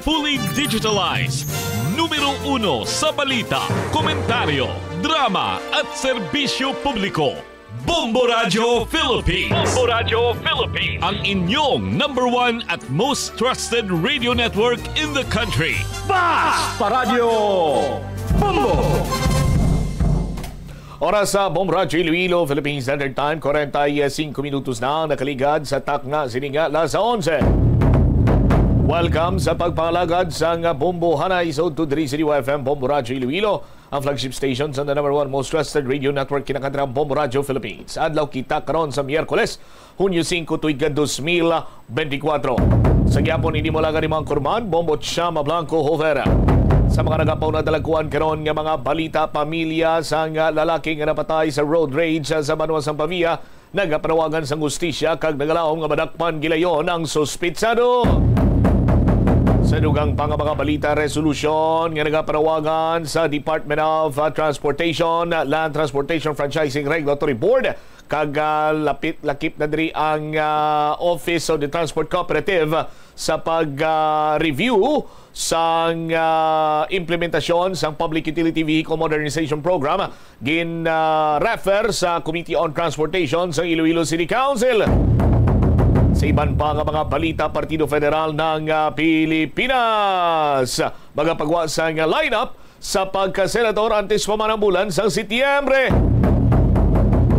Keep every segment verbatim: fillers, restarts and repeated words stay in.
Fully digitalized. Numero uno sa balita, komentaryo, drama at serbisyo publiko. Bombo Radyo Philippines. Bombo Radyo Philippines. Ang inyong number one at most trusted radio network in the country. Basta Radyo Bombo! Oras sa Bombo Radyo Iloilo, Philippine Standard Time, kwarenta y singko minutos na ang nakaligad sa takna sini nga alas onse. Welcome sa pagpangalagad sa nga Bombo Hanay sa Udto diri sa D Y F M Bombo Radyo Iloilo, ang flagship station sa the number one most trusted radio network, kinakantara Bombo Radyo Philippines. Adlaw kita karon sa Miyerkules, Hunyo singko, tuig ka dos mil bentikwatro. Sa gihapon, ini mo lang ni Mang Kurman, Bombo Chama Blanco Jovera. Sa mga nagapauna, dalaguan karon nga mga balita, pamilya sang lalaki nga napatay sa road rage sa Banwa sang Pavia nagapanawagan sang hustisya kag nagalaom nga madakpan gilayon ang suspitsado. Sa dugang pa nga mga balita, resolusyon nga nagapanawagan sa Department of, uh, Transportation, Land Transportation Franchising Regulatory Board, kag, ah, lapit, lakip na diri ang, ah, Office of the Transport Cooperative sa pag, ah, review sang, ah, implementasyon sang Public Utility Vehicle Modernization Program, gin, ah, refer sa Committee on Transportation sa Iloilo City Council. Sa iban pa nga mga balita, Partido Federal ng, ah, Pilipinas magapagwa sang lineup sa pagka-senador antes pa man ang bulan sang Setyembre.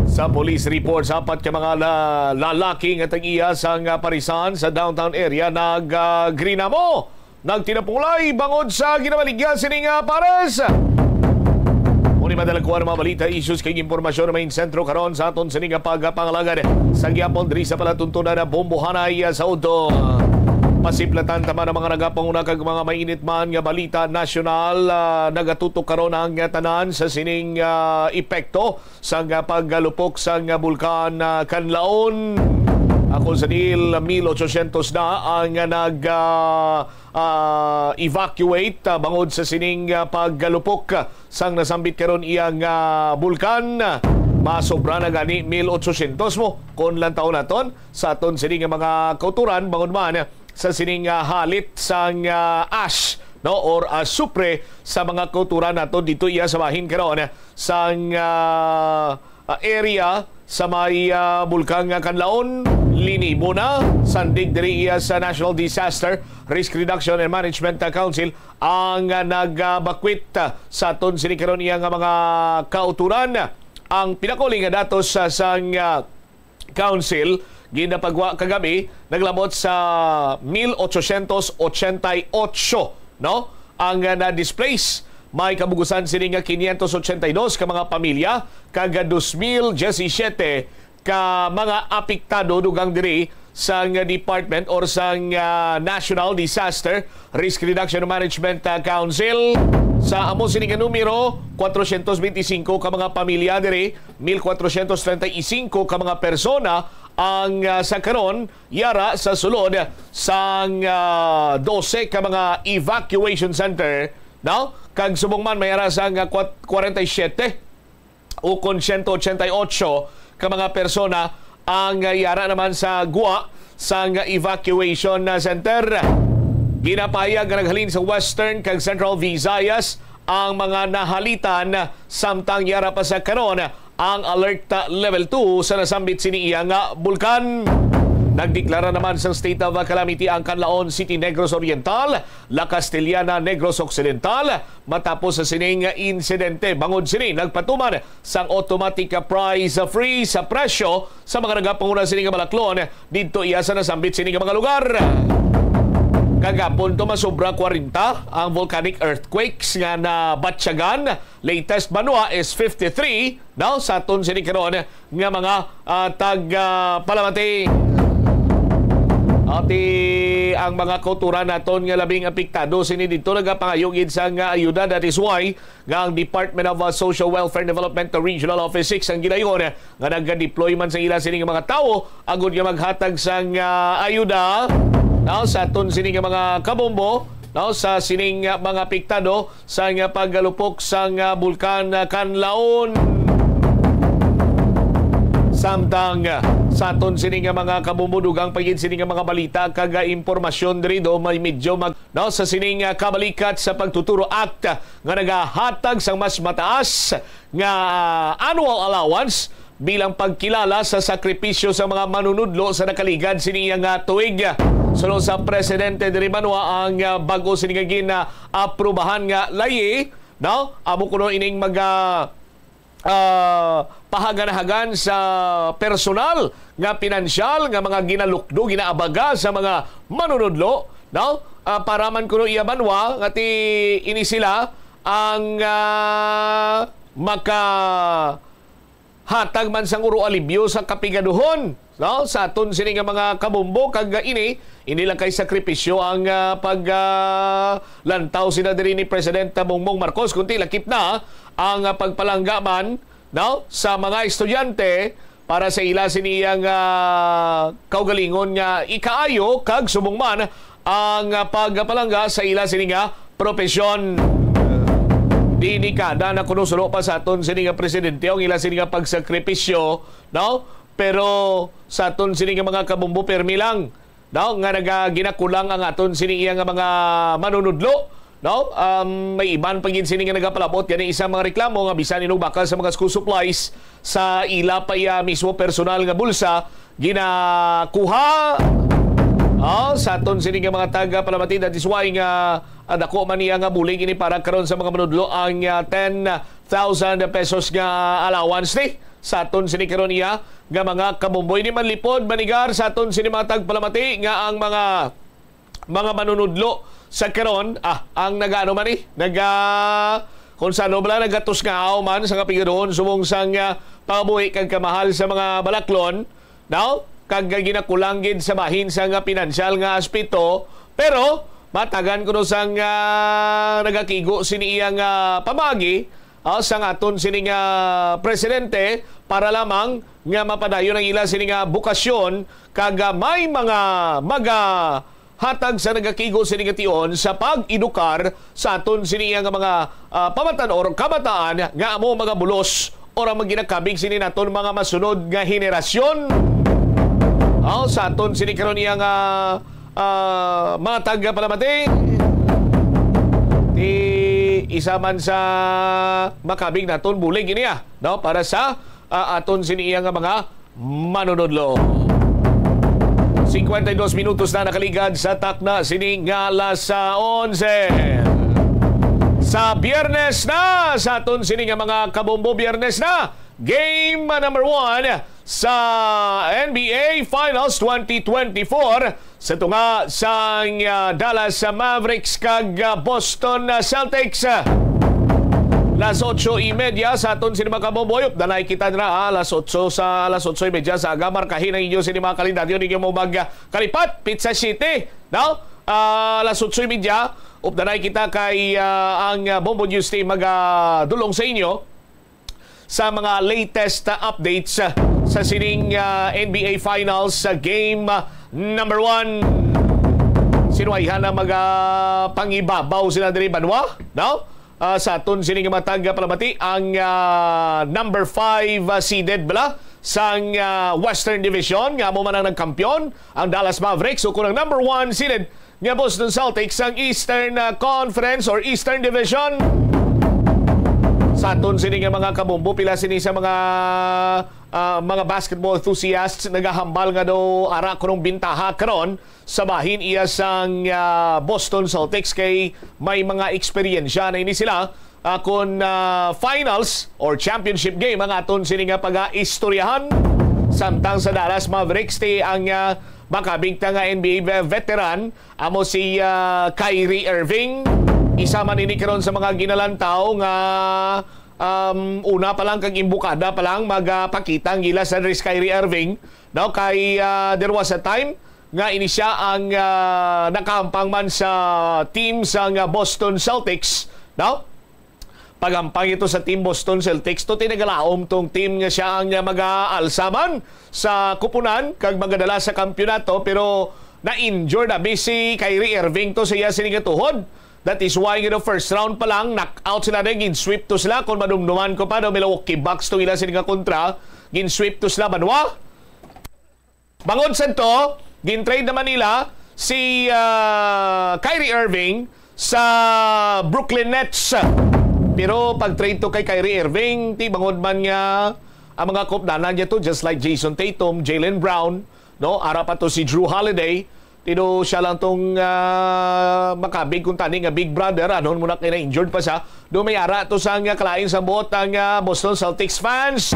Sa police report, sa apat ka mga la-, lalaki nga tag-iya sang parisan sa downtown area nag, ah, grinamo, nagtinapulay bangod sa ginabaligya sining, ah, pares. Muni madala ko ang mga balita, issues kag impormasyon na may sentro karon sa aton sining nga pagpangalagad. Sa gihapon diri sa palatuntunan na Bombo Hanay, ah, sa Udto. Pasiplatan ta man ang mga nagapanguna kag mga mainit man nga balita nasyonal. Ah, nagatutok karon ang tanan sa sining, ah, epekto sang, ah, paggalupok sang, ah, bulkan, ah, Kanlaon. Ako sa diil, mil otsosyentos na ang nag, ah, ah, evacuate, ah, bangod sa sining, ah, paggalupok, ah, sang nasambit karon iyang, ah, bulkan. Masobra na gani mil otsosyentos mo kon lantawon naton sa aton sini nga mga kauturan, bangod man sa sining, ah, halit sang, ah, ash, no, or, ah, supre sa mga kauturan naton dito iya sa bahin karon sang, ah, ah, area sa may, ah, bulkan nga Kanlaon, linibo na. Sandig diri iya sa National Disaster Risk Reduction and Management, ah, Council ang, ah, nagabakwit, ah, sa aton sini karon iya nga mga kauturan. Ang pinakauli nga datos sa sang, ah, Council ginapagwa kagabi naglabot sa mil otsosyentos otsenta y ocho, no? Ang, ah, na-displace, may kabugusan sini nga quinientos ochenta y dos ka mga pamilya kag dos mil diyesisiyete ka mga apektado dugang diri sang department or sang, ah, National Disaster Risk Reduction Management, ah, Council. Sa amo sini nga numero, kwatrosyentos benti singko ka mga pamilya diri, mil kwatrosyentos treinta y cinco ka mga persona ang, ah, sa karon yara sa sulod sang, ah, dose ka mga evacuation center, no? Kag subong man may ara sang, ah, kwat-, kwarenta y siyete ukon siyento otsenta y ocho ka mga persona ang, ah, yara naman sa gwa sang evacuation, ah, center. Ginapahayag nga naghalin sa Western kag Central Visayas ang mga nahalitan, samtang yara pa sa karon ang alert level two sa nasambit sini iya nga bulkan. Nagdeklara naman sang state of calamity ang Canlaon City, Negros Oriental, La Castellana, Negros Occidental, matapos sa sining insidente. Bangod sini, nagpatuman sang automatic price freeze sa presyo sa mga nagapanguna sini nga balaklon didto iya sa nasambit sini nga mga lugar. Kagapon to, masobra kwarenta ang volcanic earthquakes nga nabatyagan. Latest banwa is fifty-three, daw sa aton sini karon nga mga, ah, tag, ah, palamati. Ati ang mga kauturan naton nga labing apektado sini didto nagapangayo gid sang ayuda. That is why nga ang Department of, uh, Social Welfare and Development Regional Office six ang gilayon, uh, nga nag-deploy man sa ila sining mga tawo agud nga maghatag sang, uh, ayuda, no, sa aton sining mga kabombo, no, sa sining, uh, mga apektado sa nga paggalupok sang, uh, bulkan, uh, Kanlaon. Samtang, ah, sa aton sini nga mga kabumbo, dugang pa gid sini nga mga balita kag, ah, impormasyon diri do, may medyo mag-, no, sa sining, ah, Kabalikat sa Pagtuturo Act nga nagahatag sang mas mataas nga, ah, annual allowance bilang pagkilala sa sakripisyo sa mga manunudlo sa nakaligad sini nga tuig. Suno sa presidente diri banwa, ang, ah, bag-o sini nga ginaaprubahan nga layi, no? Amo kuno ining maga-, ah, pahaganahagan sa personal nga pinansyal nga mga ginalukdo, ginaabaga sa mga manunudlo, no? Ah, para man kuno iya banwa nga ti ini sila ang, ah, maka hatag man sang uro alibyo sa kapigaduhon, no? Sa aton sini nga mga kabumbo, kag ini, hindi lang kay sakripisyo ang, ah, pag, ah, lantaw sila diri ni President Bongbong Marcos, kundi lakip na ang, ah, pagpalangga man, no, sa mga estudyante para sa ila sini ang, ah, kaugalingon nga ikaayo kag subong man ang, ah, pagpalangga sa ila sini nga propesyon. Di ni kada na kuno suno pa sa aton sini nga presidente ang ila sini nga pagsakripisyo, no? Pero sa aton sini nga mga kabumbo, permi lang, no, nga nagaginakulang ang aton sini iya nga mga manunudlo, no? Um, may iban pa gid sini nga nagapalabot gani isang mga reklamo nga bisan inog bakal sa mga school supplies sa ila pa iya mismo personal nga bulsa ginakuha. Oh, sa aton sini nga mga taga Palamati, that is why nga, ah, dako man niya nga bulig ini para karon sa mga manudlo ang, ah, ten thousand pesos nga allowance ni sa aton sini karon iya nga mga kabumboy. Ni manlipod manigar sa aton sini mga tagpalamati nga ang mga mga manunudlo sa karon, ah, ang nagaano man ni, naga, kung sa ano bala, nagatusngaw man sa kapigaduhon subong sang, ah, pangabuhi kag kamahal sa mga balaklon, no? Kag ginakulang gid sa bahin sa nga pinansyal nga aspeto, pero matagan kuno sang, ah, nagakigo sini iya nga pamagi, ah, sang aton sini nga presidente para lamang nga mapadayon ang ila sini nga bukasyon kag, ah, may mga maga hatag sa nagakigo sini nga tion sa pag-edukar sa aton sini nga mga, ah, pamatan or kabataan nga amo mga bulos or ang maginakabig sini naton mga masunod nga henerasyon. Aw, sa aton sini karon iya nga, ah, mga taga Palamati, ti isa man sa makabig naton bulig ini, ah, no, para sa, ah, aton sini iya nga mga manunodlo. Cincuenta y dos minutos na nakaligad sa takna sini nga alas, ah, onse. Sa Biyernes na, sa aton sini nga mga kabombo, Biyernes na, game number one sa N B A Finals twenty twenty-four. Sa tunga sang, ah, Dallas Mavericks kag, ah, Boston, ah, Celtics. Las otso y media sa aton sini mga kabomboy. Updanay kita na, ah, alas otso sa alas otso y media sa aga. Markahi na inyo sini mga kalendaryo ninyo mo mag, ah, kalipat. Pizza City, no? Ah, alas otso y media. Updanay kita kay, ah, ang, ah, Bombo News Team magadulong sa inyo sa mga latest, uh, updates, uh, sa sining, uh, N B A Finals, uh, game, uh, number one. Sinuwayhan na magapangibabaw sila diri banwa, no? Uh, sa aton sining matag, uh, palamati ang, uh, number five, uh, seeded bala sang, uh, Western Division nga amo man ang nagkampiyon, ang Dallas Mavericks, o kung ang number one seeded nga Boston Celtics ang Eastern, ah, Conference or Eastern Division. Sa aton sini nga mga kabombo, pila sini sa mga, ah, mga basketball enthusiasts nagahambal nga daw ara kunong bintaha karon sa bahin iya sang, ah, Boston Celtics kay may mga eksperyensya na ini sila ah, kon, ah, finals or championship game ang aton sini nga pagaistoryahan. Samtang sa Dallas Mavericks, ti ang, ah, makabigta nga N B A ve-, veteran, amo si, ah, Kyrie Irving. Isa man ini karon sa mga ginalantaw nga, um, una pa lang kag imbukada pa lang magapakita ang gilas ni Kyrie Irving. No, kay, ah, there was a time nga ini siya ang, ah, nakahampang man sa team sang, ah, Boston Celtics, no? Paghampang ito sa team Boston Celtics, to tinagalaom tong team nga siya ang, ah, mag-aalsa man sa kupunan kag magadala sa kampiyonato, pero Na-injured abi si Kyrie Irving to sa iya sini nga tuhod. That is why, you know, first round pa lang, knockout sila na, gin-sweep to sila. Kung madumduman ko pa, daw Milwaukee Bucks to ila sini nga kontra. Gin-sweep to sila, banwa. Bangod sa to, gin-trade naman nila si, ah, Kyrie Irving sa Brooklyn Nets. Pero pag-trade to kay Kyrie Irving, ti bangod man nga ang mga kupdanan niya to, just like Jayson Tatum, Jaylen Brown, no? Ara pa to si Jrue Holiday. Ti do siya lang tong, ah, makabig kung tani nga big brother, anon mo na kay na-injured pa siya. Do may ara to sa nga kalain sa buot ang, ah, Boston Celtics fans.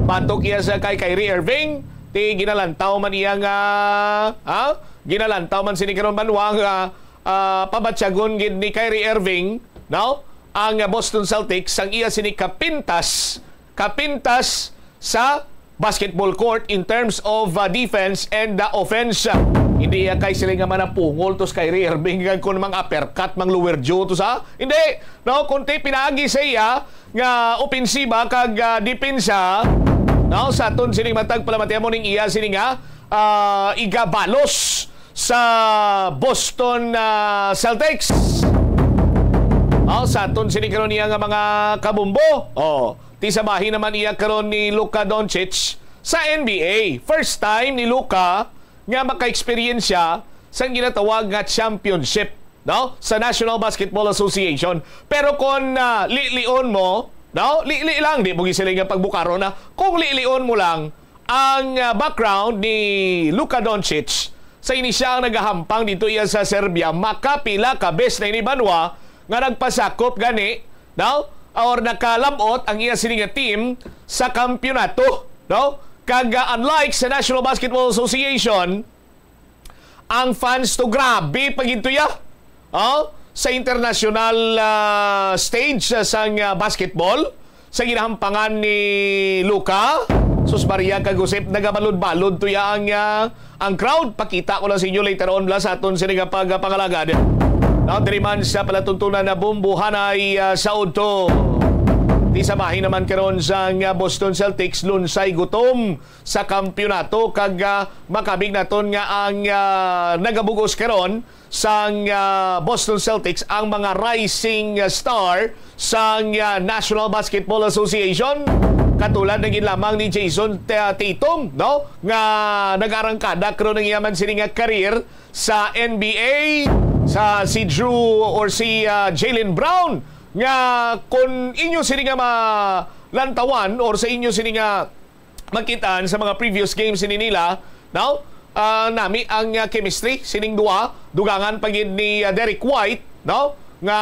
Batok iya sa kay Kyrie Irving, ti ginalantaw man iya nga, ha? Ginalantaw man sini karon banwa nga, ah, pabatyagon gid ni Kyrie Irving, no? Ang, ah, Boston Celtics, ang iya sini kapintas, kapintas sa basketball court in terms of, uh, defense and the offense. Hindi iya kay sila nga manapungol to sa Kyrie Irving kag kun mang uppercut, mang lower jaw to sa. Hindi, no, kunti pinaagi sa iya nga opensiba kag, uh, depensa, no, sa aton sining matag palamatian mo ning iya sini nga, uh, igabalos sa Boston, uh, Celtics. Oh, sa aton sini karon niya nga mga kabumbo. Oh, ti sa bahin naman iya karon ni Luka Doncic sa N B A. First time ni Luka nga maka-experience siya sa ginatawag nga championship, no? Sa National Basketball Association. Pero kung, ah, lilion mo, no? Lili lang, di mo gisiling nga pagbukaron na. Kung lilion mo lang ang, ah, background ni Luka Doncic, sa ini siya ang nagahampang dito iya sa Serbia, makapila ka bes na ini banwa nga nagpasakop gani, no? Or nakalabot ang iya sini nga team sa kampiyonato, no? Kag, ah, unlike sa National Basketball Association, ang fans to grabe pa gid to ya. Oh, sa international, ah, stage, ah, sang, ah, basketball, sa ginahampangan ni Luka, sus Maria kag Josep, nagabalod-balod to ya ang, ah, ang crowd. Pakita ko lang sa inyo later on, bala sa aton sini nga pagpangalagad. Now, diri man sa palatuntunan na bumbuhanay, ah, sa udto. Ti sa bahin naman karon sang, ah, Boston Celtics, lunsay gutom sa kampiyonato kag, ah, makabig naton nga ang, ah, nagabugos karon sang, ah, Boston Celtics ang mga rising, ah, star sang, ah, National Basketball Association, katulad na gid lamang ni Jayson Ta-, Tatum, no, nga nag-arangkada karon ang iya man sini nga career sa N B A, sa si Jrue or si, ah, Jaylen Brown, nga kun inyo sini nga malantawan or sa inyo sini nga makitaan sa mga previous games ini nila, no? Ah, nami ang, ah, chemistry sining duha, dugangan pa gid ni, ah, Derrick White, no? Nga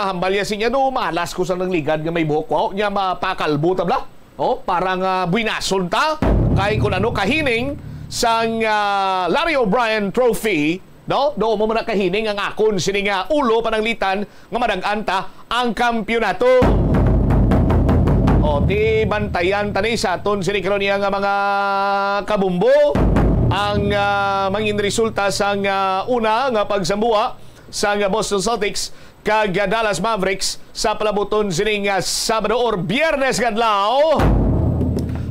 hambal niya siya, "No, malas ko sa nagligad nga may buhok ko, nya mapakalbo ta bala." Oh, parang, ah, buinason ta kay kun ano kahining sang, ah, Larry O'Brien Trophy, no? Do mo man nakahining ang akon sini nga ulo pananglitan nga madag-an ta ang kampiyonato. O, ti bantayan ta ni sa aton sini karon niya nga mga kabumbo ang, ah, mangin resulta sang, ah, una nga pagsambuha sang Boston Celtics kag Dallas Mavericks sa palabuton sining, ah, Sabado or Biyernes nga adlaw,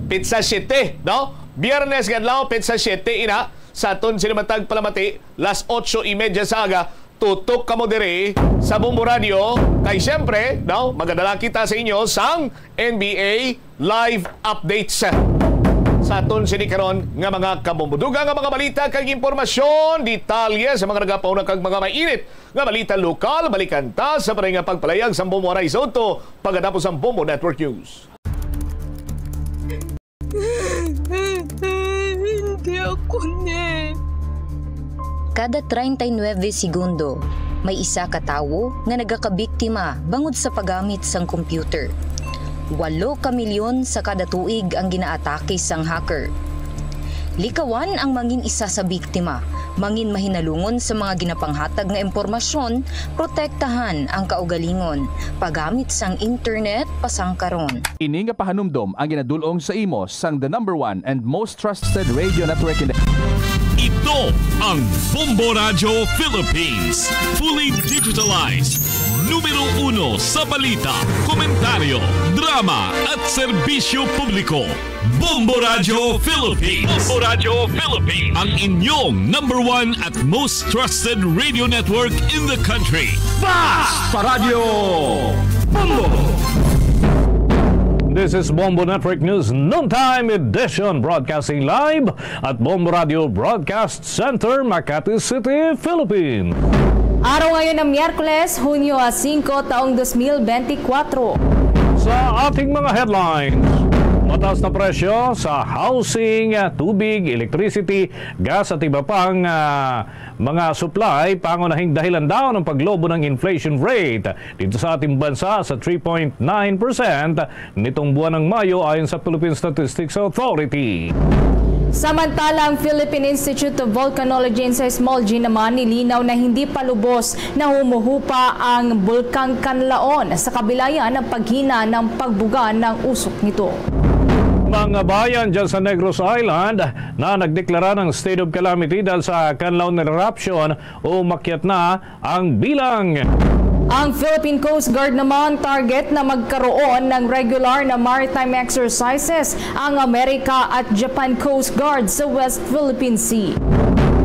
petsa siyete, no? Biyernes nga adlaw, petsa siyete ina sa aton sini matag palamati, las otso y media sa aga. Tutok kamo diri sa Bombo Radio, kay siyempre, no, magadala kita sa inyo sang N B A live updates sa aton sini karon nga mga kabombo. Dugang nga mga balita kag impormasyon, detalye sa mga nagapauna kag mga mainit nga balita lokal, balikan ta sa paray nga pagpalayag sa Bombo Aray sa Udto, pagkatapos ang Bombo Network News. Hindi ako ni. Kada treinta y nueve segundo, may isa ka tawo nga nagakabiktima bangod sa paggamit sang computer. Walo ka milyon sa kada tuig ang ginaatake sang hacker. Likawan ang mangin isa sa biktima, mangin mahinalungon sa mga ginapanghatag nga impormasyon, protektahan ang kaugalingon, paggamit sang internet pasangkaron. Ini nga pahanumdom ang ginadul-ong sa imo sang the number one and most trusted radio network in the Ito ang Bombo Radyo Philippines, fully digitalized, Numero uno sa balita, komentaryo, drama at serbisyo publiko. Bombo Radyo Philippines. Bombo Radyo Philippines. Ang inyong number one at most trusted radio network in the country. Basta Radyo Bombo! This is Bombo Network News Noontime Edition, broadcasting live at Bombo Radio Broadcast Center, Makati City, Philippines. Araw ngayon ng Miyerkules, Hunyo singko, taong dos mil benti kwatro. Sa ating mga headlines, mataas na presyo sa housing, tubig, electricity, gas at iba pang, ah, mga supply, pangunahing dahilan daw ng paglobo ng inflation rate dito sa ating bansa sa three point nine percent nitong buwan ng Mayo, ayon sa Philippine Statistics Authority. Samantala, ang Philippine Institute of Volcanology and Seismology naman nilinaw na hindi pa lubos na humuhupa ang Bulkang Kanlaon sa kabila yan ng paghina ng pagbuga ng usok nito. Mga bayan dyan sa Negros Island na nagdeklara ng state of calamity dahil sa Kanlaon eruption, umakyat na ang bilang. Ang Philippine Coast Guard naman target na magkaroon ng regular na maritime exercises ang America at Japan Coast Guard sa West Philippine Sea.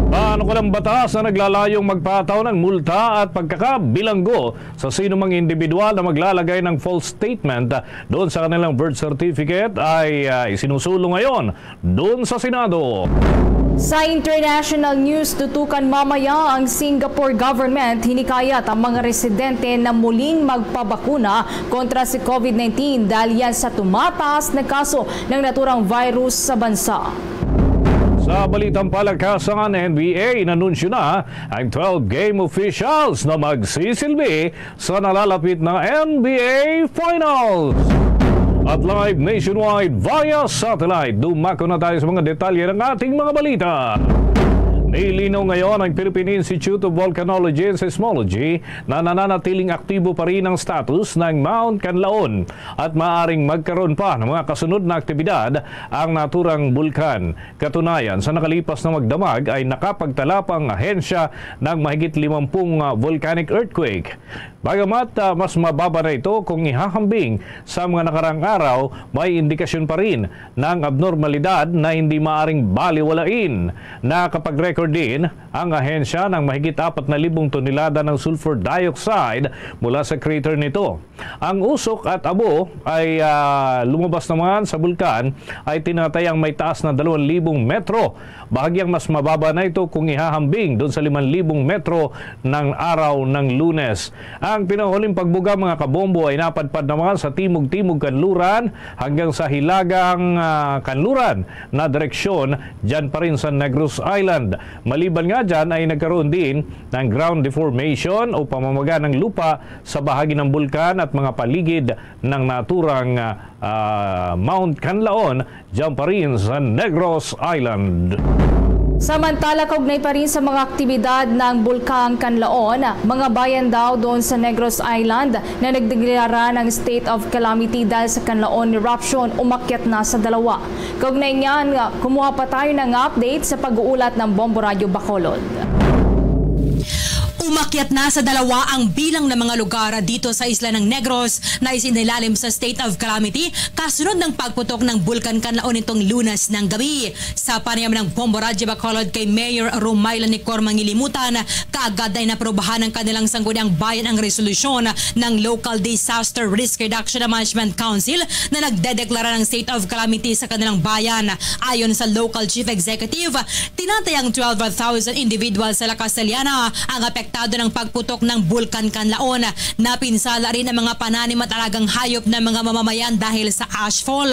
Paano ko ng batas na naglalayong magpataw ng multa at pagkakabilanggo sa sinumang individual na maglalagay ng false statement doon sa kanilang birth certificate ay, ah, isinusulong ngayon doon sa Senado. Sa international news, tutukan mamaya ang Singapore government hinikayat ang mga residente na muling magpabakuna kontra sa COVID nineteen dahil yan sa tumataas na kaso ng naturang virus sa bansa. Sa balitang palakasan, N B A, inanunsyo na ang twelve game officials na magsisilbi sa nalalapit na N B A Finals. At live nationwide via satellite, dumako na tayo sa mga detalye ng ating mga balita. Nilinaw ngayon ang Philippine Institute of Volcanology and Seismology na nananatiling aktibo pa rin ang status ng Mount Kanlaon at maaaring magkaroon pa ng mga kasunod na aktibidad ang naturang bulkan. Katunayan, sa nakalipas na magdamag ay nakapagtala pa ang ahensya ng mahigit limampung, ah, volcanic earthquake. Bagamat, ah, mas mababa na ito kung ihahambing sa mga nakarang araw, may indikasyon pa rin ng abnormalidad na hindi maaring baliwalain. Nakapag-record din ang ahensya ng mahigit apat na libong tonelada ng sulfur dioxide mula sa crater nito. Ang usok at abo ay, ah, lumabas naman sa bulkan ay tinatayang may taas na dalawang libong metro. Bahagyang mas mababa na ito kung ihahambing doon sa limang libong metro ng araw ng Lunes. Ang pinakahuling pagbuga, mga kabombo, ay napadpad naman sa timog-timog kanluran hanggang sa hilagang, ah, kanluran na direksyon, dyan pa rin sa Negros Island. Maliban nga dyan ay nagkaroon din ng ground deformation o pamamaga ng lupa sa bahagi ng bulkan at mga paligid ng naturang, ah, Mount Kanlaon, dyan pa rin sa Negros Island. Samantala, kaugnay pa rin sa mga aktibidad ng Bulkang Kanlaon, mga bayan daw doon sa Negros Island na nagdeklara ng state of calamity dahil sa Kanlaon eruption umakyat na sa dalawa. Kaugnay niyan, kumuha pa tayo ng update sa pag-uulat ng Bombo Radyo Bacolod. Umakyat na sa dalawa ang bilang ng mga lugar dito sa isla ng Negros na isinilalim sa state of calamity kasunod ng pagputok ng Bulkan Kanlaon nitong Lunes ng gabi. Sa panayam ng Bombo Radyo Bacolod kay Mayor Romila Nicor Mangilimutan, kaagad na inaprobahan ng kanilang sangguniang bayan ang resolusyon ng Local Disaster Risk Reduction and Management Council na nagdedeklara ng state of calamity sa kanilang bayan. Ayon sa local chief executive, tinatayang twelve thousand individuals sa La Castellana ang apektado ng pagputok ng Bulkan Kanlaon. Napinsala rin ang mga pananim at alagang hayop ng mga mamamayan dahil sa ashfall.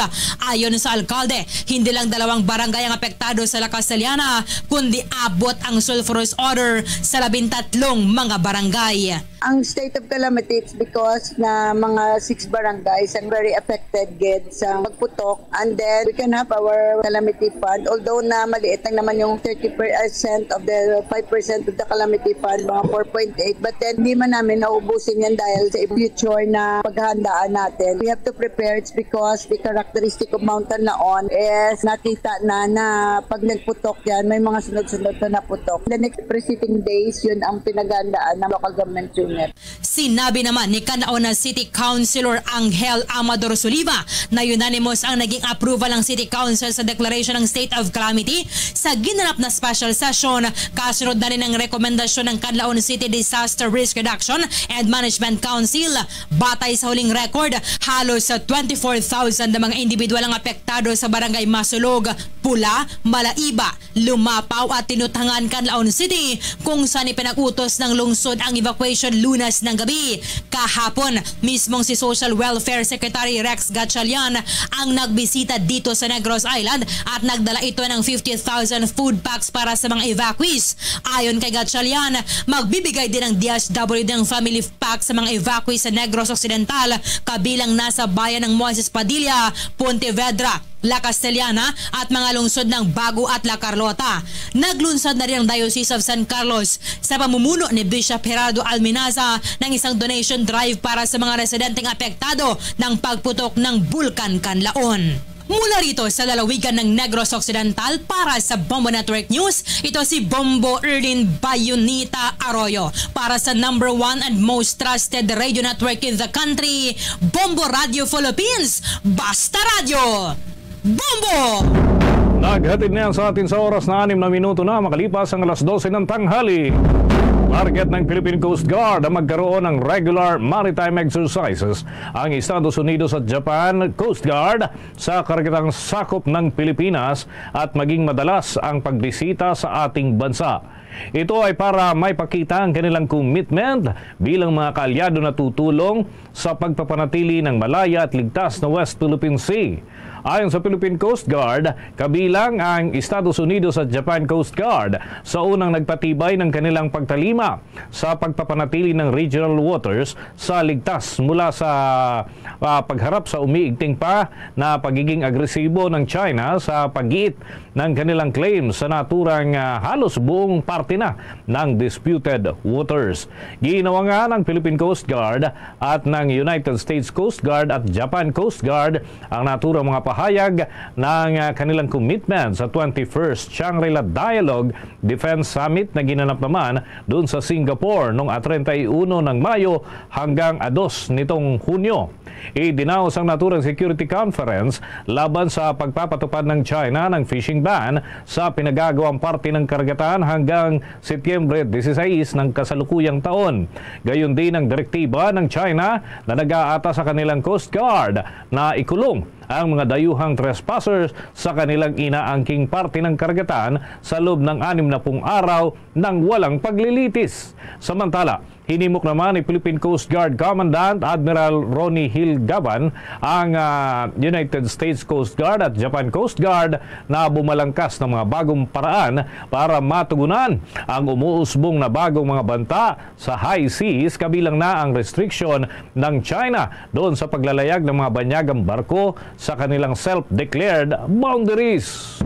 Ayon sa alkalde, hindi lang dalawang barangay ang apektado sa La Castellana, kundi abot ang sulfurous odor sa labintatlong mga barangay. Ang state of calamity, it's because na mga six barangays ang very affected gid sa pagputok. And then, we can have our calamity fund. Although na maliit lang naman yung thirty percent of the five percent of the calamity fund, mga four point eight. But then, hindi man namin nauubusin yan dahil sa future na paghahandaan natin. We have to prepare. It's because the characteristic of Mount Kanlaon is nakita na na pag nagputok yan, may mga sunod-sunod na naputok. The next preceding days, yun ang pinaghahandaan ng local government. Sinabi naman ni Canlaon City Councilor Angel Amador Soliva na unanimous ang naging approval ng City Council sa declaration ng state of calamity sa ginanap na special session, kasunod na rin ang rekomendasyon ng Canlaon City Disaster Risk Reduction and Management Council. Batay sa huling record, halos twenty-four thousand na mga individual ang apektado sa Barangay Masulog, Pula, Malaiba, Lumapaw at Tinuthangan, Canlaon City, kung saan ipinag-utos ng lungsod ang evacuation Lunes ng gabi. Kahapon, mismong si Social Welfare Secretary Rex Gatchalian ang nagbisita dito sa Negros Island at nagdala ito ng fifty thousand food packs para sa mga evacuees. Ayon kay Gatchalian, magbibigay din ang D S W D ng family pack sa mga evacuees sa Negros Occidental, kabilang na sa bayan ng Moises Padilla, Pontevedra, La Castellana at mga lungsod ng Bago at La Carlota. Naglunsad na rin ang Diocese of San Carlos sa pamumuno ni Bishop Gerardo Alminaza ng isang donation drive para sa mga residenteng apektado ng pagputok ng Bulkan Kanlaon. Mula rito sa lalawigan ng Negros Occidental, para sa Bombo Network News, ito si Bombo Erlin Bayonita Arroyo. Para sa number one and most trusted radio network in the country, Bombo Radio Philippines, Basta Radyo, Bombo! Naghatid niya sa atin sa oras na anim na minuto na makalipas ang alas dose ng tanghali. Target ng Philippine Coast Guard ang magkaroon ng regular maritime exercises ang Estados Unidos at Japan Coast Guard sa karagatang sakop ng Pilipinas at maging madalas ang pagbisita sa ating bansa. Ito ay para maipakita ang kanilang commitment bilang mga kaalyado na tutulong sa pagpapanatili ng malaya at ligtas na West Philippine Sea. Ayon sa Philippine Coast Guard, kabilang ang Estados Unidos at Japan Coast Guard sa unang nagpatibay ng kanilang pagtalima sa pagpapanatili ng regional waters sa ligtas mula sa, ah, pagharap sa umiigting pa na pagiging agresibo ng China sa pag-iit ng kanilang claim sa naturang, ah, halos buong parte na ng disputed waters. Ginawangan ang Philippine Coast Guard at ng United States Coast Guard at Japan Coast Guard ang naturang mga pahayag ng, ah, kanilang commitment sa twenty-first Shangri-La Dialogue Defense Summit na ginanap naman doon sa Singapore noong treinta y uno ng Mayo hanggang dos nitong Hunyo. Idinaos ang naturang security conference laban sa pagpapatupad ng China ng fishing ban sa pinagagawang parte ng karagatan hanggang Setyembre dieciséis ng kasalukuyang taon. Gayon din ang direktiba ng China na nag-aata sa kanilang Coast Guard na ikulong ang mga dayuhang trespassers sa kanilang inaangking parte ng karagatan sa loob ng anim na pung araw ng walang paglilitis. Samantala, hinimok naman ni Philippine Coast Guard Commandant Admiral Ronnie Hill Gaban ang, ah, United States Coast Guard at Japan Coast Guard na bumalangkas ng mga bagong paraan para matugunan ang umuusbong na bagong mga banta sa high seas, kabilang na ang restriction ng China doon sa paglalayag ng mga banyagang barko sa kanilang self-declared boundaries.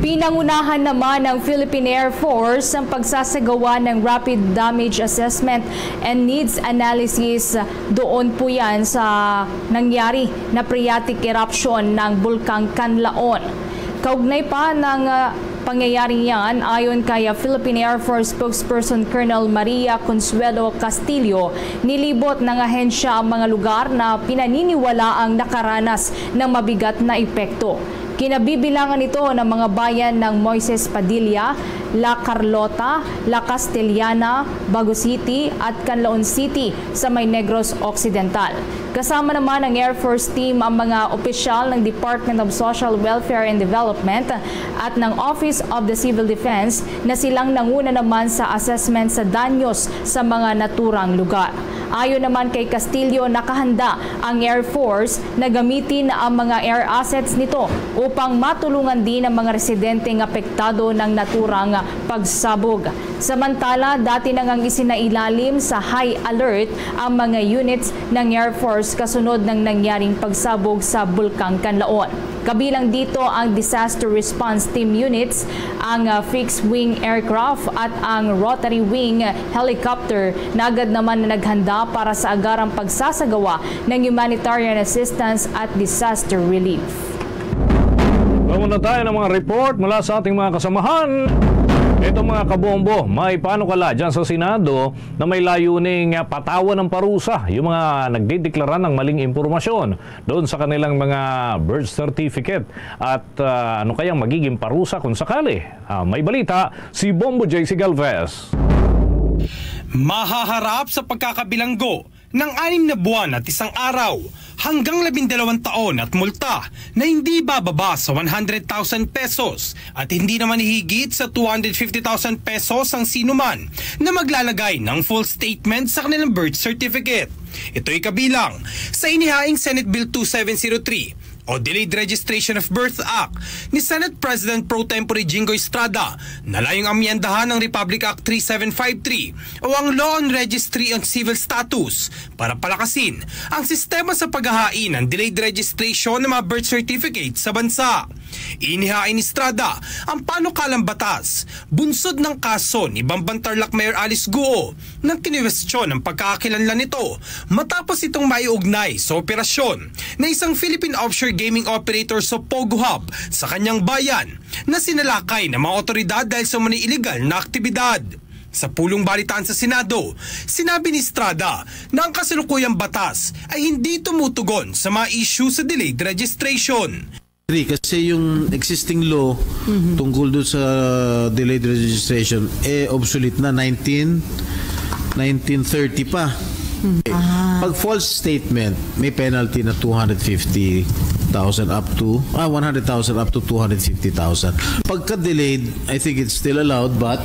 Pinangunahan naman ng Philippine Air Force ang pagsasagawa ng Rapid Damage Assessment and Needs Analysis. Doon po yan sa nangyari na phreatic eruption ng Bulkang Kanlaon. Kaugnay pa ng, ah, pangyayaring yan, ayon kay, ah, Philippine Air Force Spokesperson Colonel Maria Consuelo Castillo, nilibot ng ahensya ang mga lugar na pinaniniwalaang nakaranas ng mabigat na epekto. Kinabibilangan ito ng mga bayan ng Moises Padilla, La Carlota, La Castellana, Bago City, at Canlaon City sa may Negros Occidental. Kasama naman ng Air Force team ang mga opisyal ng Department of Social Welfare and Development at ng Office of the Civil Defense na silang nanguna naman sa assessment sa danyos sa mga naturang lugar. Ayon naman kay Castillo, nakahanda ang Air Force na gamitin ang mga air assets nito upang matulungan din ang mga residente nga apektado ng naturang pagsabog. Samantala, dati na ngang isinailalim sa high alert ang mga units ng Air Force kasunod ng nangyaring pagsabog sa Bulkang Kanlaon. Kabilang dito ang Disaster Response Team units, ang, ah, fixed-wing aircraft at ang rotary wing helicopter na agad naman na naghanda para sa agarang pagsasagawa ng humanitarian assistance at disaster relief. Muna tayo ng mga report mula sa ating mga kasamahan. Ito, mga kabombo, may panukala dyan sa Senado na may layuning, ah, patawan ng parusa yung mga nagdideklara ng maling impormasyon doon sa kanilang mga birth certificate. At, ah, ano kayang magiging parusa kung sakali? Ah, may balita si Bombo J C Galvez. Mahaharap sa pagkakabilanggo ng anim na buwan at isang araw hanggang labindalawang taon at multa na hindi bababa sa one hundred thousand pesos at hindi naman hihigit sa two hundred fifty thousand pesos ang sinuman na maglalagay ng full statement sa kanilang birth certificate. Ito'y kabilang sa inihaing Senate Bill two seven zero three o Delayed Registration of Birth Act ni Senate President Pro Tempore Jinggoy Estrada na layong amyendahan ang Republic Act three seven five three o ang Law on Registry on Civil Status para palakasin ang sistema sa paghahain ng delayed registration ng mga birth certificate sa bansa. Inihain ni Estrada ang panukalang batas bunsod ng kaso ni Bamban Tarlac Mayor Alice Guo nang kinuwestiyon ang pagkakakilanlan nito matapos itong maiugnay sa operasyon na isang Philippine offshore gaming operator sa Pogo Hub sa kanyang bayan na sinalakay ng mga otoridad dahil sa umano'y iligal na aktibidad. Sa pulong balitaan sa Senado, sinabi ni Estrada na ang kasalukuyang batas ay hindi tumutugon sa mga issue sa delayed registration. Kasi yung existing law tungkol doon sa delayed registration, eh, obsolete na, nineteen, nineteen thirty pa. Eh, Pag false statement, may penalty na two hundred fifty thousand up to, ah, one hundred thousand up to two hundred fifty thousand. Pagka delayed, I think it's still allowed, but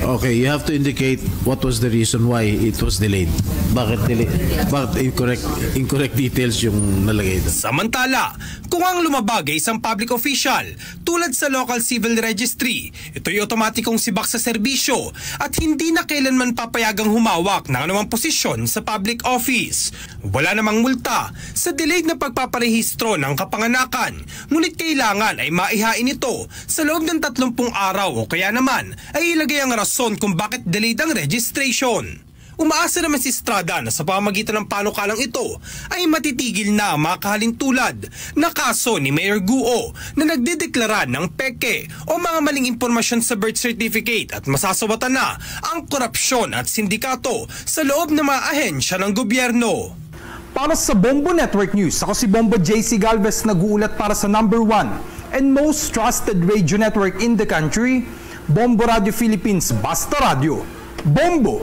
okay, you have to indicate what was the reason why it was delayed. Bakit delayed? Bakit incorrect, incorrect details yung nalagay doon? Samantala, kung ang lumabag ay isang public official tulad sa Local Civil Registry, ito'y otomatikong sibak sa serbisyo at hindi na kailanman papayagang humawak ng anumang posisyon sa public office. Wala namang multa sa delayed na pagpaparehistro ng kapanganakan, ngunit kailangan ay maihain ito sa loob ng tatlumpung araw o kaya naman ay ilagay ang rason kung bakit delayed ang registration. Umaasa naman si Estrada na sa pamagitan ng panukalang ito ay matitigil na ang mga kahalintulad na kaso ni Mayor Guo na nagdedeklara ng peke o mga maling impormasyon sa birth certificate at masasawatan na ang korupsyon at sindikato sa loob ng mga ahensya ng gobyerno. Para sa Bombo Network News, ako si Bombo J C Galvez, nag-uulat para sa number one and most trusted radio network in the country, Bombo Radio Philippines, Basta Radio. Bombo!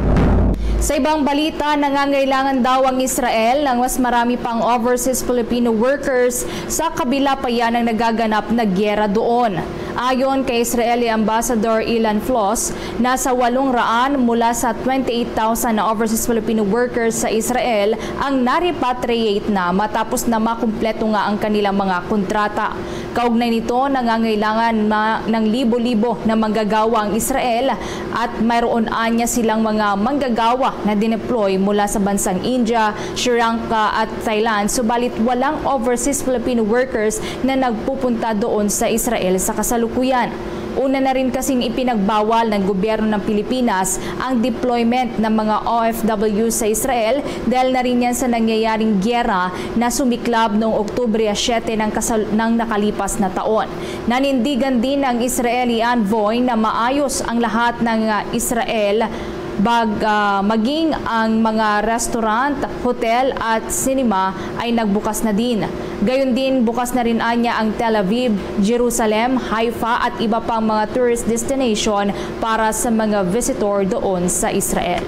Sa ibang balita, nangangailangan daw ang Israel ng mas marami pang overseas Filipino workers sa kabila pa yan ng nagaganap na giyera doon. Ayon kay Israeli Ambassador Ilan Floss, nasa walong raan mula sa twenty-eight thousand na overseas Filipino workers sa Israel ang na-repatriate na matapos na makumpleto nga ang kanilang mga kontrata. Kaugnay nito, nangangailangan ma- ng libo-libo na manggagawa ang Israel at mayroon anya silang mga manggagawa na dineploy mula sa bansang India, Sri Lanka at Thailand, subalit walang overseas Filipino workers na nagpupunta doon sa Israel sa kasalukuyan. Una na rin kasing ipinagbawal ng gobyerno ng Pilipinas ang deployment ng mga O F W sa Israel dahil na rin yan sa nangyayaring giyera na sumiklab noong Oktubre siyete ng, kasal- ng nakalipas na taon. Nanindigan din ang Israeli envoy na maayos ang lahat ng, ah, Israel bag, ah, maging ang mga restaurant, hotel at cinema ay nagbukas na din. Gayon din, bukas na rin anya ang Tel Aviv, Jerusalem, Haifa at iba pang mga tourist destination para sa mga visitor doon sa Israel.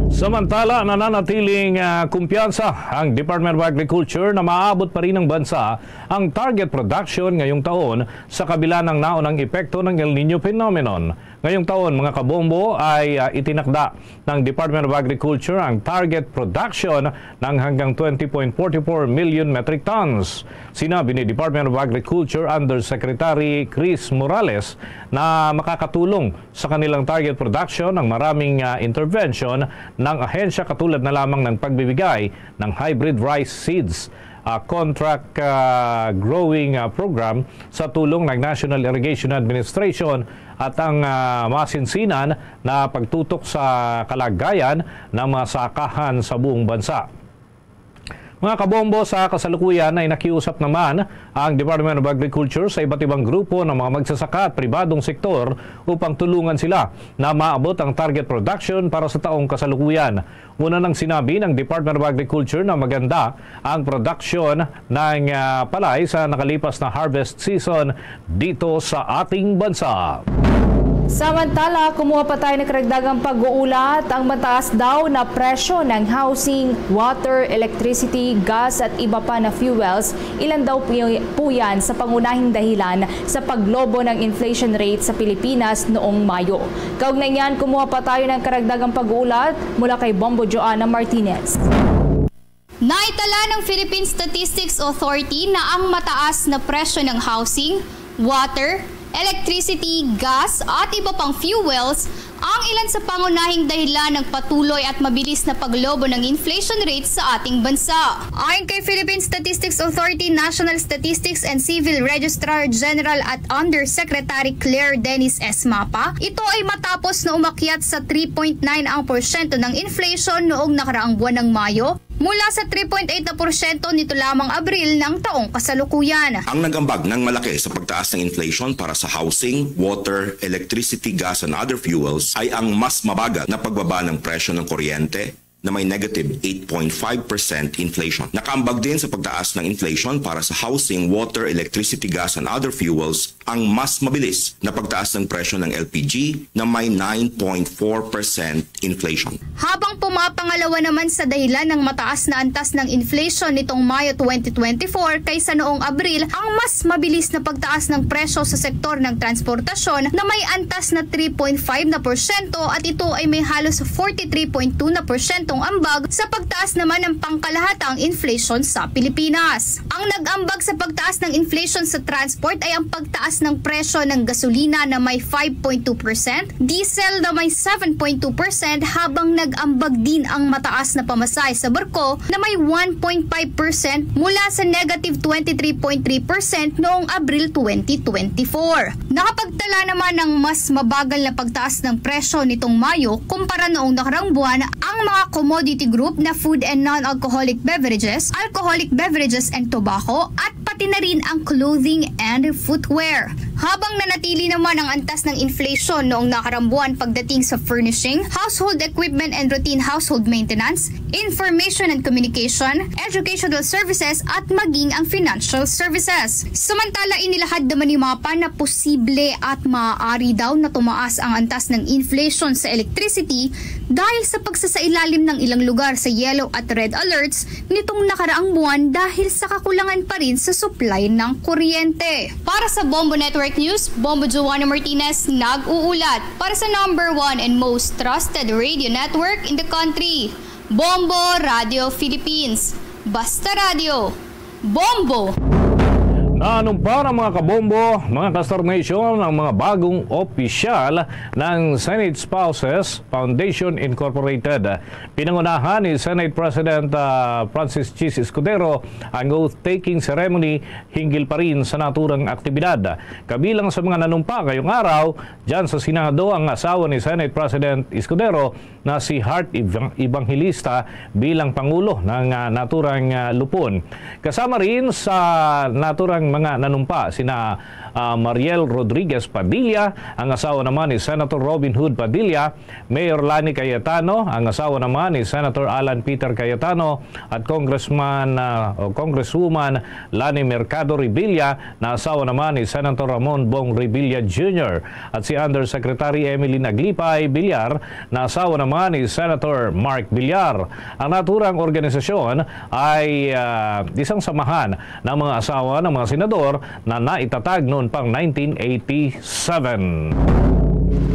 Samantala, nananatiling, ah, kumpiyansa ang Department of Agriculture na maabot pa rin ng bansa ang target production ngayong taon sa kabila ng naunang epekto ng El Niño phenomenon. Ngayong taon, mga kabombo, ay, ah, itinakda ng Department of Agriculture ang target production ng hanggang twenty point forty four million metric tons. Sinabi ni Department of Agriculture Undersecretary Chris Morales na makakatulong sa kanilang target production ang maraming, ah, intervention ng ahensya, katulad na lamang ng pagbibigay ng hybrid rice seeds, ah, contract, ah, growing, ah, program sa tulong ng National Irrigation Administration at ang, ah, masinsinan na pagtutok sa kalagayan ng mga sakahan sa buong bansa. Mga kabombo, sa kasalukuyan ay nakiusap naman ang Department of Agriculture sa iba't ibang grupo ng mga magsasaka at pribadong sektor upang tulungan sila na maabot ang target production para sa taong kasalukuyan. Una nang sinabi ng Department of Agriculture na maganda ang production ng, ah, palay sa nakalipas na harvest season dito sa ating bansa. Samantala, kumuha pa tayo ng karagdagang pag-uulat ang mataas daw na presyo ng housing, water, electricity, gas at iba pa na fuels. Ilan daw pu-, po yan sa pangunahing dahilan sa paglobo ng inflation rate sa Pilipinas noong Mayo. Kaugnay niyan, kumuha pa tayo ng karagdagang pag-uulat mula kay Bombo Joanna Martinez. Naitala ng Philippine Statistics Authority na ang mataas na presyo ng housing, water, electricity, gas at iba pang fuels ang ilan sa pangunahing dahilan ng patuloy at mabilis na paglobo ng inflation rate sa ating bansa. Ayon kay Philippine Statistics Authority National Statistics and Civil Registrar General at Undersecretary Claire Dennis Esmapa, ito ay matapos na umakyat sa three point nine ang porsyento ng inflation noong nakaraang buwan ng Mayo, mula sa three point eight na porsyento nito lamang Abril ng taong kasalukuyan. Ang nag-ambag ng malaki sa pagtaas ng inflation para sa housing, water, electricity, gas, and other fuels ay ang mas mabagal na pagbaba ng presyo ng kuryente, na may negative eight point five percent inflation. Nakaambag din sa pagtaas ng inflation para sa housing, water, electricity, gas, and other fuels ang mas mabilis na pagtaas ng presyo ng L P G, na may nine point four percent inflation. Habang pumapangalawa naman sa dahilan ng mataas na antas ng inflation nitong Mayo twenty twenty-four kaysa noong Abril, ang mas mabilis na pagtaas ng presyo sa sektor ng transportasyon, na may antas na three point five na porsyento, at ito ay may halos forty-three point two na porsyentong ambag sa pagtaas naman ng pangkalahatang inflation sa Pilipinas. Ang nag-ambag sa pagtaas ng inflation sa transport ay ang pagtaas ng presyo ng gasolina na may five point two percent, diesel na may seven point two percent, habang nag-ambag din ang mataas na pamasahe sa barko na may one point five percent mula sa negative twenty-three point three percent noong Abril twenty twenty-four. Nakapagtala naman ng mas mabagal na pagtaas ng presyo nitong Mayo kumpara noong nakarang buwan ang mga commodity group na food and non-alcoholic beverages, alcoholic beverages and tobacco, at pati na rin ang clothing and footwear. Habang nanatili naman ang antas ng inflation noong nakarang buwan pagdating sa furnishing, household equipment and routine household maintenance, information and communication, educational services, at maging ang financial services. Samantala, inilahad naman ni MAPA na posible at maaari daw na tumaas ang antas ng inflation sa electricity dahil sa pagsasailalim ng ilang lugar sa yellow at red alerts nitong nakaraang buwan dahil sa kakulangan pa rin sa supply ng kuryente. Para sa Bombo Network News, Bombo Joanna Martinez nag-uulat. Para sa number one and most trusted radio network in the country, Bombo Radio Philippines. Basta Radio, Bombo! Nanumpa ng mga kabombo, mga ka-Star Nation, ang mga bagong opisyal ng Senate Spouses Foundation Incorporated. Pinangunahan ni Senate President, ah, Francis Chiz Escudero ang oath-taking ceremony hinggil pa rin sa naturang aktibidad. Kabilang sa mga nanumpa ngayong araw, dyan sa Senado, ang asawa ni Senate President Escudero na si Heart Evang-, Evangelista bilang pangulo ng, ah, naturang, ah, lupon. Kasama rin sa naturang mga nanumpa sina, ah, Mariel Rodriguez Padilla, ang asawa naman ni Senator Robin Hood Padilla, Mayor Lani Cayetano, ang asawa naman ni Senator Alan Peter Cayetano, at Congressman, ah, o Congresswoman Lani Mercado Revilla, na asawa naman ni Senator Ramon Bong Revilla Junior, at si Undersecretary Emeline Aglipay Villar, na asawa naman ni Senator Mark Villar. Ang naturang organisasyon ay, ah, isang samahan ng mga asawa ng mga senador na naitatag noon pang nineteen eighty-seven.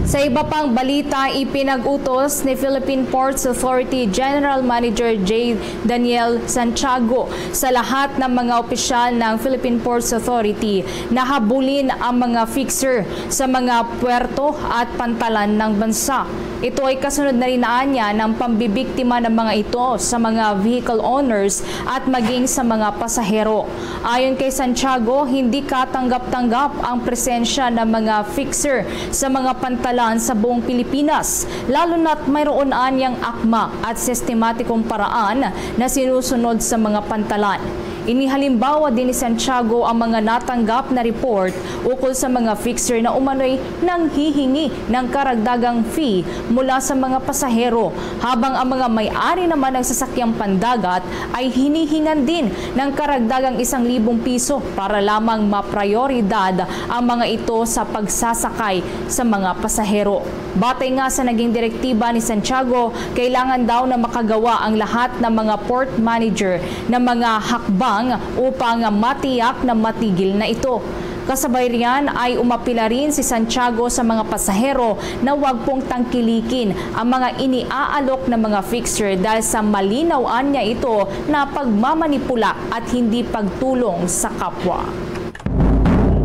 Sa iba pang balita, ipinag-utos ni Philippine Ports Authority General Manager J Daniel Santiago sa lahat ng mga opisyal ng Philippine Ports Authority na habulin ang mga fixer sa mga puerto at pantalan ng bansa. Ito ay kasunod na rin, anya, ng pambibiktima ng mga ito sa mga vehicle owners at maging sa mga pasahero. Ayon kay Santiago, hindi katanggap-tanggap ang presensya ng mga fixer sa mga pantalan pantalan sa buong Pilipinas, lalo na't mayroon anyang akma at sistematikong paraan na sinusunod sa mga pantalan. Inihalimbawa din ni Santiago ang mga natanggap na report ukol sa mga fixer na umano'y nanghihingi ng karagdagang fee mula sa mga pasahero, habang ang mga may-ari naman ng sasakyang pandagat ay hinihingan din ng karagdagang isang libong piso para lamang maprioridad ang mga ito sa pagsasakay sa mga pasahero. Batay nga sa naging direktiba ni Santiago, kailangan daw na makagawa ang lahat ng mga port manager ng mga hakbang upang matiyak na matigil na ito. Kasabay riyan ay umapila rin si Santiago sa mga pasahero na wag pong tangkilikin ang mga iniaalok na mga fixer dahil sa malinaw anya ito na pagmamanipula at hindi pagtulong sa kapwa.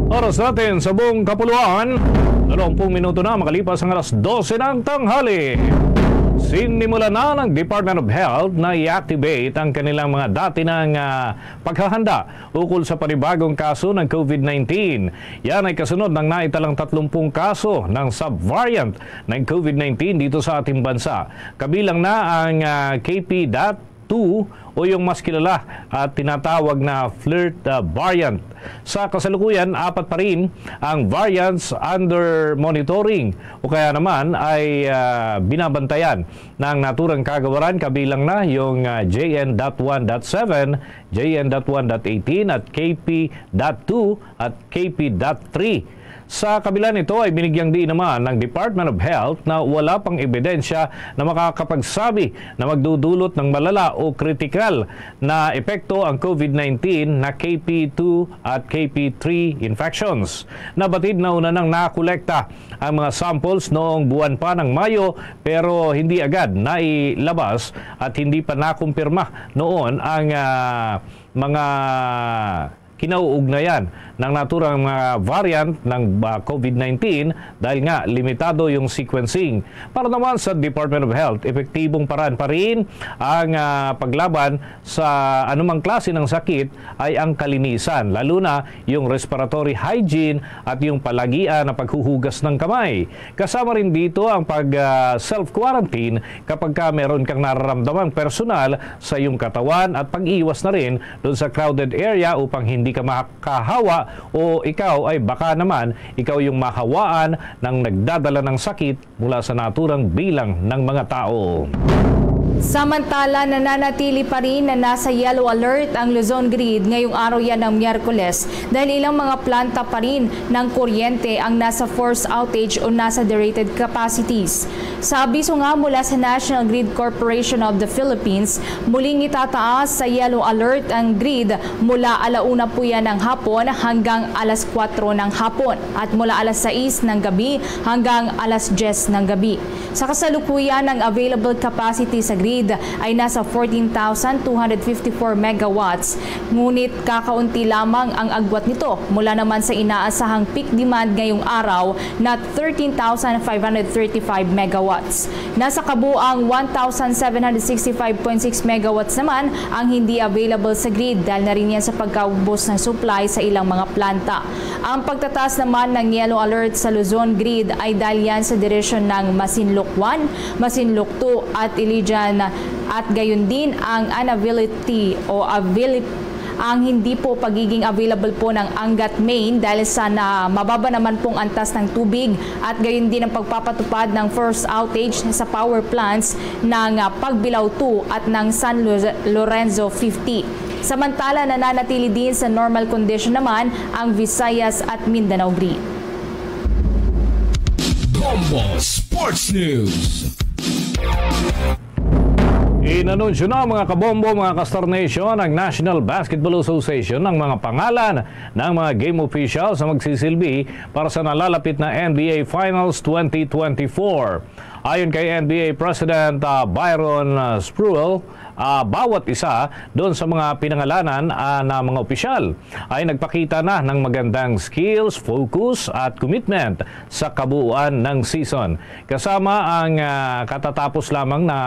Oras natin sa buong kapuluan, dalawampu minuto na makalipas ang alas dose ng tanghali. Sinimulan na ng Department of Health na i-activate ang kanilang mga dati ng ah, paghahanda ukol sa panibagong kaso ng COVID nineteen. Yan ay kasunod ng naitalang tatlumpung kaso ng subvariant ng COVID nineteen dito sa ating bansa. Kabilang na ang ah, K P dot two o yung mas kilala at tinatawag na flirt ah, variant. Sa kasalukuyan, apat pa rin ang variants under monitoring o kaya naman ay ah, binabantayan ng naturang kagawaran, kabilang na yung ah, J N dot one dot seven, J N dot one dot eighteen at K P dot two at K P dot three. Sa kabila nito ay binigyang diin naman ng Department of Health na wala pang ebidensya na makakapagsabi na magdudulot ng malala o kritikal na epekto ang COVID nineteen na K P two at K P three infections. Nabatid na una nang nakolekta ang mga samples noong buwan pa ng Mayo, pero hindi agad nailabas at hindi pa nakumpirma noon ang ah, mga kinauugnayan ng naturang mga variant ng ah, COVID nineteen dahil nga limitado yung sequencing. Para naman sa Department of Health, epektibong paraan pa rin ang ah, paglaban sa anumang klase ng sakit ay ang kalinisan, lalo na yung respiratory hygiene at yung palagian na paghuhugas ng kamay. Kasama rin dito ang pag ah, self-quarantine kapag ka meron kang nararamdamang personal sa iyong katawan at pag-iwas na rin doon sa crowded area upang hindi ka makahawa o ikaw ay baka naman ikaw yung mahawaan ng nagdadala ng sakit mula sa naturang bilang ng mga tao. Samantala, nananatili pa rin na nasa yellow alert ang Luzon Grid ngayong araw yan ng Miyerkules dahil ilang mga planta pa rin ng kuryente ang nasa forced outage o nasa derated capacities. Sa abiso nga mula sa National Grid Corporation of the Philippines, muling itataas sa yellow alert ang grid mula alauna po yan ng hapon hanggang alas kuwatro ng hapon at mula alas sais ng gabi hanggang alas diyes ng gabi. Sa kasalukuyan, ang available capacity sa grid ay nasa fourteen thousand two hundred fifty-four megawatts, ngunit kakaunti lamang ang agwat nito mula naman sa inaasahang peak demand ngayong araw na thirteen thousand five hundred thirty-five megawatts. Nasa kabuang one thousand seven hundred sixty-five point six megawatts naman ang hindi available sa grid dahil na rin yan sa pagkaubos ng supply sa ilang mga planta. Ang pagtataas naman ng yellow alert sa Luzon grid ay dahil yan sa direksyon ng Masinloc one, Masinloc two at Ilijan at gayon din ang unavailability o availability ang hindi po pagiging available po ng Angat Main dahil sa na mababa naman pong antas ng tubig at gayon din ang pagpapatupad ng forced outage sa power plants ng ah, Pagbilao two at ng San Lo- Lorenzo fifty. Samantala, nananatili din sa normal condition naman ang Visayas at Mindanao Grid. Bombo Sports News. Inanunsyo na, mga kabombo, mga ka-Star Nation, ng National Basketball Association ang mga pangalan ng mga game officials na magsisilbi para sa nalalapit na N B A Finals twenty twenty-four. Ayon kay N B A President ah, Byron ah, Spruill, ah, bawat isa doon sa mga pinangalanan ah, na mga opisyal ay nagpakita na ng magandang skills, focus at commitment sa kabuuan ng season. Kasama ang ah, katatapos lamang na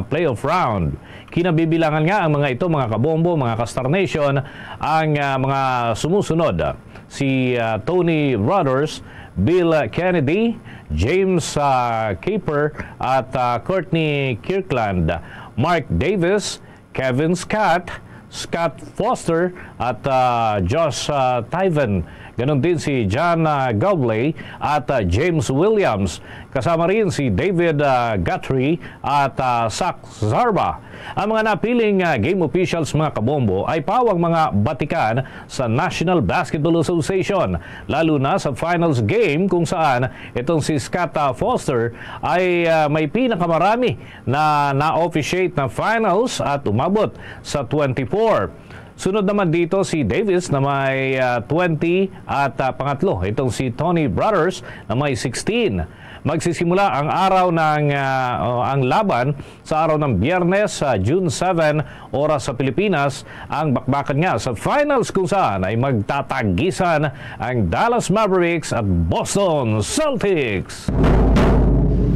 playoff round. Kinabibilangan nga ang mga ito, mga kabombo, mga ka-Star Nation, ang ah, mga sumusunod. Si ah, Tony Brothers, Bill Kennedy, James, ah, Caper, at, ah, Courtney Kirkland, Mark Davis, Kevin Scott, Scott Foster, at, ah, Josh, ah, Tyven. Ganon din si John, ah, Gobley at, ah, James Williams. Kasama rin si David, ah, Guthrie at, ah, Zach Zarba. Ang mga napiling, ah, game officials, mga kabombo, ay pawang mga batikan sa National Basketball Association, lalo na sa finals game kung saan itong si Scott, ah, Foster ay, ah, may pinakamarami na na-officiate na finals at umabot sa twenty-four. Sunod naman dito si Davis na may, ah, twenty at, ah, pangatlo itong si Tony Brothers na may sixteen. Magsisimula ang araw ng, ah, o ang laban sa araw ng Biyernes, sa June seven, oras sa Pilipinas, ang bakbakan nga sa finals kung saan ay magtatagisan ang Dallas Mavericks at Boston Celtics.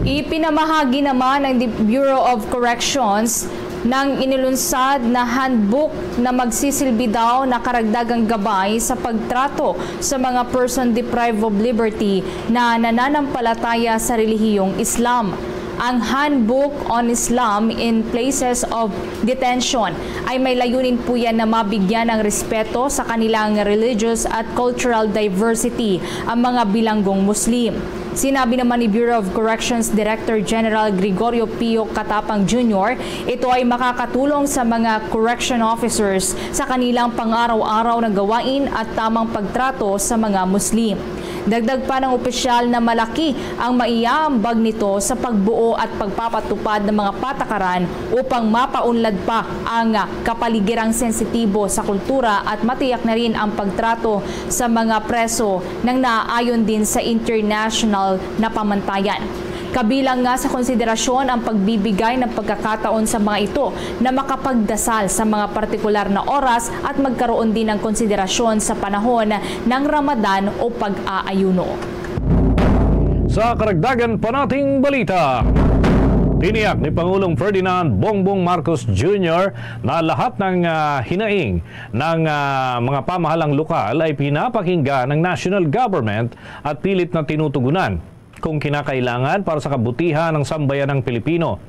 Ipinamahagi naman ng Di-, Bureau of Corrections ng inilunsad na handbook na magsisilbi daw na karagdagang gabay sa pagtrato sa mga person deprived of liberty na nananampalataya sa relihiyong Islam. Ang Handbook on Islam in Places of Detention ay may layunin po yan na mabigyan ng respeto sa kanilang religious at cultural diversity ang mga bilanggong Muslim. Sinabi naman ni Bureau of Corrections Director General Gregorio Pio Katapang Junior, ito ay makakatulong sa mga correction officers sa kanilang pang-araw-araw na gawain at tamang pagtrato sa mga Muslim. Dagdag pa ng opisyal na malaki ang maiaambag nito sa pagbuo at pagpapatupad ng mga patakaran upang mapaunlad pa ang kapaligirang sensitibo sa kultura at matiyak na rin ang pagtrato sa mga preso nang naaayon din sa international na pamantayan. Kabilang nga sa konsiderasyon ang pagbibigay ng pagkakataon sa mga ito na makapagdasal sa mga partikular na oras at magkaroon din ng konsiderasyon sa panahon ng Ramadan o pag-aayuno. Sa karagdagan pa nating balita, tiniyak ni Pangulong Ferdinand Bongbong Marcos Junior na lahat ng, ah, hinaing ng, ah, mga pamahalang lokal ay pinapakinggan ng national government at pilit na tinutugunan kung kinakailangan para sa kabutihan ng sambayanang Pilipino.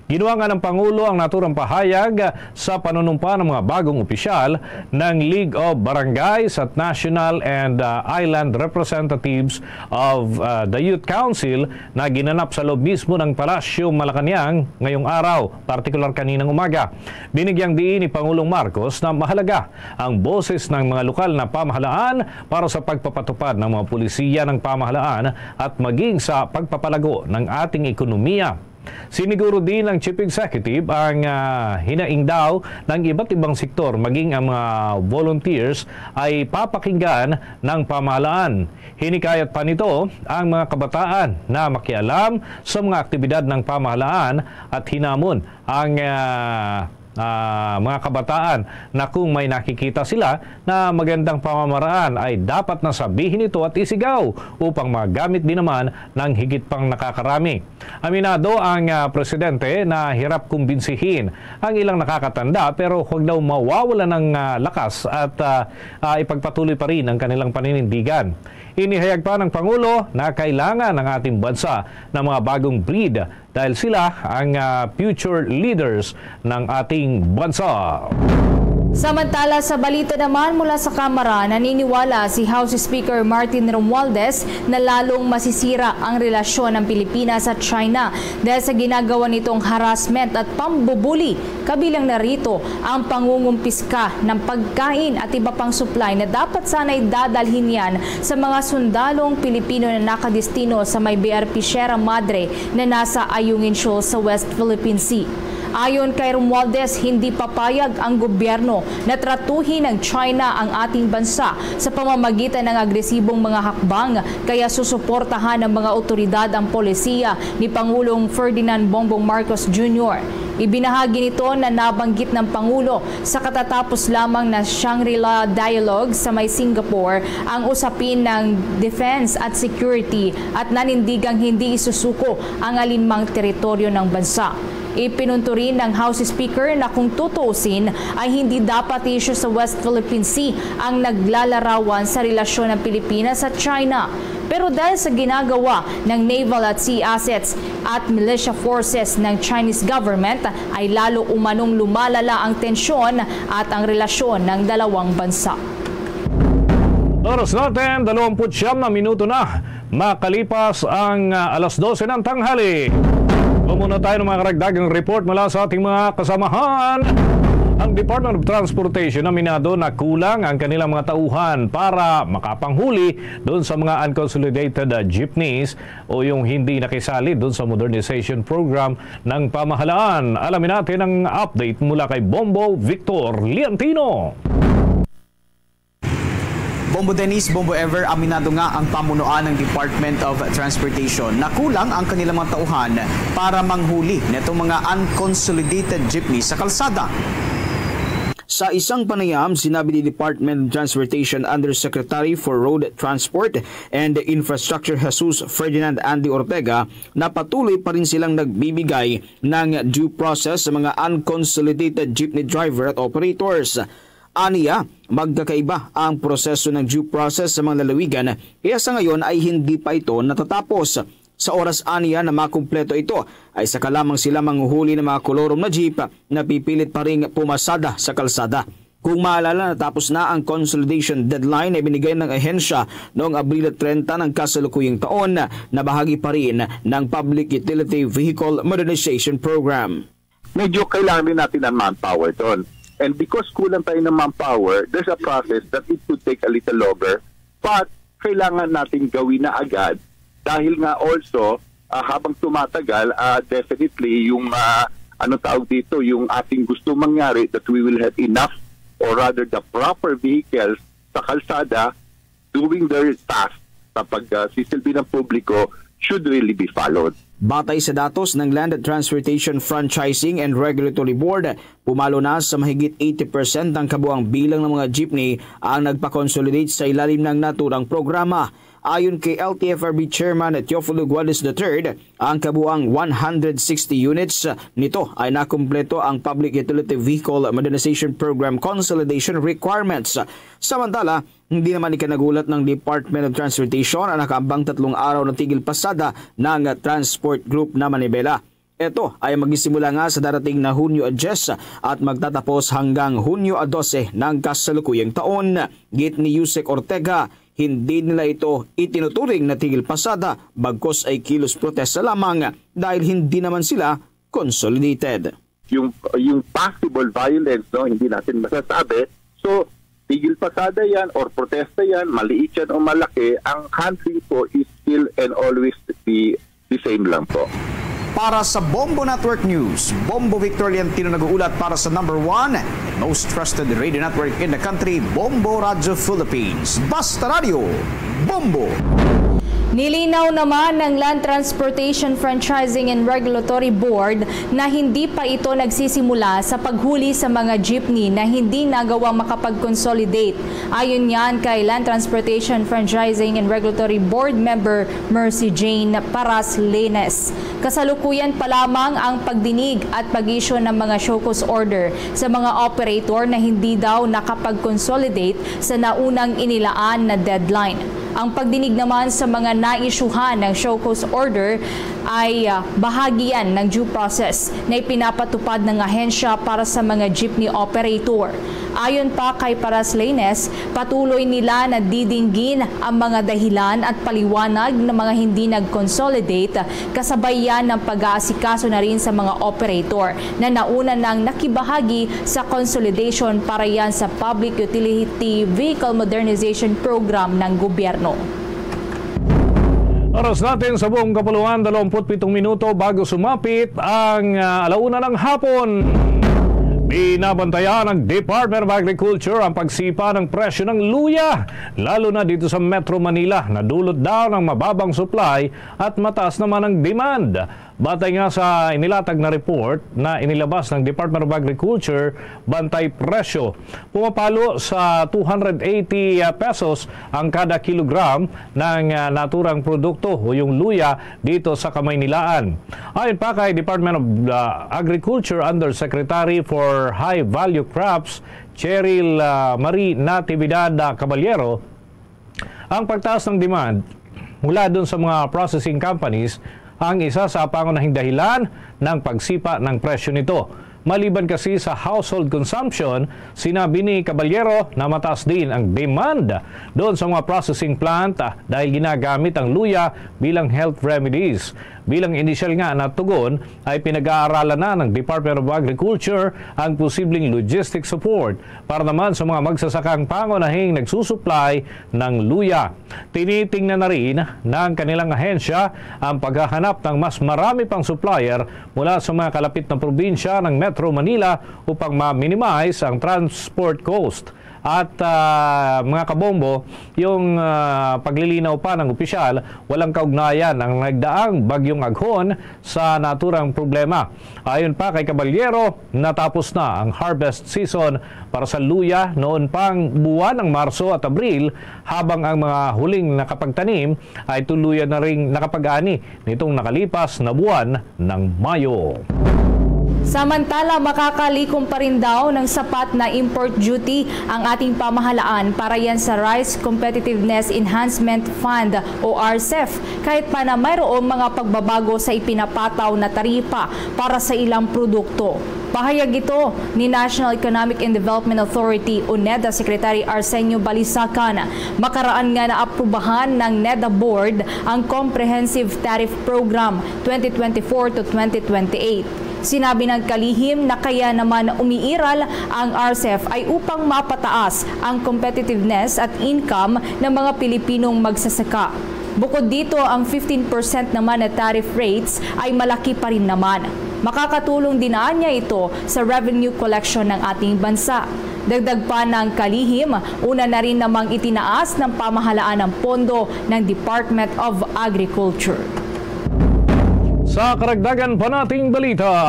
Ginuangan ng Pangulo ang naturang pahayag sa panunumpa ng mga bagong opisyal ng League of Barangays at National and, uh, Island Representatives of, uh, the Youth Council na ginanap sa loob mismo ng Palasyo Malacañang ngayong araw, partikular kaninang umaga. Binigyang diin ni Pangulong Marcos na mahalaga ang boses ng mga lokal na pamahalaan para sa pagpapatupad ng mga polisiya ng pamahalaan at maging sa pagpapalago ng ating ekonomiya. Siniguro din ng Chief Executive ang, ah, hinaing daw ng iba't ibang sektor, maging ang mga volunteers ay papakinggan ng pamahalaan. Hinikayat pa nito ang mga kabataan na makialam sa mga aktibidad ng pamahalaan at hinamon ang, ah, ah, mga kabataan na kung may nakikita sila na magandang pamamaraan ay dapat na sabihin ito at isigaw upang magamit din naman ng higit pang nakakarami. Aminado ang, ah, presidente na hirap kumbinsihin ang ilang nakakatanda, pero huwag daw mawawala ng, ah, lakas at, ah, ah, ipagpatuloy pa rin ang kanilang paninindigan. Inihayag pa ng Pangulo na kailangan ng ating bansa ng mga bagong breed dahil sila ang, ah, future leaders ng ating bansa. Samantala, sa balita naman mula sa Kamara, naniniwala si House Speaker Martin Romualdez na lalong masisira ang relasyon ng Pilipinas at China dahil sa ginagawa nitong harassment at pambubuli, kabilang na rito ang pangungumpiska ng pagkain at iba pang supply na dapat sana'y dadalhin yan sa mga sundalong Pilipino na nakadestino sa may B R P Sierra Madre na nasa Ayungin Shoal sa West Philippine Sea. Ayon kay Romualdez, hindi papayag ang gobyerno na tratuhin ng China ang ating bansa sa pamamagitan ng agresibong mga hakbang, kaya susuportahan ng mga otoridad ang polisiya ni Pangulong Ferdinand Bongbong Marcos Junior. Ibinahagi nito na nabanggit ng Pangulo sa katatapos lamang na Shangri-La Dialogue sa may Singapore ang usapin ng defense at security at nanindigang hindi isusuko ang alinmang teritoryo ng bansa. Ipinunto rin ng House Speaker na kung tutuusin ay hindi dapat issue sa West Philippine Sea ang naglalarawan sa relasyon ng Pilipinas at China. Pero dahil sa ginagawa ng naval at sea assets at militia forces ng Chinese government, ay lalo umanong lumalala ang tensyon at ang relasyon ng dalawang bansa. Oras natin, dalawamput siyam na minuto na makalipas ang, ah, alas dose ng tanghali. Muna tayo ng mga karagdagang report mula sa ating mga kasamahan. Ang Department of Transportation aminado na kulang ang kanilang mga tauhan para makapanghuli doon sa mga unconsolidated, ah, jeepneys o yung hindi nakisali doon sa modernization program ng pamahalaan. Alamin natin ang update mula kay Bombo Victor Liantino. Bombo Dennis, Bombo Ever, aminado nga ang pamunuan ng Department of Transportation na kulang ang kanilang mga tauhan para manghuli nitong mga unconsolidated jeepney sa kalsada. Sa isang panayam, sinabi ni Department of Transportation Undersecretary for Road Transport and Infrastructure Jesus Ferdinand Andy Ortega na patuloy pa rin silang nagbibigay ng due process sa mga unconsolidated jeepney driver at operators. Aniya, magkakaiba ang proseso ng due process sa mga lalawigan, kaya sa ngayon ay hindi pa ito natatapos. Sa oras aniya na makumpleto ito, ay saka lamang sila manghuhuli ng mga kolorom na jeep na pipilit pa ring pumasada sa kalsada. Kung maalala, natapos na ang consolidation deadline na ibinigay ng ahensya noong Abril treinta ng kasalukuyang taon na bahagi pa rin ng Public Utility Vehicle Modernization Program. Medyo kailangan din natin ng manpower doon. And because kulang tayo ng manpower, there's a process that it could take a little longer. But kailangan natin gawin na agad dahil nga also, ah, habang tumatagal, ah, definitely yung, ah, ano tawag dito, yung ating gusto mangyari, that we will have enough or rather the proper vehicles sa kalsada doing their task sa pagsisilbi ng publiko should really be followed. Batay sa datos ng Land Transportation Franchising and Regulatory Board, pumalo na sa mahigit eighty percent ang kabuang bilang ng mga jeepney ang nagpa-consolidate sa ilalim ng naturang programa. Ayon kay L T F R B Chairman Teofilo Guadis the third, ang kabuang one hundred sixty units nito ay nakumpleto ang Public Utility Vehicle Modernization Program consolidation requirements. Samantala, hindi naman ikinagulat ng Department of Transportation ang nakaambang tatlong araw na tigil pasada ng Transport Group na manibela. Ito ay magsisimula nga sa darating na Hunyo a diyes at magtatapos hanggang Hunyo a dose ng kasalukuyang taon. Git ni Usec Ortega, hindi nila ito itinuturing na tigil pasada, bagkos ay kilos protesta lamang dahil hindi naman sila consolidated. Yung, yung possible violence, no, hindi natin masasabi. So, tigil pasada yan or protesta yan, maliit yan o malaki, ang handling po is still and always the, the same lang po. Para sa Bombo Network News, Bombo Victor Liantino nag-uulat para sa number one most trusted radio network in the country, Bombo Radio Philippines. Basta Radio, Bombo! Nilinaw naman ng Land Transportation Franchising and Regulatory Board na hindi pa ito nagsisimula sa paghuli sa mga jeepney na hindi nagawang makapag-consolidate. Ayon yan kay Land Transportation Franchising and Regulatory Board Member Mercy Jane Paras Lenes. Kasalukuyan pa lamang ang pagdinig at pag-issue ng mga show cause order sa mga operator na hindi daw nakapag-consolidate sa naunang inilaan na deadline. Ang pagdinig naman sa mga naisyuhan ng show cause order ay, ah, bahagi yan ng due process na ipinapatupad ng ahensya para sa mga jeepney operator. Ayon pa kay Paras Lenes, patuloy nila na didinggin ang mga dahilan at paliwanag ng mga hindi nag-consolidate, kasabay yan ng pag-aasikaso na rin sa mga operator na nauna nang nakibahagi sa consolidation para yan sa Public Utility Vehicle Modernization Program ng gobyerno. Oras natin sa buong kapuluan, dalawamput pitong minuto bago sumapit ang, ah, alauna ng hapon. Binabantayan ng Department of Agriculture ang pagsipa ng presyo ng luya, lalo na dito sa Metro Manila. Nadulot daw ng mababang supply at mataas naman ang demand. Batay nga sa inilatag na report na inilabas ng Department of Agriculture, bantay presyo, pumapalo sa two hundred eighty pesos ang kada kilogram ng, ah, naturang produkto o yung luya dito sa Kamaynilaan. Ayon pa kay Department of, ah, Agriculture Undersecretary for High Value Crops, Cheryl, ah, Marie Natividad, ah, Caballero, ang pagtaas ng demand mula dun sa mga processing companies ang isa sa pangunahing dahilan ng pagsipa ng presyo nito. Maliban kasi sa household consumption, sinabi ni Caballero na mataas din ang demand doon sa mga processing plant, ah, dahil ginagamit ang luya bilang health remedies. Bilang inisyal nga na tugon ay pinag-aaralan na ng Department of Agriculture ang posibleng logistic support para naman sa mga magsasakang pangunahing nagsusupply ng luya. Tinitingnan na rin ng kanilang ahensya ang paghahanap ng mas marami pang supplier mula sa mga kalapit na probinsya ng Metro Manila upang ma-minimize ang transport cost. At, ah, mga kabombo, yung, ah, paglilinaw pa ng opisyal, walang kaugnayan ang nagdaang Bagyong Aghon sa naturang problema. Ayon pa kay Caballero, natapos na ang harvest season para sa luya noon pang buwan ng Marso at Abril, habang ang mga huling nakapagtanim ay tuluyan na ring nakapag-ani nitong nakalipas na buwan ng Mayo. Samantala, makakalikom pa rin daw ng sapat na import duty ang ating pamahalaan para yan sa Rice Competitiveness Enhancement Fund o RCEF, kahit pa na mayroong mga pagbabago sa ipinapataw na taripa para sa ilang produkto. Pahayag ito ni National Economic and Development Authority o NEDA Secretary Arsenio Balisacan. Makaraan nga naaprubahan ng NEDA Board ang Comprehensive Tariff Program twenty twenty-four to twenty twenty-eight. Sinabi ng kalihim na kaya naman umiiral ang RCEF ay upang mapataas ang competitiveness at income ng mga Pilipinong magsasaka. Bukod dito, ang fifteen percent naman na tariff rates ay malaki pa rin naman. Makakatulong din anya ito sa revenue collection ng ating bansa. Dagdag pa ng kalihim, una na rin namang itinaas ng pamahalaan ang pondo ng Department of Agriculture. Sa karagdagan pa nating balita,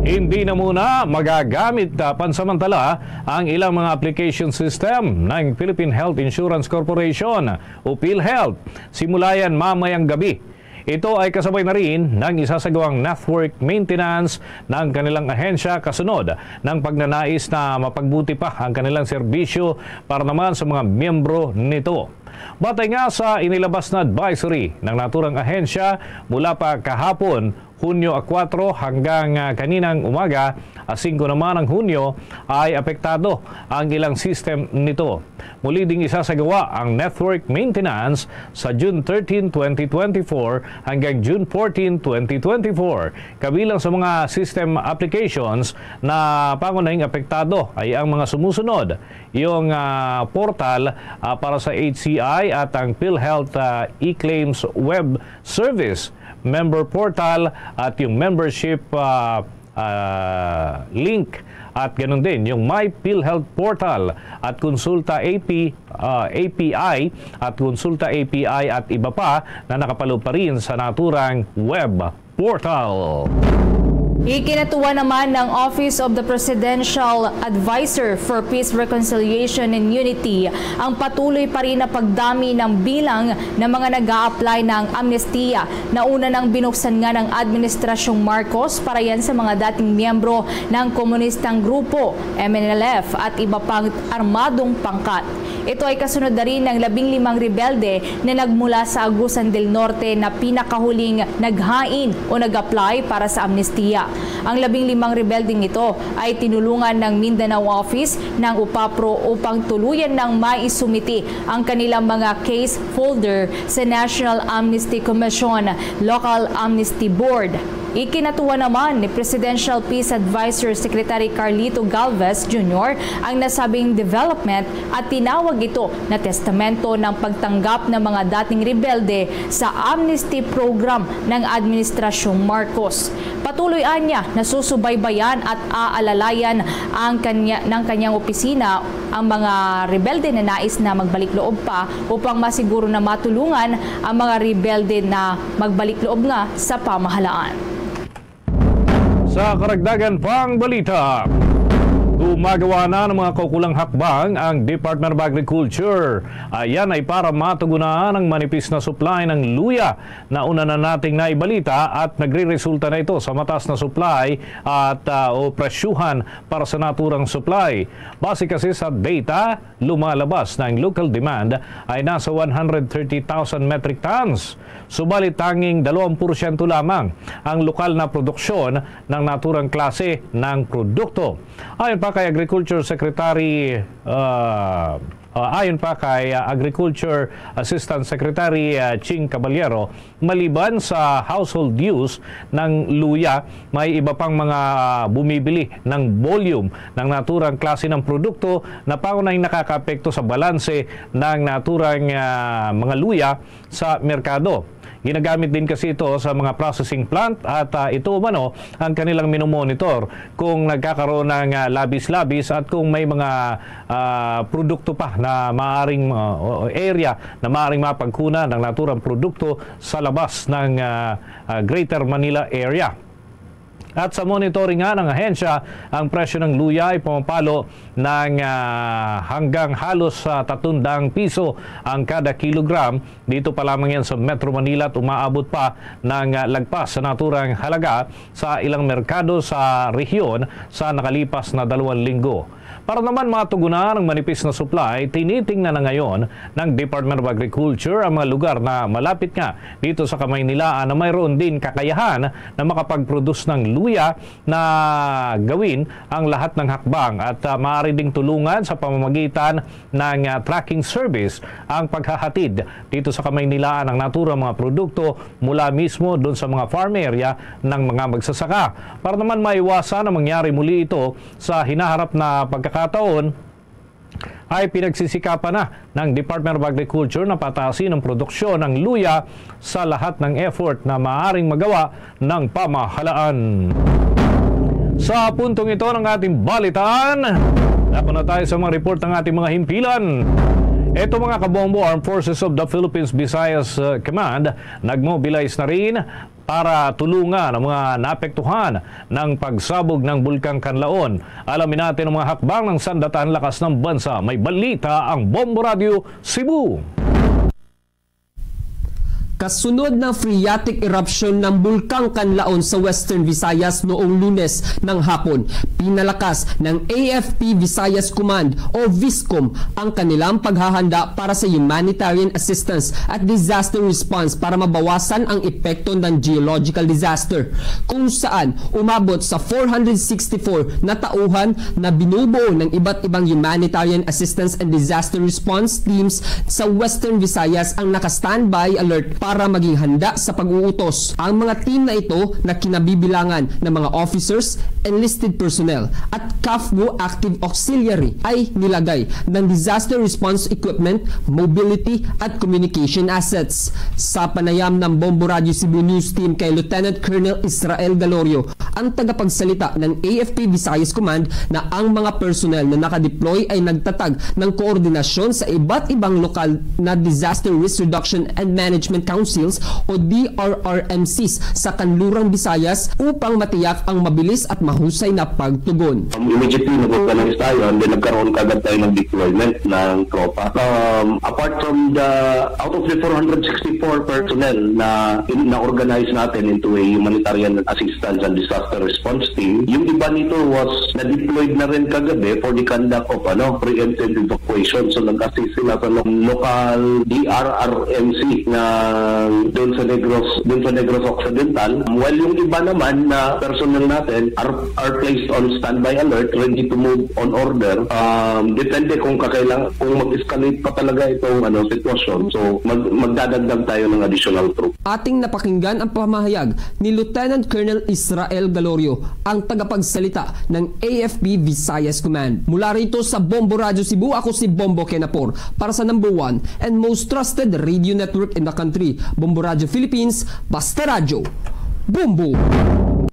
hindi na muna magagamit, ah, pansamantala ang ilang mga application system ng Philippine Health Insurance Corporation o PhilHealth simula yan mamayang gabi. Ito ay kasabay na rin ng isasagawang network maintenance ng kanilang ahensya kasunod ng pagnanais na mapagbuti pa ang kanilang serbisyo para naman sa mga miyembro nito. Batay nga sa inilabas na advisory ng naturang ahensya mula pa kahapon, Hunyo a kuwatro, hanggang, ah, kaninang umaga, a singko naman ang Hunyo, ay apektado ang ilang system nito. Muli ding isasagawa ang network maintenance sa June thirteen, twenty twenty-four hanggang June fourteen, twenty twenty-four. Kabilang sa mga system applications na pangunahing apektado ay ang mga sumusunod, yung, ah, portal, ah, para sa H C I at ang PhilHealth, ah, e-claims web service, member portal, at yung membership, ah, ah, link, at ganun din yung My PhilHealth Portal at Konsulta A P, ah, A P I at Konsulta A P I at iba pa na nakapaloob pa rin sa naturang web portal. Ikinatuwa naman ng Office of the Presidential Advisor for Peace, Reconciliation, and Unity ang patuloy pa rin na pagdami ng bilang ng mga nag-a-apply ng amnestiya. Nauna nang binuksan nga ng Administrasyong Marcos para yan sa mga dating miyembro ng komunistang grupo, M N L F, at iba pang armadong pangkat. Ito ay kasunod na rin ng labing limang rebelde na nagmula sa Agusan del Norte na pinakahuling naghain o nag-apply para sa amnestiya. Ang labing limang rebeldeng ito ay tinulungan ng Mindanao Office ng upapro upang tuluyan nang maisumiti ang kanilang mga case folder sa National Amnesty Commission, Local Amnesty Board. Ikinatuwa naman ni Presidential Peace Advisor Secretary Carlito Galvez Junior ang nasabing development at tinawag ito na testamento ng pagtanggap ng mga dating rebelde sa amnesty program ng Administrasyong Marcos. Patuloy anya na susubaybayan at aalalayan ang kanya, ng kanyang opisina ang mga rebelde na nais na magbalik loob pa upang masiguro na matulungan ang mga rebelde na magbalik loob nga sa pamahalaan. Sa karagdagan pang balita, Gumagawa na ng mga kaukulang hakbang ang Department of Agriculture. Ayan ay para matugunan ang manipis na supply ng luya na una na nating naibalita at nagre-resulta na ito sa mataas na supply at, ah, o presyuhan para sa naturang supply. Base kasi sa data, lumalabas na ang local demand ay nasa one hundred thirty thousand metric tons. Subalit tanging dalawang porsyento lamang ang lokal na produksyon ng naturang klase ng produkto. Ayon pa kay Agriculture Secretary, ah, ah, ayon pa kay, ah, Agriculture Assistant Secretary, ah, Ching Caballero, maliban sa household use ng luya, may iba pang mga bumibili ng volume ng naturang klase ng produkto na pangunahing nakakaapekto sa balanse ng naturang, ah, mga luya sa merkado. Ginagamit din kasi ito sa mga processing plant at, ah, ito umano ang kanilang minomonitor kung nagkakaroon ng, ah, labis-labis at kung may mga, ah, produkto pa na maaring, ah, o area na maaring mapagkunan ng naturang produkto sa labas ng, ah, ah, Greater Manila area. At sa monitoring nga ng ahensya, ang presyo ng luya ay pumapalo ng, ah, hanggang halos, ah, tatlong daang piso ang kada kilogram. Dito pa lamang yan sa Metro Manila at umaabot pa ng, ah, lagpas sa naturang halaga sa ilang merkado sa rehiyon sa nakalipas na dalawang linggo. Para naman matugunan ang manipis na supply, tinitingnan na ngayon ng Department of Agriculture ang mga lugar na malapit nga dito sa Kamaynilaan na mayroon din kakayahan na makapag-produce ng luya na gawin ang lahat ng hakbang at, ah, maaari ding tulungan sa pamamagitan ng, ah, tracking service ang paghahatid dito sa Kamaynilaan ng naturang mga produkto mula mismo doon sa mga farm area ng mga magsasaka. Para naman maiwasan na mangyari muli ito sa hinaharap na pagkakataon, ay pinagsisikapan na ng Department of Agriculture na pataasin ang produksyon ng luya sa lahat ng effort na maaaring magawa ng pamahalaan. Sa puntong ito ng ating balitaan, ako na tayo sa mga report ng ating mga himpilan. Ito, mga kabombo, Armed Forces of the Philippines Visayas, uh, Command nagmobilize na rin para tulungan ang mga naapektuhan ng pagsabog ng Bulkang Kanlaon. Alamin natin ang mga hakbang ng Sandatahan Lakas ng Bansa. May balita ang Bombo Radyo Cebu. Kasunod ng phreatic eruption ng Bulkang Kanlaon sa Western Visayas noong Lunes ng hapon, pinalakas ng A F P Visayas Command o VISCOM ang kanilang paghahanda para sa humanitarian assistance at disaster response para mabawasan ang epekto ng geological disaster, kung saan umabot sa four hundred sixty-four na tauhan na binubuo ng iba't ibang humanitarian assistance and disaster response teams sa Western Visayas ang naka-standby alert para maging handa sa pag-uutos. Ang mga team na ito na kinabibilangan ng mga officers, enlisted personnel, at CAFGU active auxiliary ay nilagay ng disaster response equipment, mobility, at communication assets. Sa panayam ng Bombo Radyo Cebu News Team kay Lieutenant Colonel Israel Galorio, ang tagapagsalita ng A F P Visayas Command, na ang mga personnel na nakadeploy ay nagtatag ng koordinasyon sa iba't ibang lokal na Disaster Risk Reduction and Management Councils o D R R M Cs sa Kanlurang Visayas upang matiyak ang mabilis at mahusay na pagtugon. Um, immediately nag-organize tayo and then nagkaroon kagad tayo ng deployment ng tropa. Um, apart from the, out of the four hundred sixty-four personnel na in, na-organize natin into a humanitarian assistance and disaster response team, yung iba nito was na-deployed na rin kagabi for the conduct of, ano, preemptive evacuation. So nag-assist sila sa lo-, local D R R M C na doon sa Negros, doon sa Negros Occidental. While yung iba naman na personnel natin are, are placed on standby alert, ready to move on order. Um, depende kung kakailang-, kung mag-escalate pa talaga itong, ano, sitwasyon. So mag-, magdadagdag tayo ng additional troop. Ating napakinggan ang pamahayag ni Lieutenant Colonel Israel Galorio, ang tagapagsalita ng A F P Visayas Command. Mula rito sa Bombo Radyo Cebu, ako si Bombo Kenapor para sa number one and most trusted radio network in the country, Bombo Radyo Philippines, Basta Radyo, Bombo!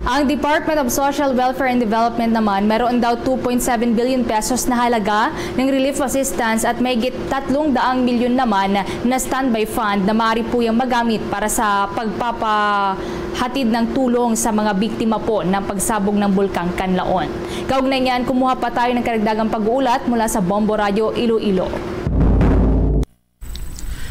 Ang Department of Social Welfare and Development naman, meron daw two point seven billion pesos na halaga ng relief assistance at mahigit tatlong daang milyon naman na standby fund na maaari po yang magamit para sa pagpapahatid ng tulong sa mga biktima po ng pagsabog ng Bulkang Kanlaon. Kaugnay niyan, kumuha pa tayo ng karagdagang pag-uulat mula sa Bombo Radio Iloilo.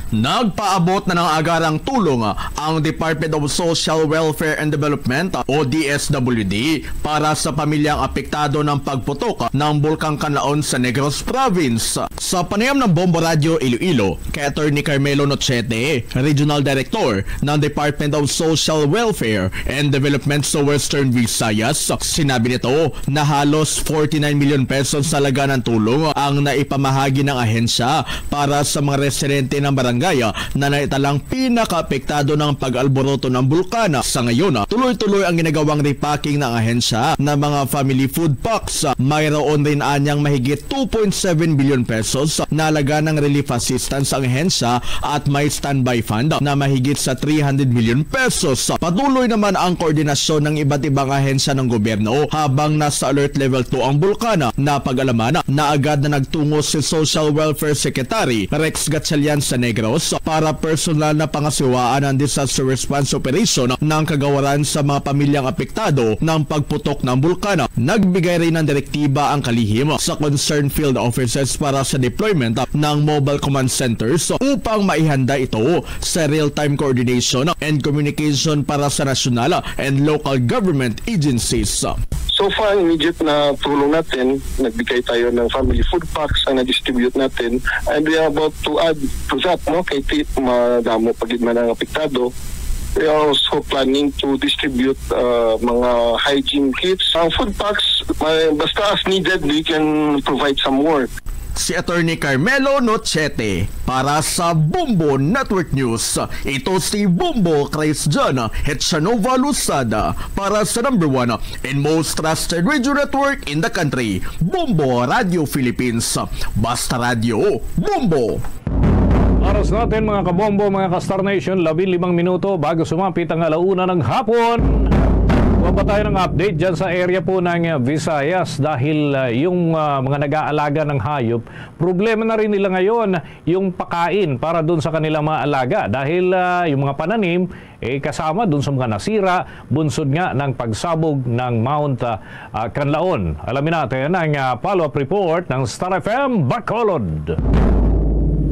Nagpaabot na ng agarang tulong ang Department of Social Welfare and Development o D S W D para sa pamilyang apektado ng pagputok ng Bulkang Kanlaon sa Negros Province. Sa panayam ng Bombo Radio Iloilo kay Attorney Carmelo Nochete, Regional Director ng Department of Social Welfare and Development sa Western Visayas, sinabi nito na halos forty-nine million pesos ang halaga ng tulong ang naipamahagi ng ahensya para sa mga residente ng barangay na naitalang pinakaapektado ng pag-alboroto ng bulkan. Sa ngayon, tuloy-tuloy ang ginagawang repacking ng ahensya ng mga family food packs. Mayroon rin anyang mahigit two point seven billion pesos na halaga ng relief assistance ang ahensya at may standby fund na mahigit sa three hundred million pesos. Patuloy naman ang koordinasyon ng iba't ibang ahensya ng gobyerno habang nasa alert level two ang bulkan. Napag-alaman na agad na nagtungo si Social Welfare Secretary Rex Gatchalian sa Negros para personal na pangasiwaan ang disaster response operation ng kagawaran sa mga pamilyang apektado ng pagputok ng bulkan. Nagbigay rin ng direktiba ang kalihim sa concerned field offices para sa deployment ng mobile command centers upang maihanda ito sa real-time coordination and communication para sa national and local government agencies. So far, immediate na tulong natin, nagbigay tayo ng family food packs ang na-distribute natin, and we are about to add to that, no? Kay ti-, madamo pa gid man ang apektado. We are also planning to distribute, uh, mga hygiene kits. Ang food packs, may, basta as needed, we can provide some more. Si Attorney Carmelo Nochete para sa Bombo Network News. Ito si Bombo Christian Hetsanova Losada para sa number one and most trusted radio network in the country, Bombo Radio Philippines. Basta Radio, Bombo! Oras natin, mga kabombo, mga ka-Star Nation, labing limang minuto bago sumapit ang alauna ng hapon. Kuha pa tayo ng update dyan sa area po ng, uh, Visayas dahil, uh, yung, uh, mga nag-aalaga ng hayop, problema na rin nila ngayon yung pakain para dun sa kanilang mga alaga dahil, uh, yung mga pananim, eh, kasama dun sa mga nasira, bunsod nga ng pagsabog ng Mount, ah, ah, Kanlaon. Alamin natin ang, ah, follow-up report ng Star F M Bacolod.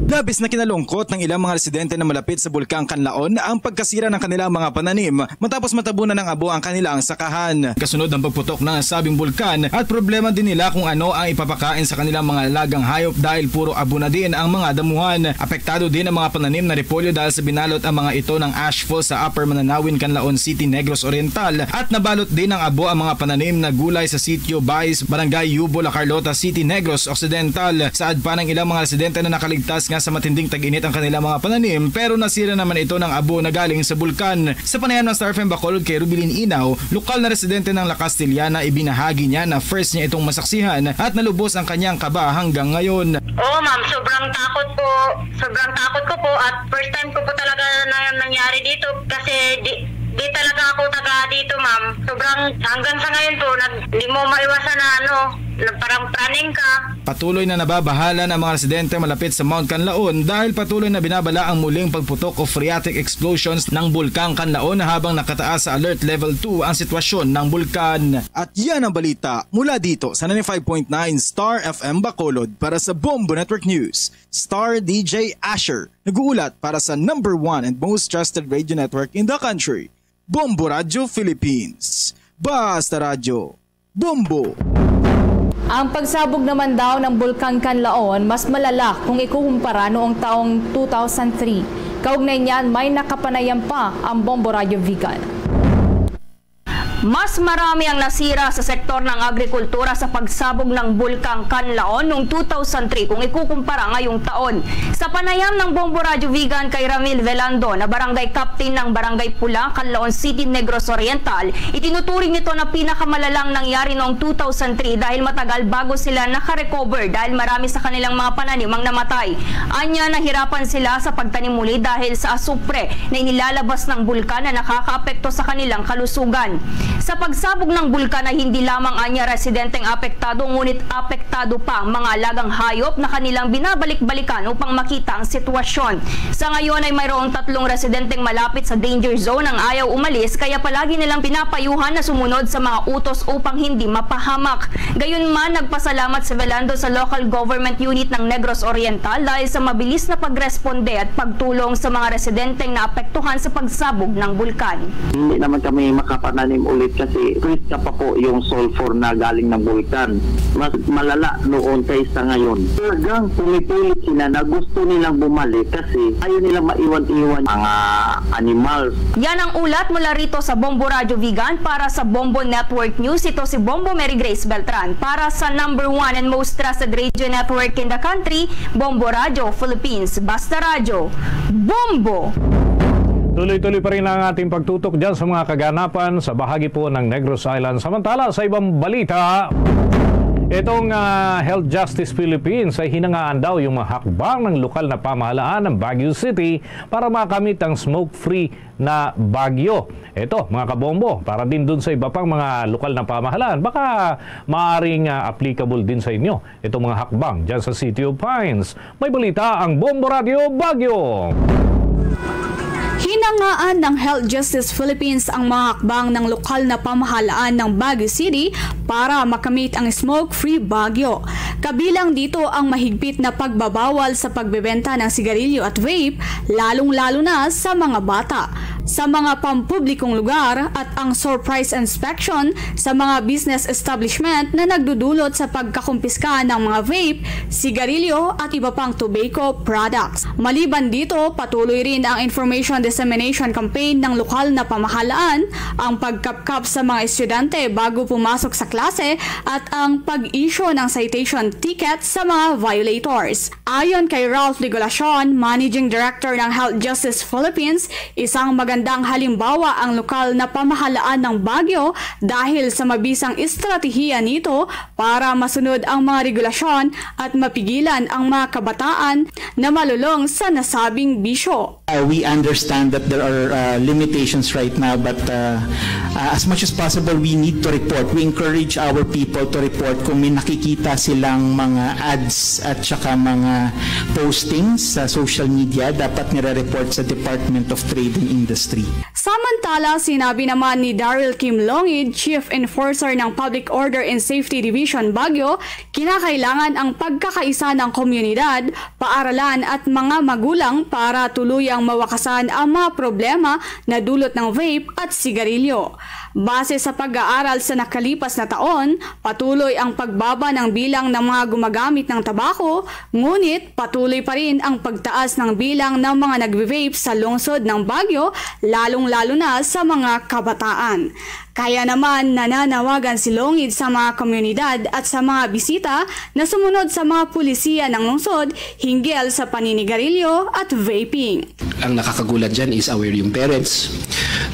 Labis na kinalungkot ng ilang mga residente na malapit sa Bulkang Kanlaon ang pagkasira ng kanilang mga pananim matapos matabunan ng abo ang kanilang sakahan. Kasunod ng pagputok ng nasabing bulkan at problema din nila kung ano ang ipapakain sa kanilang mga alagang hayop dahil puro abo na din ang mga damuhan. Apektado din ang mga pananim na repolyo dahil sa binalot ang mga ito ng ashfall sa Upper Mananawin, Canlaon City, Negros Oriental, at nabalot din ng abo ang mga pananim na gulay sa Sitio Bais, Barangay Yubo, La Carlota City, Negros Occidental. Saad pa ng ilang mga residente na nakaligtas nga sa matinding tag-init ang kanilang mga pananim, pero nasira naman ito ng abo na galing sa bulkan. Sa panayam ng Star F M Bacolod kay Rubilin Inaw, lokal na residente ng La Castellana, ibinahagi niya na first niya itong masaksihan at nalubos ang kanyang kaba hanggang ngayon. Oo, ma'am, sobrang takot po. Sobrang takot ko po at first time ko po talaga na nangyari dito kasi di, di talaga ako taga dito, ma'am. Sobrang, hanggang sa ngayon po, nag, di mo maiwasan na ano, na parang praning ka. Patuloy na nababahala ang mga residente malapit sa Mount Kanlaon dahil patuloy na binabala ang muling pagputok o phreatic explosions ng Bulkang Kanlaon habang nakataas sa Alert Level two ang sitwasyon ng bulkan. At yan ang balita mula dito sa ninety-five point nine Star F M Bacolod para sa Bombo Network News. Star D J Asher, nag-uulat para sa number one and most trusted radio network in the country, Bombo Radio Philippines. Basta Radyo, Bombo! Ang pagsabog naman daw ng Bulkang Kanlaon mas malala kung ikukumpara noong taong two thousand three. Kaugnay niyan, may nakapanayam pa ang Bombo Radio Vigan. Mas marami ang nasira sa sektor ng agrikultura sa pagsabog ng Bulkang Kanlaon noong two thousand three kung ikukumpara ngayong taon. Sa panayam ng Bombo Radyo Vigan kay Ramil Velando na barangay captain ng Barangay Pula, Kanlaon City, Negros Oriental, itinuturing nito na pinakamalalang nangyari noong two thousand three dahil matagal bago sila nakarecover dahil marami sa kanilang mga pananim ang namatay. Anya, nahirapan sila sa pagtanim muli dahil sa asupre na inilalabas ng bulkan na nakakaapekto sa kanilang kalusugan. Sa pagsabog ng bulkan ay hindi lamang anya residenteng apektado, ngunit apektado pa ang mga alagang hayop na kanilang binabalik-balikan upang makita ang sitwasyon. Sa ngayon ay mayroong tatlong residenteng malapit sa danger zone ang ayaw umalis, kaya palagi nilang pinapayuhan na sumunod sa mga utos upang hindi mapahamak. Gayunman, nagpasalamat si Velando sa local government unit ng Negros Oriental dahil sa mabilis na pagresponde at pagtulong sa mga residenteng naapektuhan sa pagsabog ng bulkan. Hindi naman kami makapananim ulit kasi fresh na pa po yung sulfur na galing ng bulkan. Mas malala noon kaysa ngayon. Talagang pumipilit sila na gusto nilang bumalik kasi ayaw nilang maiwan-iwan mga animals. Yan ang ulat mula rito sa Bombo Radyo Vigan. Para sa Bombo Network News, ito si Bombo Mary Grace Beltran. Para sa number one and most trusted radio network in the country, Bombo Radyo Philippines. Basta Radyo, Bombo! Tuloy-tuloy pa rin ang ating pagtutok dyan sa mga kaganapan sa bahagi po ng Negros Island. Samantala, sa ibang balita, itong, ah, Health Justice Philippines ay hinangaan daw yung mga hakbang ng lokal na pamahalaan ng Baguio City para makamit ang smoke-free na Baguio. Ito, mga kabombo, para din dun sa iba pang mga lokal na pamahalaan, baka maaring, ah, applicable din sa inyo itong mga hakbang dyan sa City of Pines. May balita ang Bombo Radyo Baguio. Hinangaan ng Health Justice Philippines ang mga hakbang ng lokal na pamahalaan ng Baguio City para makamit ang smoke-free Baguio. Kabilang dito ang mahigpit na pagbabawal sa pagbebenta ng sigarilyo at vape, lalong-lalo na sa mga bata, sa mga pampublikong lugar, at ang surprise inspection sa mga business establishment na nagdudulot sa pagkakumpiska ng mga vape, sigarilyo, at iba pang tobacco products. Maliban dito, patuloy rin ang information dissemination campaign ng lokal na pamahalaan, ang pagkapkap sa mga estudyante bago pumasok sa klase, at ang pag-issue ng citation ticket sa mga violators. Ayon kay Ralph Ligolacion, Managing Director ng Health Justice Philippines, isang magandang halimbawa ang lokal na pamahalaan ng Baguio dahil sa mabisang estratehiya nito para masunod ang mga regulasyon at mapigilan ang mga kabataan na malulong sa nasabing bisyo. Uh, we understand that there are, uh, limitations right now, but, uh, uh, as much as possible, we need to report. We encourage our people to report kung may nakikita silang mga ads at saka mga postings sa social media, dapat nire-report sa Department of Trade and Industry. Samantala, sinabi naman ni Daryl Kim Longid, Chief Enforcer ng Public Order and Safety Division Baguio, kinakailangan ang pagkakaisa ng komunidad, paaralan at mga magulang para tuluyang mawakasan ang mga problema na dulot ng vape at sigarilyo. Base sa pag-aaral sa nakalipas na taon, patuloy ang pagbaba ng bilang ng mga gumagamit ng tabako, ngunit patuloy pa rin ang pagtaas ng bilang ng mga nagve-vape sa lungsod ng Baguio, lalong-lalo na sa mga kabataan. Kaya naman, nananawagan si Longid sa mga komunidad at sa mga bisita na sumunod sa mga pulisiya ng lungsod hinggil sa paninigarilyo at vaping. Ang nakakagulat dyan is aware yung parents.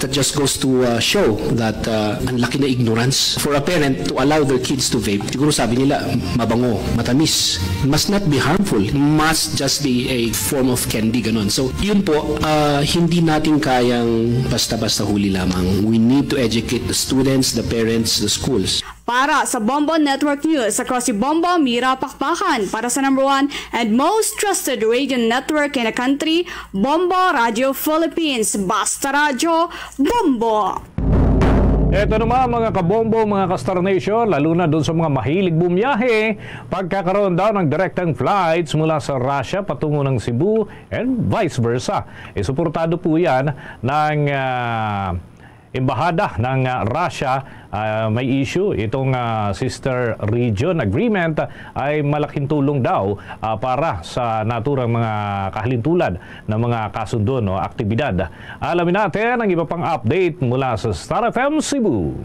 That just goes to, uh, show that, uh, ang laki na ignorance for a parent to allow their kids to vape. Siguro sabi nila, mabango, matamis. Must not be harmful. Must just be a form of candy, ganun. So, yun po, uh, hindi natin kayang basta-basta huli lamang. We need to educate the students, the parents, the schools. Para sa Bombo Network News, ako si Bombo Mira Pakpakan para sa number one and most trusted radio network in the country, Bombo Radio Philippines. Basta Radyo, Bombo! Eto naman, mga kabombo, mga ka-Star Nation, lalo na dun sa mga mahilig bumiyahe, pagkakaroon daw ng direktang flights mula sa Russia patungo ng Cebu and vice versa. Isuportado po yan ng, ah, Embahada ng, ah, Russia. Ah, may issue itong, ah, sister region agreement, ah, ay malaking tulong daw, ah, para sa naturang mga kahalintulad ng mga kasundo, no, aktibidad. Alamin natin ang iba pang update mula sa Star F M Cebu.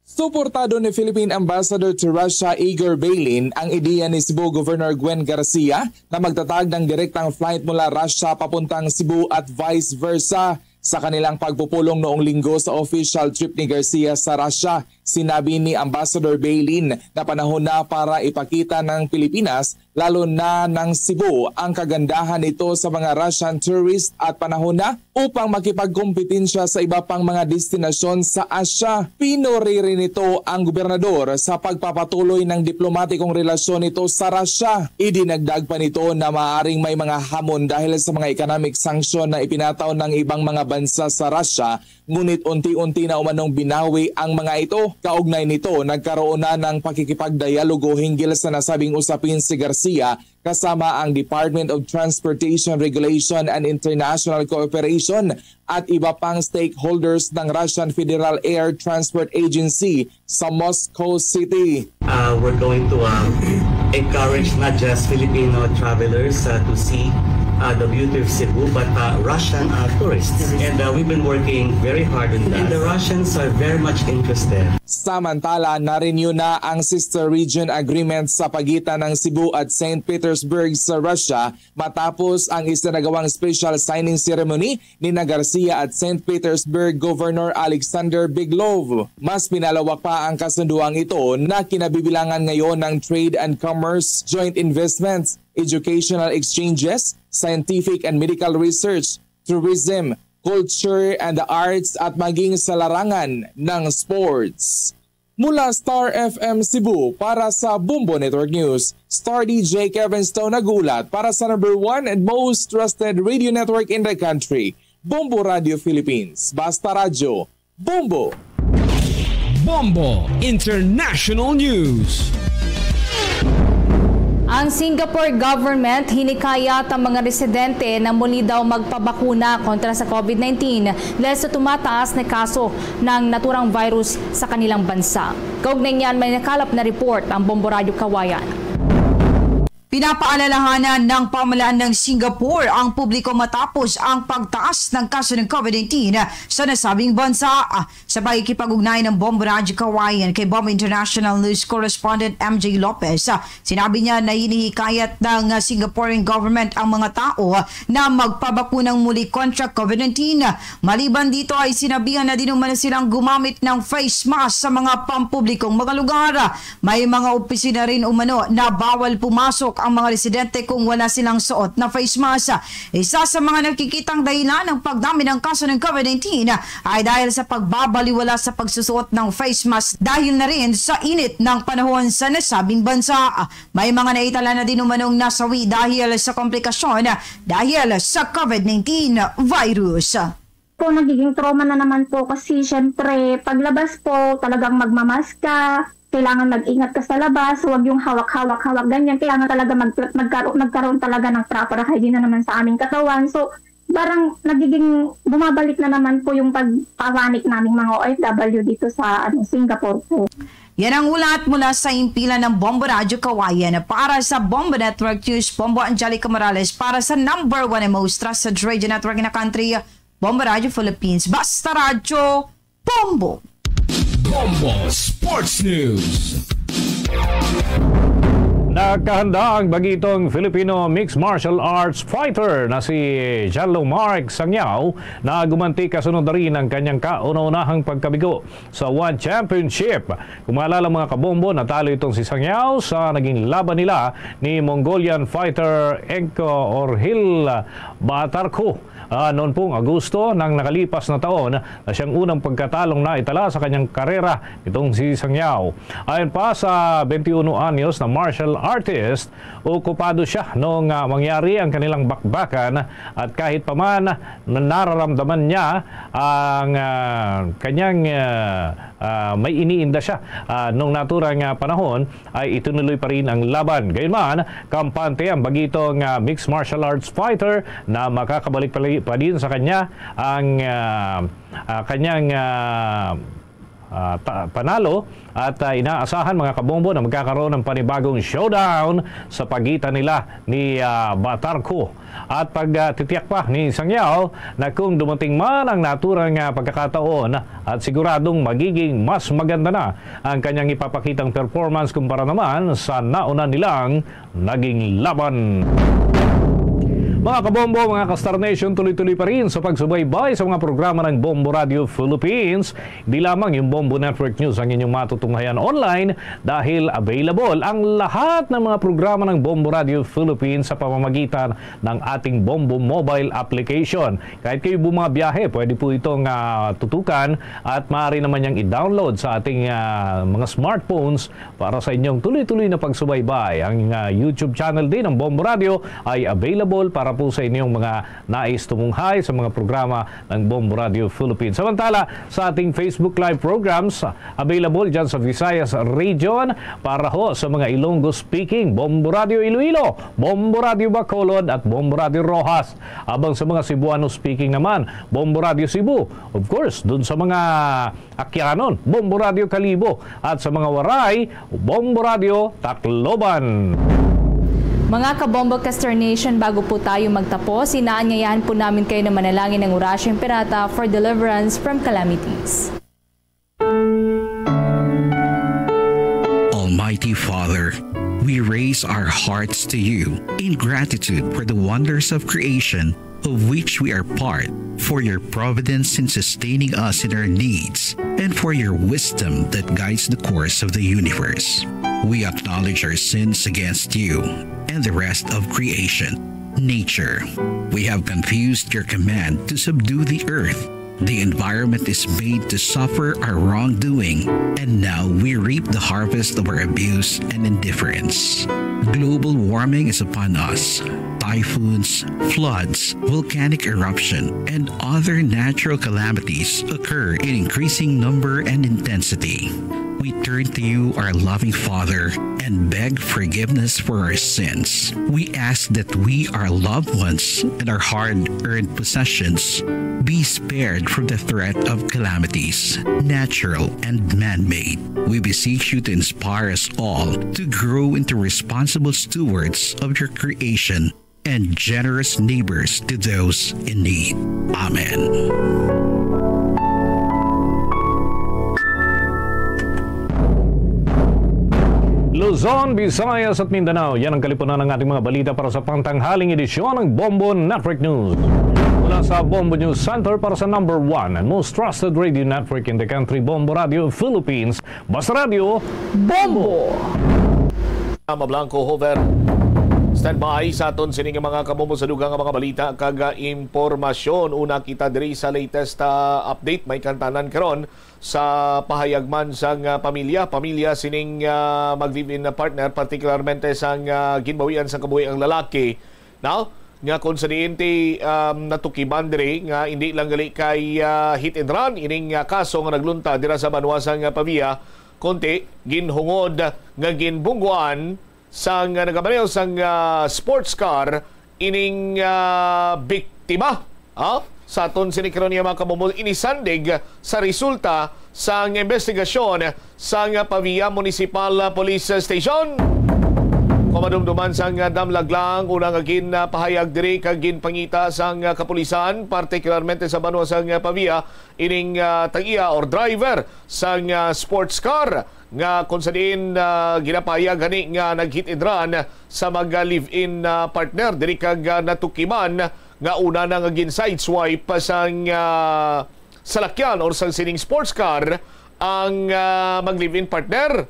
Suportado ni Philippine Ambassador to Russia Igor Baylin ang ideya ni Cebu Governor Gwen Garcia na magtatag ng direktang flight mula Russia papuntang Cebu at vice versa. Sa kanilang pagpupulong noong Linggo sa official trip ni Garcia sa Russia, Sinabi ni Ambassador Baylin na panahon na para ipakita ng Pilipinas, lalo na ng Cebu, ang kagandahan nito sa mga Russian tourist at panahon na upang makipagkompetensya sa iba pang mga destinasyon sa Asia. Pinuri rin nito ang gobernador sa pagpapatuloy ng diplomatikong relasyon nito sa Russia. Idinagdag pa nito na maaaring may mga hamon dahil sa mga economic sanction na ipinataw ng ibang mga bansa sa Russia, ngunit unti-unti na umanong binawi ang mga ito. Kaugnay nito, nagkaroon na ng pakikipagdialogo hinggil sa nasabing usapin si Garcia kasama ang Department of Transportation Regulation and International Cooperation at iba pang stakeholders ng Russian Federal Air Transport Agency sa Moscow City. Uh, we're going to, um, encourage not just Filipino travelers, uh, to see, uh, the beauty of Cebu, but, uh, Russian, uh, tourists. And, uh, we've been working very hard on that. And the Russians are very much interested. Samantala, na-renew na ang Sister Region Agreement sa pagitan ng Cebu at Saint Petersburg sa Russia matapos ang isinagawang special signing ceremony ni na Garcia at Saint Petersburg Governor Alexander Beglov. Mas pinalawak pa ang kasunduang ito na kinabibilangan ngayon ng trade and commerce, joint investments, educational exchanges, scientific and medical research, tourism, culture and the arts at maging sa larangan ng sports. Mula Star F M Cebu para sa Bombo Network News, Star D J Kevin Stone nag-ulat para sa number one and most trusted radio network in the country, Bombo Radio Philippines. Basta Radyo, Bombo! Bombo International News. Ang Singapore government hinikayat ang mga residente na muli daw magpabakuna kontra sa COVID nineteen dahil sa tumataas na kaso ng naturang virus sa kanilang bansa. Kaugnay niyan, may nakalap na report ang Bombo Radyo Kawayan. Pinapaalalahanan ng pamahalaan ng Singapore ang publiko matapos ang pagtaas ng kaso ng COVID nineteen sa nasabing bansa. Sa pakikipag-ugnay ng Bombo Radyo Kawayan kay Bombo International News Correspondent M J Lopez, sinabi niya na hinihikayat ng Singaporean government ang mga tao na magpabakunang muli kontra COVID nineteen. Maliban dito ay sinabihan na din umano silang gumamit ng face mask sa mga pampublikong mga lugar. May mga opisina rin umano na bawal pumasok ang mga residente kung wala silang suot na face mask. Isa sa mga nakikitang dahilan ng pagdami ng kaso ng COVID nineteen ay dahil sa pagbabaliwala sa pagsusuot ng face mask dahil na rin sa init ng panahon sa nasabing bansa. May mga naitala na din umanong nasawi dahil sa komplikasyon dahil sa COVID nineteen virus. Po, nagiging trauma na naman po kasi syempre paglabas po talagang magmamask ka, kailangan mag-ingat ka sa labas, huwag yung hawak-hawak-hawak ganyan, kailangan talaga mag magkaro magkaroon talaga ng proper hygiene na naman sa aming katawan. So, parang nagiging bumabalik na naman po yung pagpapanik naming mga O F W dito sa, ano, Singapore po. Yan ang ulat mula sa himpilan ng Bombo Radyo Kawayan. Para sa Bombo Network News, Bombo Angelica Morales para sa number one and most trusted radio network in the country, Bombo Radyo Philippines. Basta Radyo, Bombo! Bombo Sports News. Nakahanda ang bagitong Filipino mixed martial arts fighter na si Janlo Mark Sangyao na gumanti kasunod na rin ang kanyang kauna-unahang pagkabigo sa One Championship. Kung maalala, mga kabombo, natalo itong si Sangyao sa naging laban nila ni Mongolian fighter Enko Orhil Batarko, ah, noon pong Agosto ng nakalipas na taon, na siyang unang pagkatalong na itala sa kanyang karera itong si Sangyao. Ayon pa sa twenty-one anyos na martial artist, okupado siya nung, ah, mangyari ang kanilang bakbakan, at kahit pa man na nararamdaman niya ang, ah, kanyang, ah, ah, may iniinda siya, ah, nung naturang, ah, panahon, ay itinuloy pa rin ang laban. Gayunman, kampante ang bagitong, ah, mixed martial arts fighter na makakabalik pa li-, pa din sa kanya ang, ah, ah, kanyang, ah, ah, ta-, panalo at, ah, inaasahan, mga kabombo, na magkakaroon ng panibagong showdown sa pagitan nila ni, ah, Batarco. At pag, ah, titiyak pa ni Sangyao na kung dumating man ang naturang, ah, pagkakataon at siguradong magiging mas maganda na ang kanyang ipapakitang performance kumpara naman sa nauna nilang naging laban. Mga kabombo, mga ka-Star Nation, tuloy-tuloy pa rin sa pagsubaybay sa mga programa ng Bombo Radio Philippines. Di lamang yung Bombo Network News ang inyong matutunghayan online dahil available ang lahat ng mga programa ng Bombo Radio Philippines sa pamamagitan ng ating Bombo mobile application. Kahit kayo po mga biyahe, pwede po itong ah, tutukan at maaari naman niyang i-download sa ating ah, mga smartphones para sa inyong tuloy-tuloy na pagsubaybay. Ang ah, YouTube channel din ng Bombo Radio ay available para po sa inyong mga nais tumunghay sa mga programa ng Bombo Radio Philippines. Samantala, sa ating Facebook Live programs, available dyan sa Visayas Region para ho sa mga Ilonggo speaking, Bombo Radio Iloilo, Bombo Radio Bacolod at Bombo Radio Roxas. Habang sa mga Cebuano speaking naman, Bombo Radio Cebu, of course, dun sa mga Akyanon, Bombo Radio Kalibo, at sa mga Waray, Bombo Radio Tacloban. Mga kabombo, ka-Star Nation, bago po tayo magtapos, inaanyayahan po namin kayo na manalangin ng Orasyo Imperata for deliverance from calamities. Almighty Father, we raise our hearts to you in gratitude for the wonders of creation of which we are part, for your providence in sustaining us in our needs, and for your wisdom that guides the course of the universe. We acknowledge our sins against you and the rest of creation. Nature, we have confused your command to subdue the earth. The environment is made to suffer our wrongdoing, and now we reap the harvest of our abuse and indifference. Global warming is upon us. Typhoons, floods, volcanic eruption, and other natural calamities occur in increasing number and intensity. We turn to you, our loving Father, and beg forgiveness for our sins. We ask that we, our loved ones, and our hard earned possessions be spared from the threat of calamities, natural and man made. We beseech you to inspire us all to grow into responsible stewards of your creation and generous neighbors to those in need. Amen. Luzon, Visayas at Mindanao, yan ang kalipunan ng ating mga balita para sa pangtanghaling edisyon ng Bombo Network News. Mula sa Bombo News Center para sa number one and most trusted radio network in the country, Bombo Radio Philippines, Basta Radio, Bombo! Mablanco Hover, standby sa aton sini nga mga kabombo sa dugang nga mga balita kag ah, impormasyon. Una kita diri sa latest ah, update, may kantanan karon sa pahayag man sang ah, pamilya, pamilya sining ah, mag-live-in na partner, partikularmente sang ah, ginbawian sang kabuhi ang lalaki, no? Nga kung sa diin ti um, natukiban diri nga hindi lang gali kay ah, hit and run ining ah, kaso nga naglunta dira sa banwa sang ah, Pavia, kundi ginhungod nga ginbungguan sang ah, nagamaneho sang ah, sports car ining ah, biktima. Ah, sa aton sini karon niya mga kabombo, inisandig sa resulta sang investigasyon sang Pavia Municipal Police Station. Kung madumduman sang damlag lang, una nga ginpahayag diri kag ginpangita sang kapulisan, partikularmente sa banwa sang Pavia, ining ah, tag-iya or driver sang ah, sports car nga kung sa diin ah, ginapahayag gani nga nag-hit and run sa mga live-in ah, partner diri kag ah, natukiman nga una na nga gin-sideswipe sang ah, salakyan or sang sining sports car ang ah, mag-live-in partner.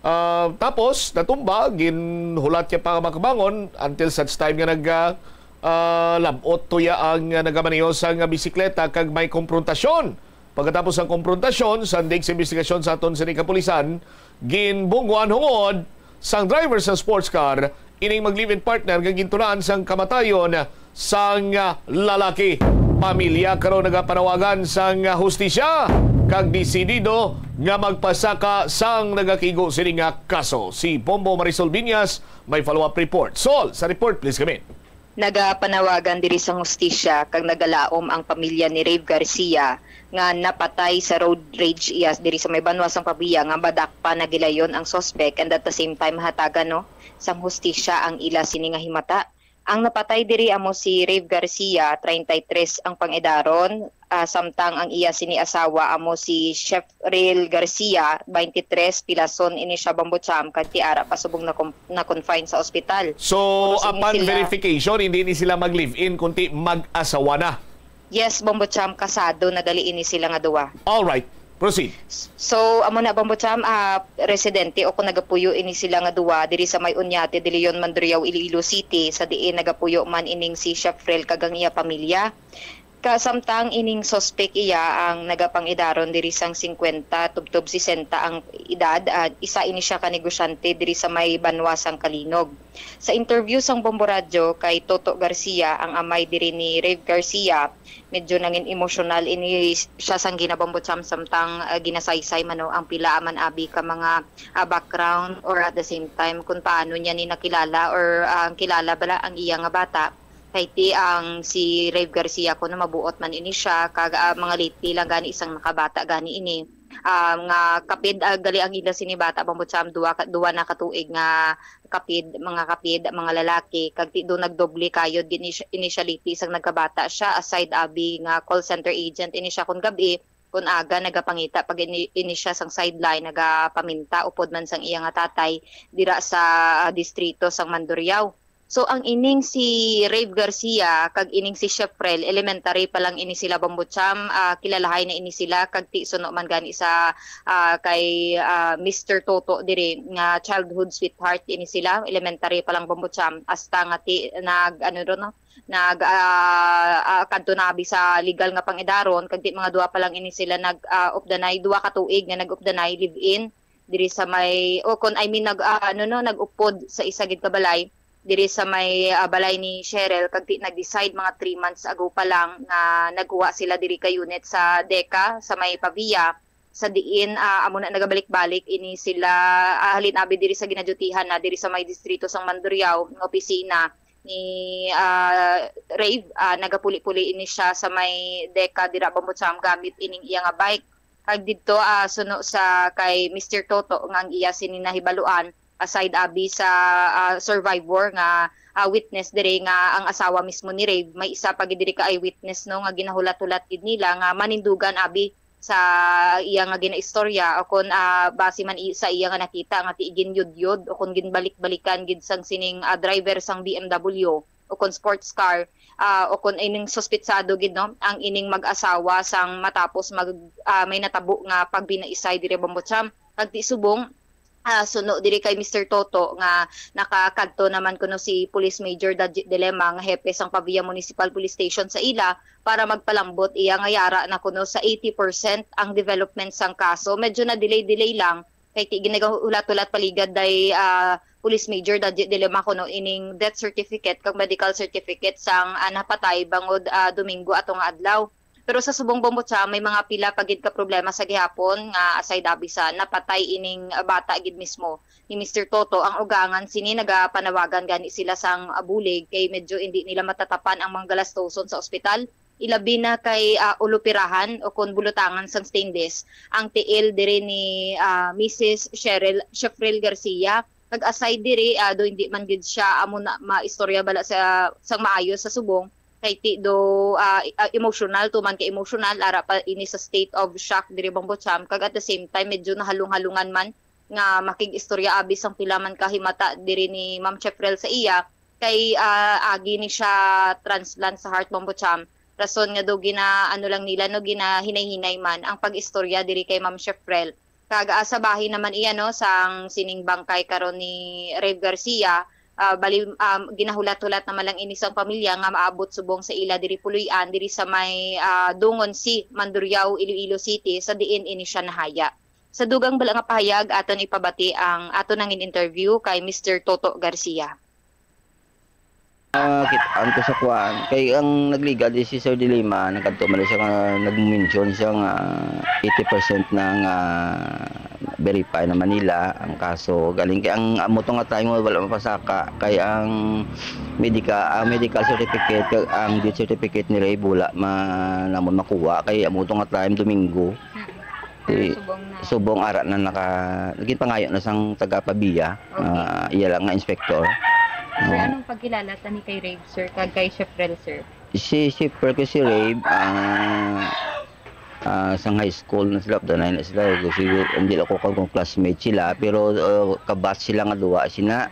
Ah, tapos natumba, ginhulat niya pa makabangon until such time nga nag ah, ah, labot tuya ang ah, nagamaneho sang bisikleta kag may komprontasyon. Pagkatapos ang komprontasyon, sandig sa investigasyon sa aton sini kapulisan, ginbungguan hungod sang driver sa sports car ining mag-live-in partner nga gintunan sang kamatayon sang ah, lalaki. Pamilya karon nagapanawagan sang ah, hustisya kag desidido nga magpasaka sang nagakigo sini nga kaso. Si Bombo Marisol Viñas may follow-up report. Sol, sa report, please come in. Nagapanawagan diri sa hustisya kag nagalaom ang pamilya ni Rave Garcia nga napatay sa road rage iya diri sa may banwa sang Pavia nga madakpan na gilayon ang suspect, and at the same time mahatagan, no, sang hustisya ang ila sini nga himata. Ang napatay diri amo si Rave Garcia, treinta y tres ang pang-edaron, ah, samtang ang iya sini asawa amo si Chef Real Garcia, twenty-three, pilason ini siya, Bombo Cham, kag ti ara pa subong na, na-confine sa ospital. So, Puros ini upon sila verification, hindi ni sila mag-live-in, kundi mag-asawa na. Yes, Bombo Cham, kasado na gali ini sila nga duwa. All right, proceed. So, amo na, Bombo Cham, ah, residente o kung nagapuyo ini sila nga duwa diri sa may Oñate de Leon, Mandurriao, Iloilo City, sa diin nagapuyo man ining si Shefrel kag ang iya pamilya. Kasamtang ining suspek iya ang nagapangidaron diri sang singkwenta tubtob sesenta ang edad, ah, isa ini siya ka negosyante diri sa may banwa sang Calinog. Sa interview sang Bombo Radyo kay Toto Garcia, ang amay diri ni Rave Garcia, medyo nangin emosyonal ini siya sang ginabambutsam samtang, ah, ginasaysay man, no, ang pila man abi ka mga, ah, background or at the same time kung paano niya ni nakilala or, ah, ang kilala bala ang iya nga bata. Kay ti ang si Rave Garcia kuno mabuot man ini siya kag, ah, mga lately lang gani isang nakabata gani ini, ah, nga kapid, ah, gali ang ila sini bata, bambutsam, duwa ka, duwa na ka tuig nga kapid, mga kapid, mga lalaki, kag ti do nagdoble kayod gid ini siya, ini siya lately sang nagkabata siya, aside abi nga call center agent ini siya kun gab-i, kun aga nagapangita pag ini, ini siya sang sideline, nagapaminta upod man sang iya nga tatay dira sa, ah, distrito sang Mandurriao. So, ang ining si Rave Garcia kag ining si Shefrel, elementary pa lang ini sila, bambutsam, ah, kilalahay na ini sila, kag ti suno man gani sa, ah, kay, ah, Mister Toto diri nga childhood sweetheart ini sila, elementary pa lang, bambutsam, hasta nga ti nag, ano ron, no, nag, ah, ah, kadto na abi sa legal nga pangidaron, kag ti mga duwa pa lang ini sila nag, ah, updanay, duwa ka tuig nga nag-updanay, live-in, diri sa may, o kun, I mean, nag, ah, ano, no, nag-upod sa isa gid ka balay, diri sa may, ah, balay ni Cheryl, kag ti nag-decide mga three months ago pa lang nga nagkuha sila diri ka unit sa DECA, sa may Pavia, sa diin, ah, amo na nagabalik-balik ini sila, ah, halin abi diri sa ginadyutihan na diri sa may distrito sang Mandurriao nga opisina ni, ah, Rave, ah, nagapuli-puli ini siya sa may DECA dira, bambutsam, gamit ining iya nga bike. Kag didto, ah, suno sa kay Mister Toto nga ang iya sini nahibaluan, aside abi sa, ah, survivor nga, ah, witness diri nga ang asawa mismo ni Rave, may isa pa gid diri ka eyewitness, no, nga ginahulat-hulat gid nila nga manindugan abi sa iya nga ginaistorya, o kon, ah, base man i-, sa iya nga nakita nga ti ginyudyod o kon ginbalik-balikan gid sang sining, ah, driver sang B M W o kon sports car, ah, o kon ining suspitsado gid, no, ang ining mag-asawa sang matapos mag, ah, may natabo nga pagbinaisay diri, bambutsam. Kag ti subong, ah, suno diri kay Mister Toto nga nakakadto naman kuno si Police Major Dajit Dilema nga hepe sang Pavia Municipal Police Station sa ila para magpalambot iya nga yara na kuno sa eighty percent ang development sang kaso. Medyo na-delay-delay lang kay ti ginagahulat-hulat paligad day, ah, Police Major Dajit Dilema kuno ining death certificate kag medical certificate sang, ah, napatay bangod, ah, Domingo ato nga adlaw. Pero sa subong, bambutsam, may mga pila pa gid ka problema sa gihapon nga aside abi sa napatay ining bata gid mismo ni Mister Toto. Ang ugangan sini nagapanawagan gani sila sang, ah, bulig kay medyo indi nila matatapan ang mga galastoson sa ospital. Ilabi na kay, ah, ulupirahan o kon bulutangan sang stainless ang tiil diri ni, ah, Missus Cheryl, Shefril Garcia. Nag-aside diri, ah, do hindi man gid siya amo na maistorya bala sa sang maayo sa subong. Kay ti do, ah, ah, emotional, tuman ka emotional, ara pa ini sa state of shock diri, bambutsam, kag at the same time medyo nahalong-halongan man nga makig-istorya abi sang pila man ka himata diri ni Ma'am Chefrel sa iya, kay, ah, agi ni siya transplant sa heart, bambutsam. Rason nga do gina, ano lang nila, no, ginahinay-hinay man ang pag-istorya diri kay Ma'am Chefrel. Kag, ah, sa bahin naman iya, no, sang sining bangkay karon ni Rave Garcia, ah, bali, um, ginahulat-hulat naman lang ini sang pamilya nga maabot subong sa ila diri puloy-an, diri sa may, ah, Dungon C, Mandurriao, Iloilo City, sa diin ini siya nahaya. Sa dugang bala nga pahayag, aton ipabati ang aton nangin interview kay Mister Toto Garcia. Ah, kit-an ko sa kuan. Kay ang nagliga di si Sir Dilima, nagkadto man siya nga nag-mention siya nga eighty percent na nga verify na Manila ang kaso. Galing kay ang amo to nga time wala mapasaka kay ang medical, ang medical certificate kag ang death certificate ni Ray wala man namon makuha kay amo to nga time Domingo. Pero Ti subong na. Subong ara na naka, naging pangayo na sang taga Pavia. Okay. Ah, iya lang nga inspector. Sir, oo, anong pagkilala tani kay Rave, sir, kag kay Shefrel, sir? Si Shefrel kay si Rave, ah, Ah, sang high school na sila, danay na sila. Siguro, hindi lang ko kung classmate sila, pero, ah, kabatch sila nga duwa, sina,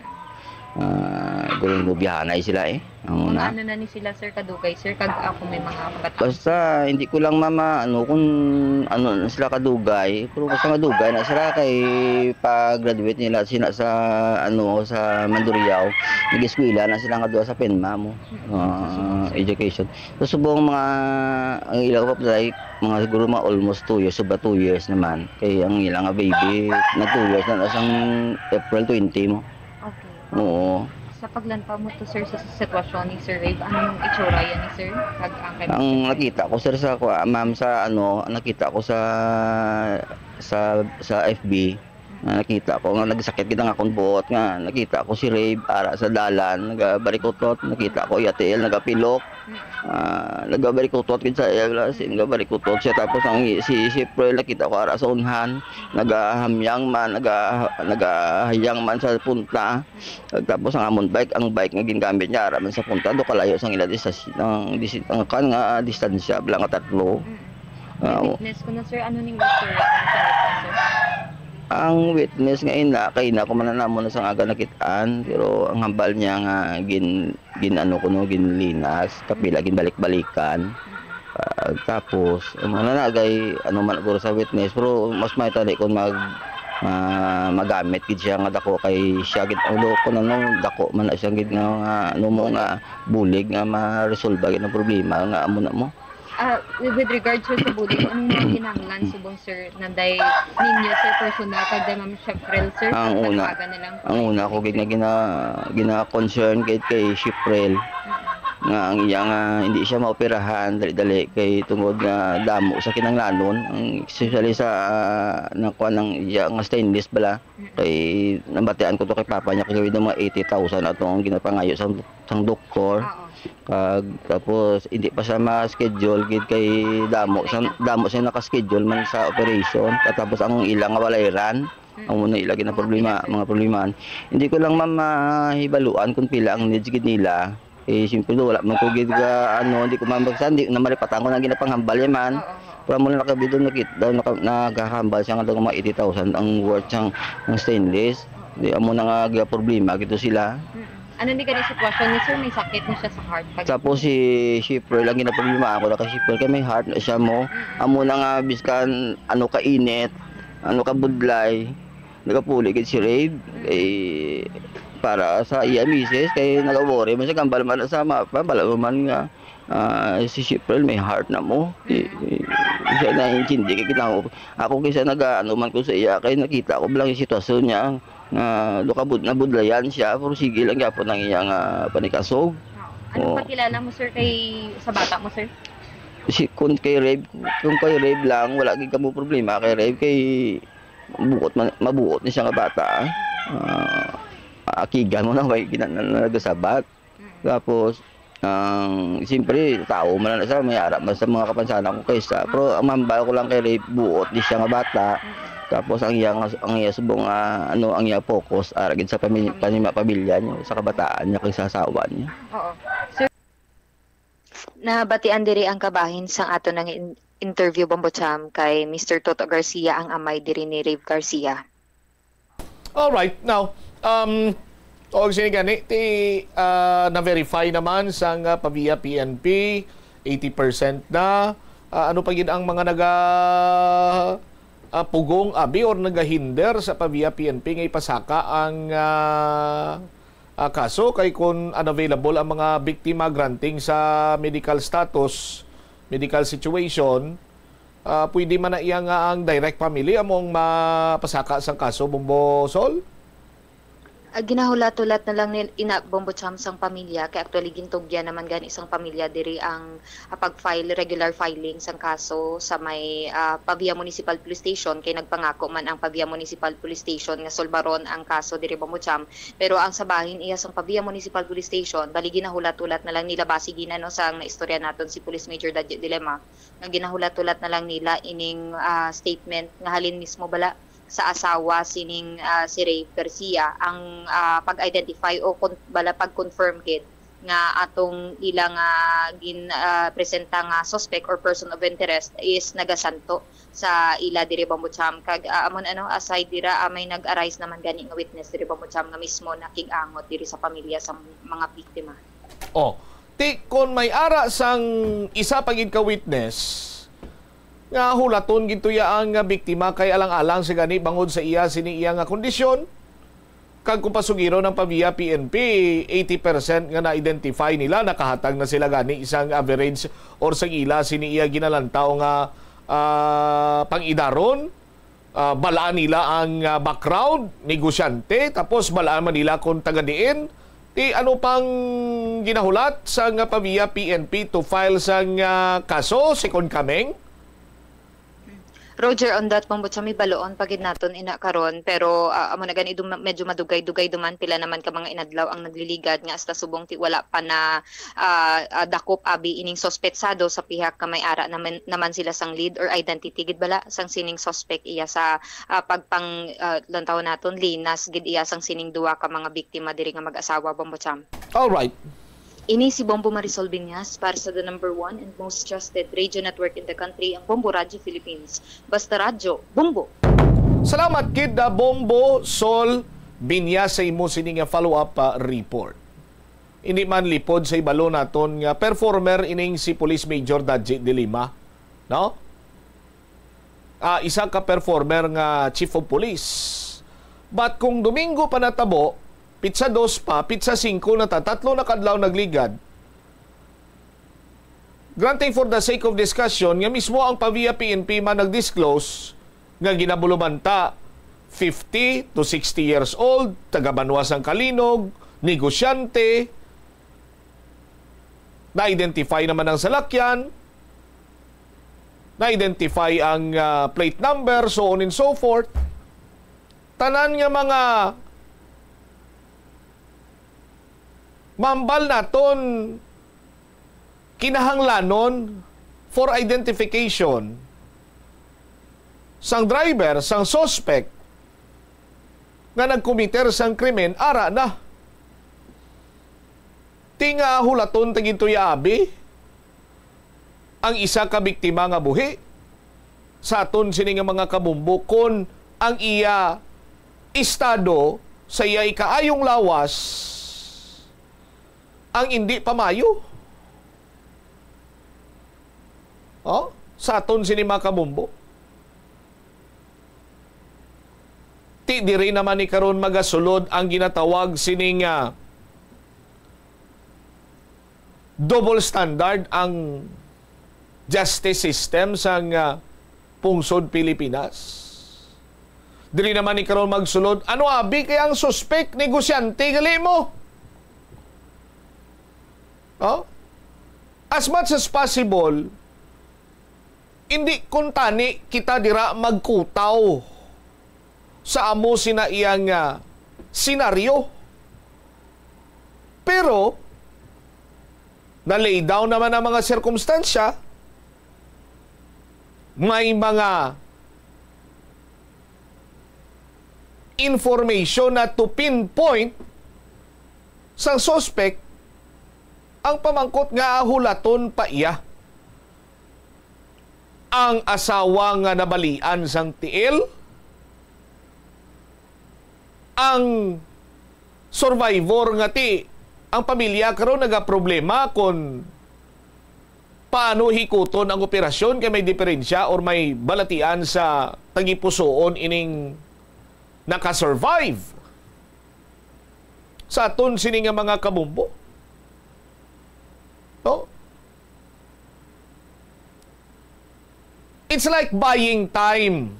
ah, gurang nobyahanay sila, eh. Ang Mga una. ano na ni sila, sir, kadugay, sir, kag ako may mga kabataan. Basta, hindi ko lang mama, ano, kung ano na sila kadugay, pero basta madugay na sila kay pag-graduate nila, sina sa, ano, sa Mandurriao, nag-eskwela na sila nga duwa sa PENMA mo, Mm. ah, education. So, subong mga, ang ilang pa, like, mga siguro mga almost two years, sobra two years naman. Kay ang ilang nga baby, nag two years na, na sang April twenty mo. Okay. Oo. Sa paglantaw mo to, sir, sa sitwasyon ni Sir Rave, anong itsura yan ni Sir? Pag ang kay Ang Mister nakita ko, sir, sa kwa-, ma'am, sa ano, nakita ko sa, sa, sa F B, nga nakita ko nga nagsakit gid ang akong buot, nga nakita ko si Rave ara sa dalan, nagabarikutot, nakita ko iya tiil, nagapilok. Mm. Ah, nagabarikutot gid sa iya, wala, si, nagabarikutot siya. Tapos ang i-, si, si April, nakita ko ara sa unhan, nagahamyang man, naga-, nagahayang man sa punta. Tapos ang amon bike, ang bike nga gingamit niya, ara man sa punta, do kalayo sang ila distas-, ang disi-, ang kan nga distansya, bala nga tatlo. Mm. May Ah, witness ko na, sir. Ano ning istorya kung sa witness, sir? Ang witness nga ina, kay ina ko man na namo na sang aga nakit-an, pero ang hambal niya nga gin-, gin-ano ko, no, ginlinas, kapila ginbalik-balikan. Ah, tapos, ang mga nagay, ano man guro sa witness, pero mas may tali kung mag-, ma-, magamit gid siya nga dako kay siya gid, ang loko na, no, dako man na siya gid nga, nga, ano mo nga, bulig nga maresolba gid ang problema nga amo na mo. Ah, with, with regards, sir, sa bullying, anong mga kinahanglan subong, sir, na day ninyo, sir, personal, kag day Ma'am Shefrel, sir, Ang sa una, panawagan nilang ang una ko gid nga gina-, gina-concern kay, kay Shefrel, Mm. nga ang iya nga hindi siya maoperahan dali-dali kay tungod nga damo sa kinahanglanon, ang especially sa, ah, nakuha ng iya nga stainless bala. Mm. Kay nabatian ko to kay papa niya, kay mga eighty thousand ato ang ginapangayo sa, sang doktor. Oo. Kag tapos hindi pa siya ma-schedule gid kay damo sa, damo siya naka-schedule man sa operation. Tapos ang ila nga walay run, Mm. amo na ila Mga ginaproblema, pinaka- mga problema. Hindi ko lang, ma'am, mahibaluan kung pila ang needs gid nila. Eh, siyempre, wala man ko gid ka, ano, hindi ko man magsa-, hindi na maripatan ko na ginapanghambal yan, man. Oo, oo. Pero amo na nakabidon, nakit-, daw naka-, nagahambal siya nga daw mga eighty thousand ang worth sang, ang stainless. Di, amo na nga problema gid to sila. Mm. Ano ni gani sitwasyon ni sir? May sakit na siya sa heart? Pag Tapos si shipper lang ginaproblema ako, naka-shipper kay may heart na siya mo. Mm. Amo na nga biskan ano ka init, ano ka budlay, nagapuli gid si Rave. Mm. Eh, para sa iya misis, kay nagawori man siya, gambal man sa mapa, bala mo man nga, ah, si Shipper may heart na mo. I-, Mm. i-, siya naintindi kay kita ko. Ako kisa nag-ano man ko sa iya, kay nakita ko lang yung sitwasyon niya, nga lukabud-, nabudlayan siya, pero sige lang gyapon ang iyang, ah, panikasog. Oo. Ano Oo. pagkilala mo, sir, kay, sa bata mo, sir? Si, kung kay Rave, kung kay Rave lang, wala gid kamo problema kay Rave, kay buot man, mabuot ni siya nga bata. Ah, akigan mo na, may gina-, na, nagasabat. Mm. Tapos, ang, siyempre, tao man na siya, may ara man sa mga kapansanan ko kaysa. Pero ang mambal ko lang kay Rave, buot ni siya nga bata. Mm. Tapos ang iya nga, ang iya subong nga, ano, ang iya focus, ara gid sa pami-, Pamilya. panima-, pamilya niya, sa kabataan niya, kay sa asawa niya. Oo. Sir, nabatian diri ang kabahin sang ato nang in-, interview, Bombo Cham, kay Mister Toto Garcia, ang amay diri ni Rave Garcia. Alright, now, um, og sini gani, ti, ah, na-verify naman sang, ah, Pavia P N P, eighty percent na. Ah, ano pa gid ang mga naga, ah, pugong, abi, or nagahinder sa Pavia P N P nga ipasaka ang, ah, ah, kaso? Kay kun unavailable ang mga biktima granting sa medical status, medical situation, ah, pwede man na iya nga ang direct family among mapasaka sang kaso, Bombo Sol? Ah, ginahulat-hulat na lang ni, ina, Bombo Cham, sang pamilya, kay actually gintugyan naman gani sang pamilya diri ang, ah, pag-file, regular filing sang kaso sa may, ah, Pavia Municipal Police Station, kay nagpangako man ang Pavia Municipal Police Station nga sulbaron ang kaso diri, Bombo Cham. Pero ang sa bahin iya sang Pavia Municipal Police Station, bali ginahulat-hulat na lang nila, basi gina, no, sang naistorya naton si Police Major Dadji Dilema, nga ginahulat-hulat na lang nila ining, ah, statement nga halin mismo bala sa asawa sining, ah, si Rave Garcia ang, ah, pag-identify o kon-, bala pag-confirm gid nga atong ila nga gin, ah, presenta nga suspect or person of interest is nagasanto sa ila diri, Bombo Cham. Kag, ah, amon ano, aside dira, ah, may nag-arise naman gani nga witness diri, Bombo Cham, nga mismo nakig-angot diri sa pamilya sa mga biktima. Oh, ti kon may ara sang isa pa gid ka witness nga hulaton gid tuya ang biktima kay alang-alang sa gani bangod sa iya sini iya nga kondisyon, kag kung pasugiron ang Pavia P N P, eighty percent nga na-identify nila, nakahatag na sila gani isang average or sang ila sini iya ginalantaw nga, ah, pang-idaron. Ah, balaan nila ang, ah, background, negosyante, tapos balaan man nila kung taga diin. Ti ano pang ginahulat sa nga Pavia P N P to file sang, ah, kaso, second coming? Roger, on that, Bombo Cham, may baloon pa gid naton ina karon, pero, ah, amo na gani, dum-, medyo madugay-dugay duman, pila naman ka mga inadlaw ang nagliligad nga hasta subong ti wala pa na, ah, ah, dakop abi ining suspetsado sa pihak nga may ara naman, naman sila sang lead or identity gid bala sang sining suspect iya sa, ah, pagpang, ah, lantawon naton, linas gid iya sang sining duha ka mga biktima diri nga mag-asawa, Bombo Cham. All right. Ini si Bombo Marisol Binyas para sa the number one and most trusted radio network in the country, ang Bombo Radyo Philippines. Basta radyo, Bombo! Salamat gid, ah, Bombo Sol Binyas, sa imo sini nga follow-up, ah, report. Hindi man lipod sa ibalo naton nga performer ining si Police Major Daji de Lima, no? Ah, isa ka performer nga chief of police. But kung Domingo pa natabo, pitsa dos pa, pitsa singko na ta, tatlo na kadlaw nagligad. Granting for the sake of discussion, nga mismo ang Pavia P N P man nag-disclose nga ginabulumanta, fifty to sixty years old, taga Banwa sang Kalinog, negosyante, na-identify naman ang salakyan, na-identify ang, ah, plate number, so on and so forth. Tanan nga mga mambal naton kinahanglanon for identification sang driver, sang suspect nga nagkomiter sang krimen, ara na. Ti nga hulaton ta gid tuya abi ang isa ka biktima nga buhi sa aton sini nga mga kabombo, kon ang iya estado sa iyay kaayong lawas ang indi pa maayo. Oh, sa aton sini mga kabombo. Ti diri naman ni karon magasulod ang ginatawag sini nga double standard ang justice system sang, ah, pungsod Pilipinas. Diri naman ni karon magsulod, ano abi kay ang suspek negosyante gali mo? Oh? As much as possible, hindi kuntani kita dira magkutaw sa amo sina iyang, ah, senaryo. Pero, na-lay down naman ang mga sirkumstansya, may mga information na to pinpoint sang suspect, ang pamangkot nga hulaton pa iya ang asawa nga nabalian sang tiil, ang survivor nga ti ang pamilya karon nagaproblema kon paano hikuton ang operasyon kay may diferensya or may balatian sa tagipusoon ining naka-survive sa aton sini nga mga kabombo. No? It's like buying time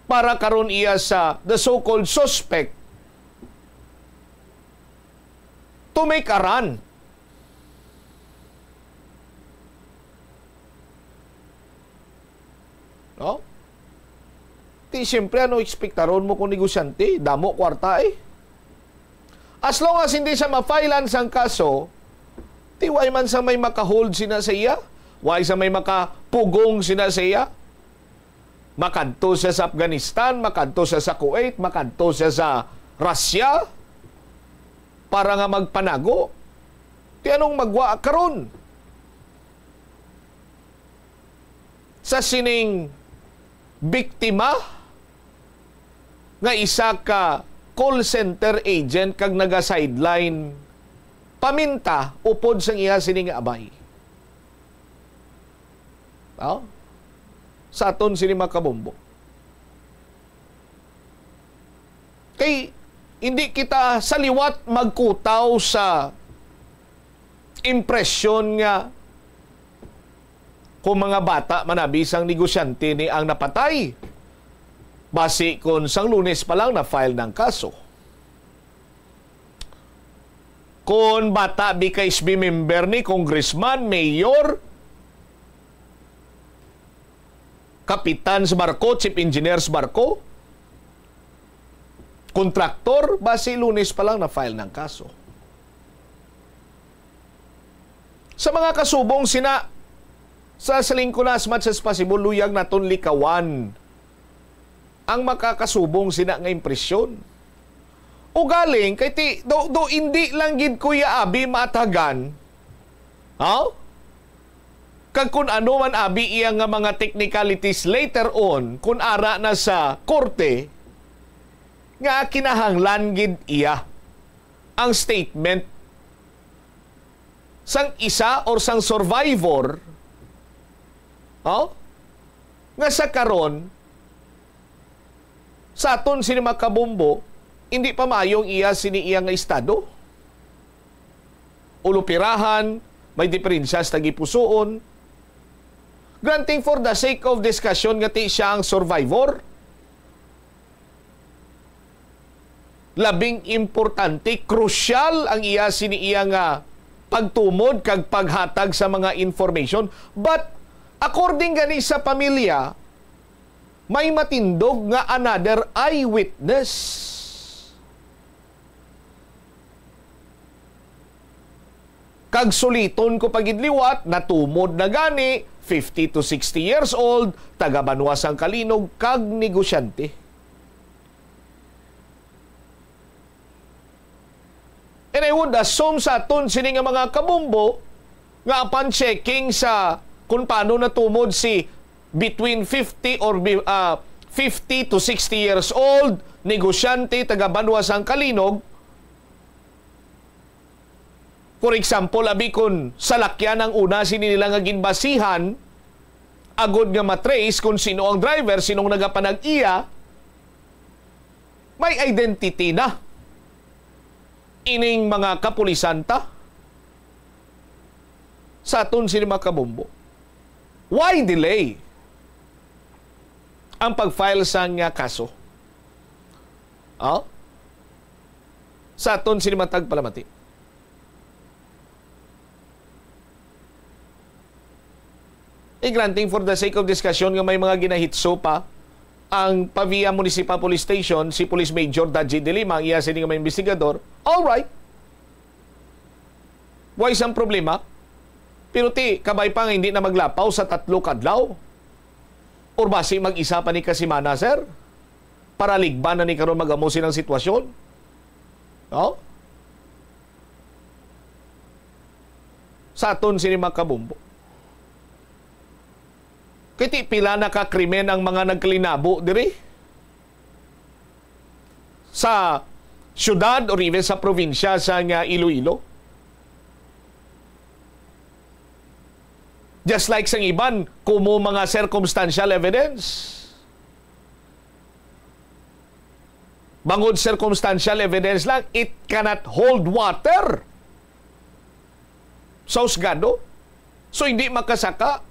para karon iya sa the so-called suspect to make a run. No? Ti, siyempre, ano ekspektaron mo kung negosyante? Damo kwarta, eh. As long as hindi siya ma-filean sang kaso, ti, way man sa may maka-hold sina sa iya, way sa may makapugong sina sa iya. Makadto siya sa Afghanistan, makadto siya sa Kuwait, makadto siya sa Russia. para nga magpanago. Ti anong magwa karon sa sining biktima nga isa ka call center agent kag naga-sideline paminta upod sang iya sini nga abay? Oh? Sa aton sini, mga kabombo. Kay hindi kita sa liwat magkutaw sa impresyon nga kung mga bata man abi sang negosyante ni ang napatay, basi kon sang Lunes pa lang na-file ng kaso. Kon bata bi ka S B member ni, congressman, mayor, kapitan sa barko, chief engineer sa barko, kontraktor, basi Lunes pa lang na-file ng kaso. Sa mga kasubong sina, sa siling ko na, as much as possible, luyag naton likawan ang makakasubong sina nga impresyon. Ugaling, kay ti, do, do, indi lang gid, Kuya Abi, maatagan, ha? Kag kun ano man abi iya nga mga technicalities later on, kun ara na sa korte, nga kinahanglan gid iya ang statement sang isa or sang survivor, oh, nga sa karon, sa aton sini, mga kabombo, hindi pa maayo ang iya sini iya nga estado. Ulupirahan, may diferensya sa tagipusuon. Granting for the sake of discussion nga ti siya ang survivor, labing importante, crucial ang iya sini iya nga pagtumod kag paghatag sa mga information. But according gani sa pamilya, may matindog nga another eyewitness. Kag suliton ko pa gid liwat, natumod na gani, fifty to sixty years old, taga banwa sang Calinog, kag negosyante. And I would assume sa aton sini nga mga kabombo nga upon checking sa kung paano natumod si between fifty or bi-, ah, fifty to sixty years old, negosyante, taga banwa sang Calinog, for example, abi kun salakyan ang una sini nila nga ginbasihan, agod nga matrace kung sino ang driver, sinong nagapanag-iya, may identity na ining mga kapulisan ta sa aton sini, mga kabombo. Why delay ang pag-file sang, ah, kaso? Oh? Sa aton sini matag palamati. I-granting for the sake of discussion nga may mga ginahitso pa ang Pavia Municipal Police Station, si Police Major Daji de Lima, ang iya sini nga mga investigador. All right. Why sang problema? Pero ti, kabay pa nga hindi na maglapaw sa tatlo ka adlaw. Or basi mag-isa pa ni ka semana, sir? Para ligban na ni karon mag-amo silang sitwasyon? No? Sa aton sini, mga kabombo. Kay ti pila na ka krimen ang mga nagkalinabo diri sa syudad or even sa probinsya sa nga Iloilo. Just like sang iban, kumo mga circumstantial evidence. Bangod circumstantial evidence lang, it cannot hold water sa husgado. So, hindi makasaka.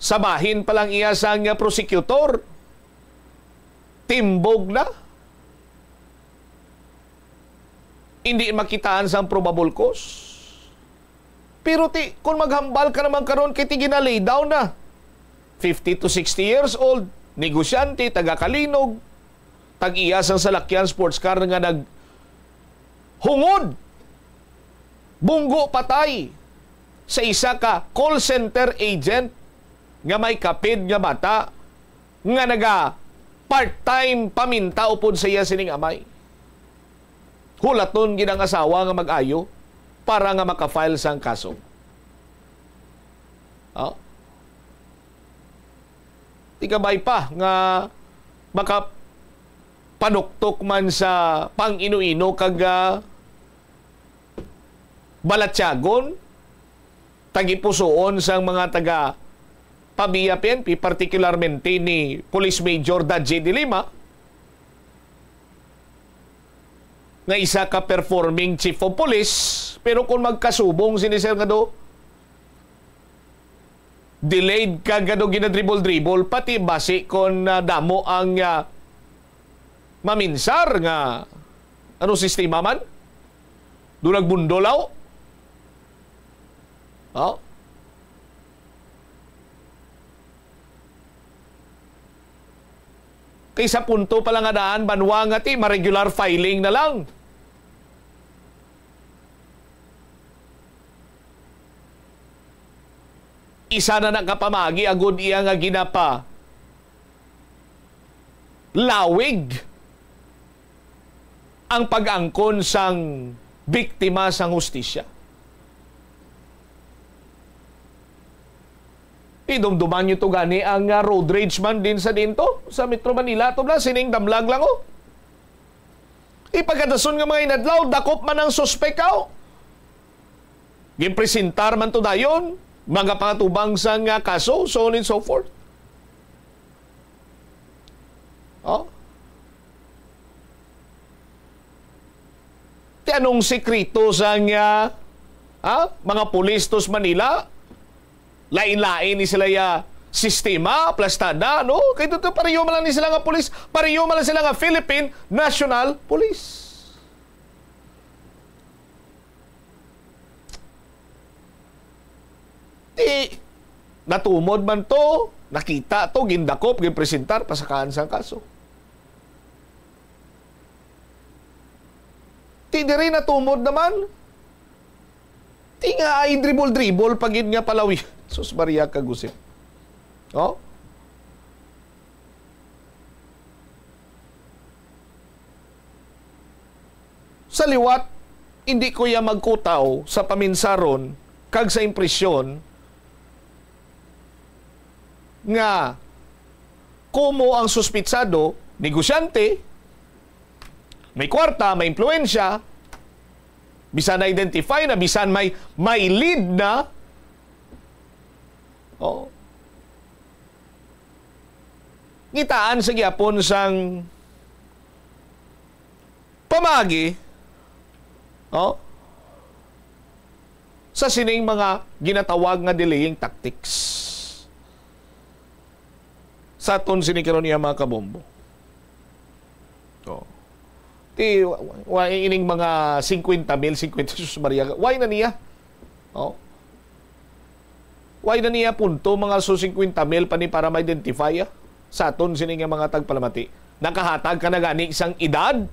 Sa bahin pa lang iya sang prosecutor, timbog na. Hindi makitaan sang probable cause. Pero ti, kung maghambal ka naman karon, kay ti gina-lay down na. Fifty to sixty years old, negosyante, taga Calinog, tag-iya sang salakyan, sports car nga naghungod, bunggo patay sa isa ka call center agent nga may kapid nga bata nga naga part-time paminta upod sa iya sining amay. Hulaton gid ang asawa nga mag-ayo para nga maka-file sang kaso. Oh. Di kabay pa nga makapanuktok man sa pang-ino-ino kag, ah, balatyagon, tagipusoon sang mga taga PAVIA P N P, partikularmente ni Police Major Dadji de Lima, nga isa ka performing chief of police, pero kung magkasubong sini, sir, nga do, delayed kag ano, ginadribol-dribol, pati basi kon, ah, damo ang, ah, maminsar nga, ano, sistema man? Doon nagbundol, aw? Oh? Kay sa punto pa lang nga daan, banwa nga ti, ma-regular filing na lang. Isa na nakapamagi agud iya nga ginapa lawig ang pag-angkon sang biktima sang hustisya. Idumduman nyo to gani ang, ah, road rage man din sa dinto, sa Metro Manila. To na, sining damlag lang, oh. Ipagkadason nga mga inadlaw, dakop man ang suspek, oh. Ginpresentar man to dayon, mga pangatubang sang, ah, kaso, so on and so forth. Oh? Ti anong sikreto sang, ah, ah, mga pulis to sa Manila? Lain-lain ni sila ya sistema, plastada, no? Kay dito pareho man lang ni sila nga pulis, pareho man lang sila nga Philippine National Police. Ti, natumod man to, nakita to, gindakop, ginpresentar, pasakaan sang kaso. Ti diri natumod naman. Ti nga ay dribol-dribol pa gid nga palawi. Sus Maria, kagusip. Oh? Sa liwat, hindi ko ya magkutaw sa paminsaron kag sa impresyon nga kumo ang suspitsado, negosyante, may kwarta, may impluwensya, bisan na-identify na, bisan may, may lead na, oh, ngitaan sa gihapon sang pamagi, oh, sa sining mga ginatawag nga delaying tactics. Sa aton sini karon niya, mga kabombo. Oh. Ti, wa, wa, ining mga singkwenta mil, singkwenta, sus Maria, why na niya? Oh. Why na niya punto mga so singkwenta mil pa ni para ma-identify, ah? Sa aton sini nga mga tagpalamati. Nakahatag ka na gani sang edad,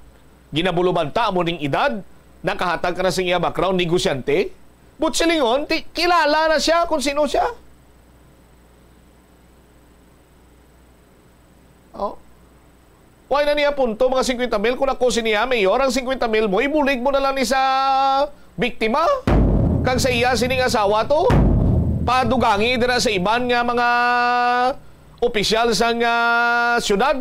ginabulubanta mo ning edad, nakahatag ka na sing iya background, negosyante. But silingon, ti, kilala na siya kung sino siya. Oh. Why na niya punto mga singkwenta mil? Kung ako si niya, Mayor, ang singkwenta mil mo, ibulig mo na lang ni sa biktima. Kag sa iya sining asawa to, padugangi dira sa iban nga mga opisyal sang, ah, syudad.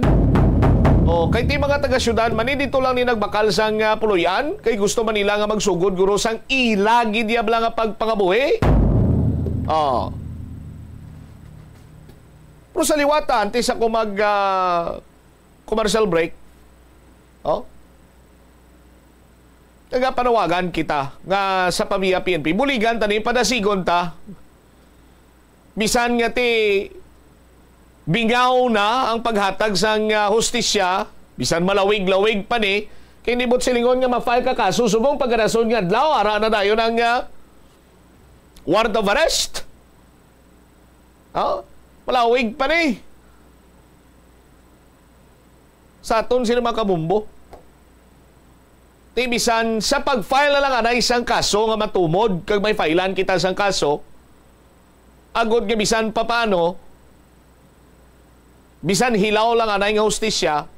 Oh, kay ti mga taga-syudad man ni, dito lang ni nagbakal sang, ah, puloy-an, kay gusto man nila nga magsugod guro sang ila gid yabla nga pagpangabuhi. Oh. Pero sa liwata, antes ako mag, ah, commercial break, oh, nagapanawagan kita nga sa PAVIA P N P, buligan ta ni, padasigon ta. Bisan nga ti bingaw na ang paghatag sang, ah, hustisya, bisan malawig-lawig pa ni, kay nibot silingon nga ma-file ka kaso subong pagkarason nga adlaw, ara na dayon ang, ah, warrant of arrest. Oh, malawig pa ni. Sa aton sila mga kabombo. Ti bisan sa pag-file na lang anay sang kaso nga matumod kag may filean kita sang kaso, agod nga bisan papaano, Bisan hilaw lang anay nga hustisya,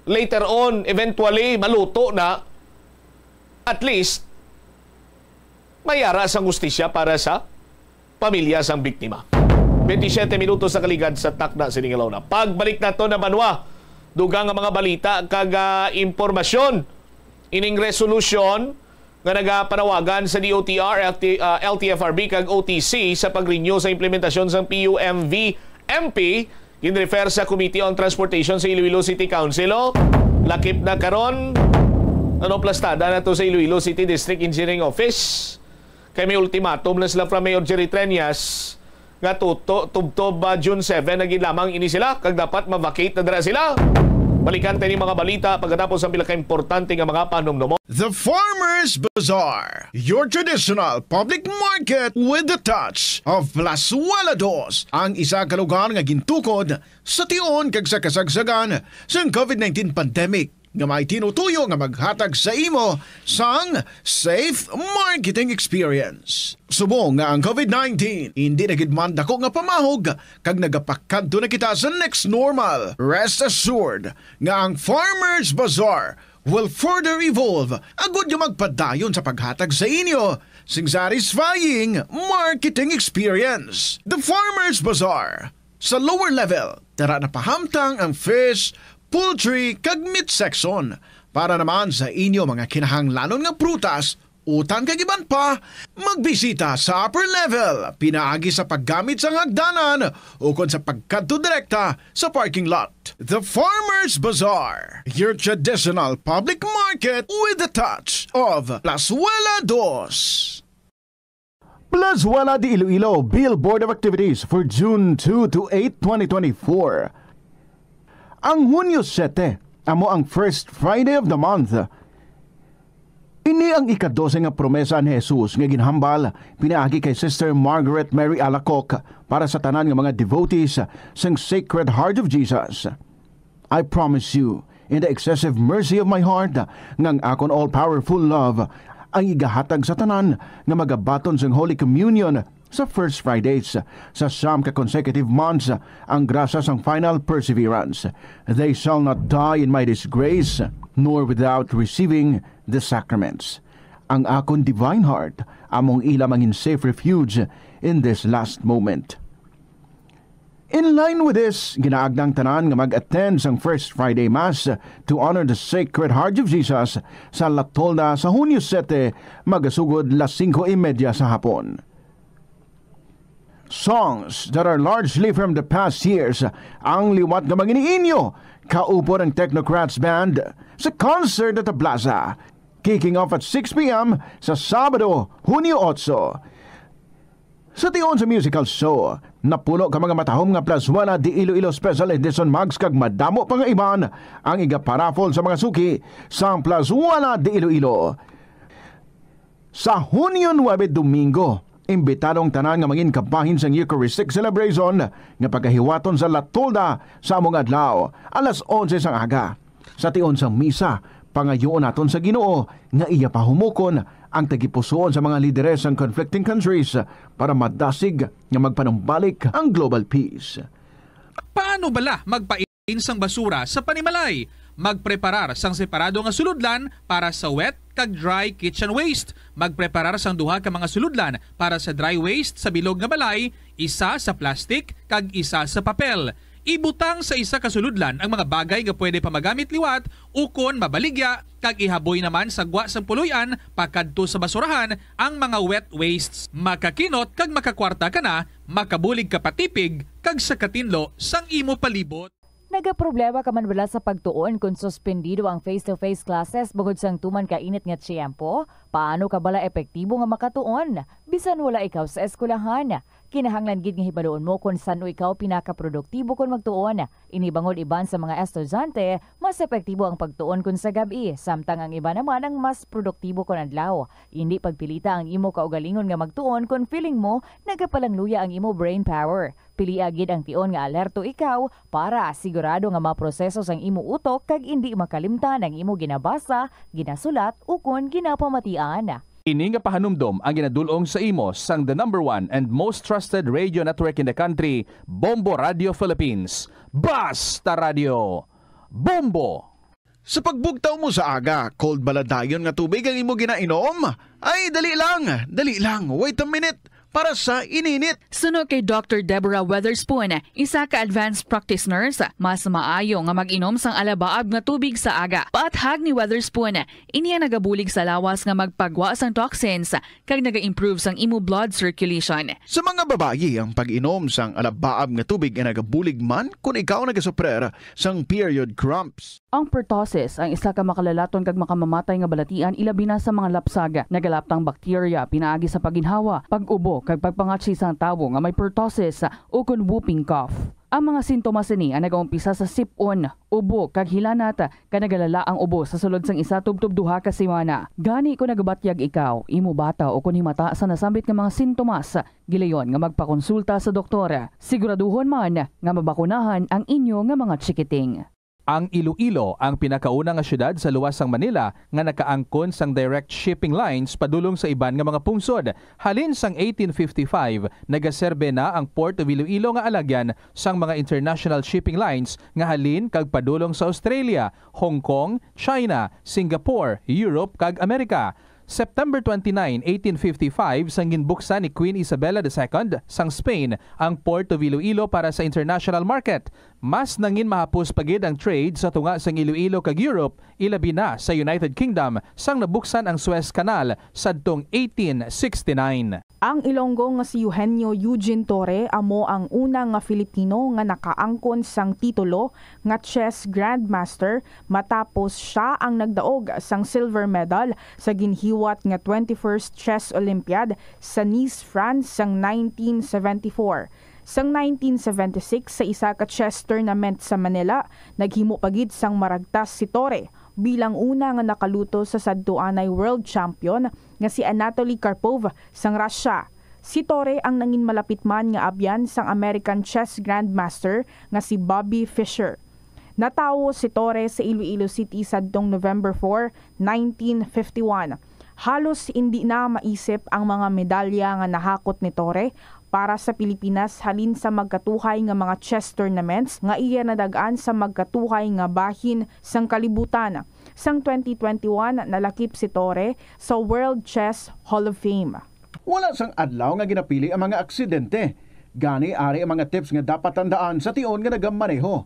later on, eventually, maluto na, at least, may ara sang hustisya para sa pamilya sang biktima. Twenty-seven minutos sa kaligad sa takna sining adlaw na. Pagbalik nato na banwa, dugang nga mga balita kag, ah, impormasyon. Ining resolusyon nga nagapanawagan sa D O T R, L T, ah, L T F R B kag O T C sa pag-renew sa implementasyon sang P U M V M P, ginrefer sa Committee on Transportation sa Iloilo City Council, oh. Lakip na karon, ano, plastada na to sa Iloilo City District Engineering Office. Kay may ultimatum na sila from Mayor Jerry Treñas nga tuto, tubtob, ah, June seven na gid lamang ini sila, kag dapat ma-vacate na dira sila. Balikan ta ini mga balita pagkatapos ang pila ka importante nga mga panumdumon. The Farmers Bazaar, your traditional public market with the touch of Plazuela Dos, ang isa ka lugar nga gintukod sa tion kag sa kasagsagan sang COVID nineteen pandemic, nga may tinutuyo nga maghatag sa imo sang safe marketing experience. Subong nga ang COVID nineteen hindi na gid man dako nga pamahog kag nagapakadto na kita sa next normal, rest assured nga ang Farmers Bazaar will further evolve agud nga magpadayon sa paghatag sa inyo sing satisfying marketing experience. The Farmers Bazaar, sa lower level, dira napahamtang ang fish, poultry, kag meat section. Para naman sa inyo mga kinahanglanon nga prutas, utan kag iban pa, magbisita sa upper level pinaagi sa paggamit sang hagdanan ukon sa pagkadto direkta sa parking lot. The Farmers Bazaar, your traditional public market with the touch of Plazuela Dos. Plazuela de Iloilo Billboard of Activities for June two to eight, twenty twenty-four. Ang Hunyo sete amo ang first Friday of the month. Ini ang ikadose nga promesa ni Jesus nga ginhambal pinaagi kay Sister Margaret Mary Alacoque para sa tanan nga mga devotees sang Sacred Heart of Jesus. I promise you, in the excessive mercy of my heart, nga ang akon all-powerful love ang igahatag sa tanan nga magabaton sang Holy Communion sa first Fridays sa siyam ka consecutive months, ang grasya sang final perseverance. They shall not die in my disgrace, nor without receiving the sacraments. Ang akon divine heart among ila mangin safe refuge in this last moment. In line with this, ginaagda ang tanan nga mag-attend sang First Friday Mass to honor the Sacred Heart of Jesus sa La Tolda sa Hunyo sete, magasugod las singko y media sa hapon. Songs that are largely from the past years ang liwat nga mangin-inyo kaupod ang Technocrats Band sa concert at the Plaza, kicking off at six p m sa Sabado, Hunyo otso. Sa tion sa musical show, napuno ka mga matahom nga Plazuela de Iloilo Special Edition mugs kag madamo pa nga iban ang igaparaffle sa mga suki sang Plazuela de Iloilo. Sa Hunyo nuebe, Domingo, imbitado ang tanan nga mangin kabahin sang Eucharistic celebration nga pagahiwaton sa La Tolda sa among adlaw, alas onse sang aga. Sa tion sang misa, pangayoon naton sa Ginoo nga iya pahumukon ang tagipusoon sa mga lideres sang conflicting countries para madasig nga magpanumbalik ang global peace. Paano bala magpain sang basura sa panimalay? Magpreparar sang separado nga sulodlan para sa wet kag dry kitchen waste. Magpreparar sang duha ka mga sulodlan para sa dry waste sa bilog nga balay, isa sa plastic kag isa sa papel. Ibutang sa isa ka sulodlan ang mga bagay nga pwede pa magamit liwat ukon mabaligya, kag ihaboy naman sa gwa sang puloy-an pakadto sa basurahan ang mga wet wastes. Makakinot kag makakwarta ka na, makabulig ka pa tipig kag sa katinlo sang imo palibot. Nagaproblema ka man bala sa pagtuon kon suspendido ang face-to-face classes bangod sang tuman ka init nga tiyempo? Paano ka bala epektibo nga makatuon bisan wala ikaw sa eskwelahan? Kinahanglan gid nga hibaluon mo kon san-o ikaw pinakaproduktibo kon magtuon. Ini bangod iban sa mga estudyante, mas epektibo ang pagtuon kon sa gab-i, samtang ang iban naman ang mas produktibo kon adlaw. Indi pagpilita ang imo kaugalingon nga magtuon kon feeling mo nagapalangluya ang imo brain power. Pilia gid ang tion nga alerto ikaw para sigurado nga maproseso sang imo utok kag indi makalimtan ang imo ginabasa, ginasulat, ukon ginapamatian. Ini nga pahanumdom ang ginadul-ong sa imo sang the number one and most trusted radio network in the country, Bombo Radio Philippines. Basta Radio, Bombo! Sa pagbugtaw mo sa aga, cold bala dayon nga tubig ang imo ginainom? Ay, dali lang, dali lang, wait a minute, para sa ininit. Suno kay Doctor Deborah Weatherspoon, isa ka advanced practice nurse, mas maayo nga mag-inom sang alabaab nga tubig sa aga. Paathag ni Weatherspoon, ini ang nagabulig sa lawas nga magpagwa sang toxins kag naga-improve sang imo blood circulation. Sa mga babayi, ang pag-inom sang alabaab nga tubig ay nagabulig man kon ikaw nagasuprer sang period cramps. Ang pertussis ang isa ka makalalaton kag makamamatay nga balatian, ilabi na sa mga lapsag. Nagalaptang bakterya pinaagi sa pagginhawa, pag-ubo, kag pagpangatsi sang tawo nga may pertussis ukon whooping cough. Ang mga sintomas ini ang nagaumpisa sa sip-on, ubo, kag hilanat, kag nagalala ang ubo sa sulod sang isa tubtob duha ka semana. Gani, kon nagabatyag ikaw, imo bata, o kon himata sa nasambit nga mga sintomas, gilayon nga magpakonsulta sa doktor. Siguraduhon man nga mabakunahan ang inyo nga mga chikiting. Ang Iloilo ang pinakauna nga siyudad sa luwas sang Manila nga nakaangkon sang direct shipping lines padulong sa iban nga mga pungsod. Halin sang eighteen fifty-five, nagaserbe na ang Port of Iloilo nga alagyan sang mga international shipping lines nga halin kag padulong sa Australia, Hong Kong, China, Singapore, Europe, kag Amerika. September twenty-nine, eighteen fifty-five, sang ginbuksan ni Queen Isabella the Second sang Spain ang Port of Iloilo para sa international market. Mas nangin mahapos pa gid ang trade sa tunga sang Iloilo kag Europe, ilabi na sa United Kingdom, sang nabuksan ang Suez Canal sadtong eighteen sixty-nine. Ang Ilonggo nga si Eugenio Eugene Torre amo ang una nga Filipino nga nakaangkon sang titulo nga chess grandmaster, matapos sia ang nagdaog sang silver medal sa ginhiwat nga twenty-first Chess Olympiad sa Nice, France, sang nineteen seventy-four. Sang nineteen seventy-six, sa isa ka chess tournament sa Manila, naghimo pa gid sang maragtas si Torre bilang una nga nakaluto sa sadtuanay world champion nga si Anatoly Karpov sang Russia. Si Torre ang nangin malapit man nga abyan sang American chess grandmaster nga si Bobby Fischer. Natawo si Torre sa Iloilo City sadtong November four, nineteen fifty-one. Halos indi na maisip ang mga medalya nga nahakot ni Torre para sa Pilipinas halin sa magkatuhay nga mga chess tournaments nga iya nadag-an sa magkatuhay nga bahin sang kalibutan. Sang twenty twenty-one, nalakip si Torre sa World Chess Hall of Fame. Wala sang adlaw nga ginapili ang mga aksidente. Gani, ari ang mga tips nga dapat tandaan sa tion nga nagamaneho.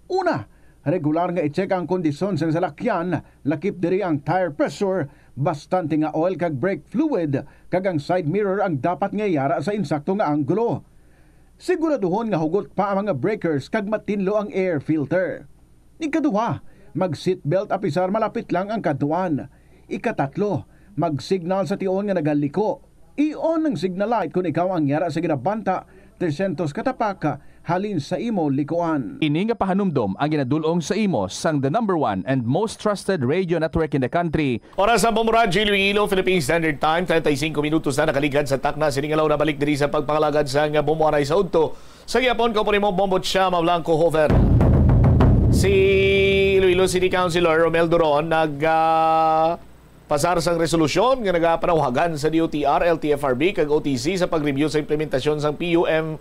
Una, regular nga i-check ang kondisyon sang salakyan, lakip diri ang tire pressure, bastante nga oil kag brake fluid, kag ang side mirror ang dapat nga yara sa insakto nga anggulo. Siguraduhon nga hugot pa ang mga breakers kag matinlo ang air filter. Ikaduha, mag-seatbelt apisar malapit lang ang kadtuan. Ikatatlo, mag-signal sa tion nga nagaliko. I-on ang signal light kon ikaw ang yara sa ginabanta trescientos ka tapak halin sa imo likuan. Ini nga pahanumdom ang ginadul-ong sa imo sang the number one and most trusted radio network in the country. Oras sa Bombo Radyo Iloilo, Philippine Standard Time, treinta y cinco minutos na nakaligad sa takna sining adlaw. Nabalik diri sa pagpangalagad sang Bombo Anay sa udto sa gihapon. Kauban nimo, Bombo Chama Blanco Hover. Si Iloilo City Councilor Romel Duron nag, ah, pasar sang resolusyon nga nagapanawagan sa D O T R, L T F R B, kag O T C sa pag-review sa implementasyon sang P U M,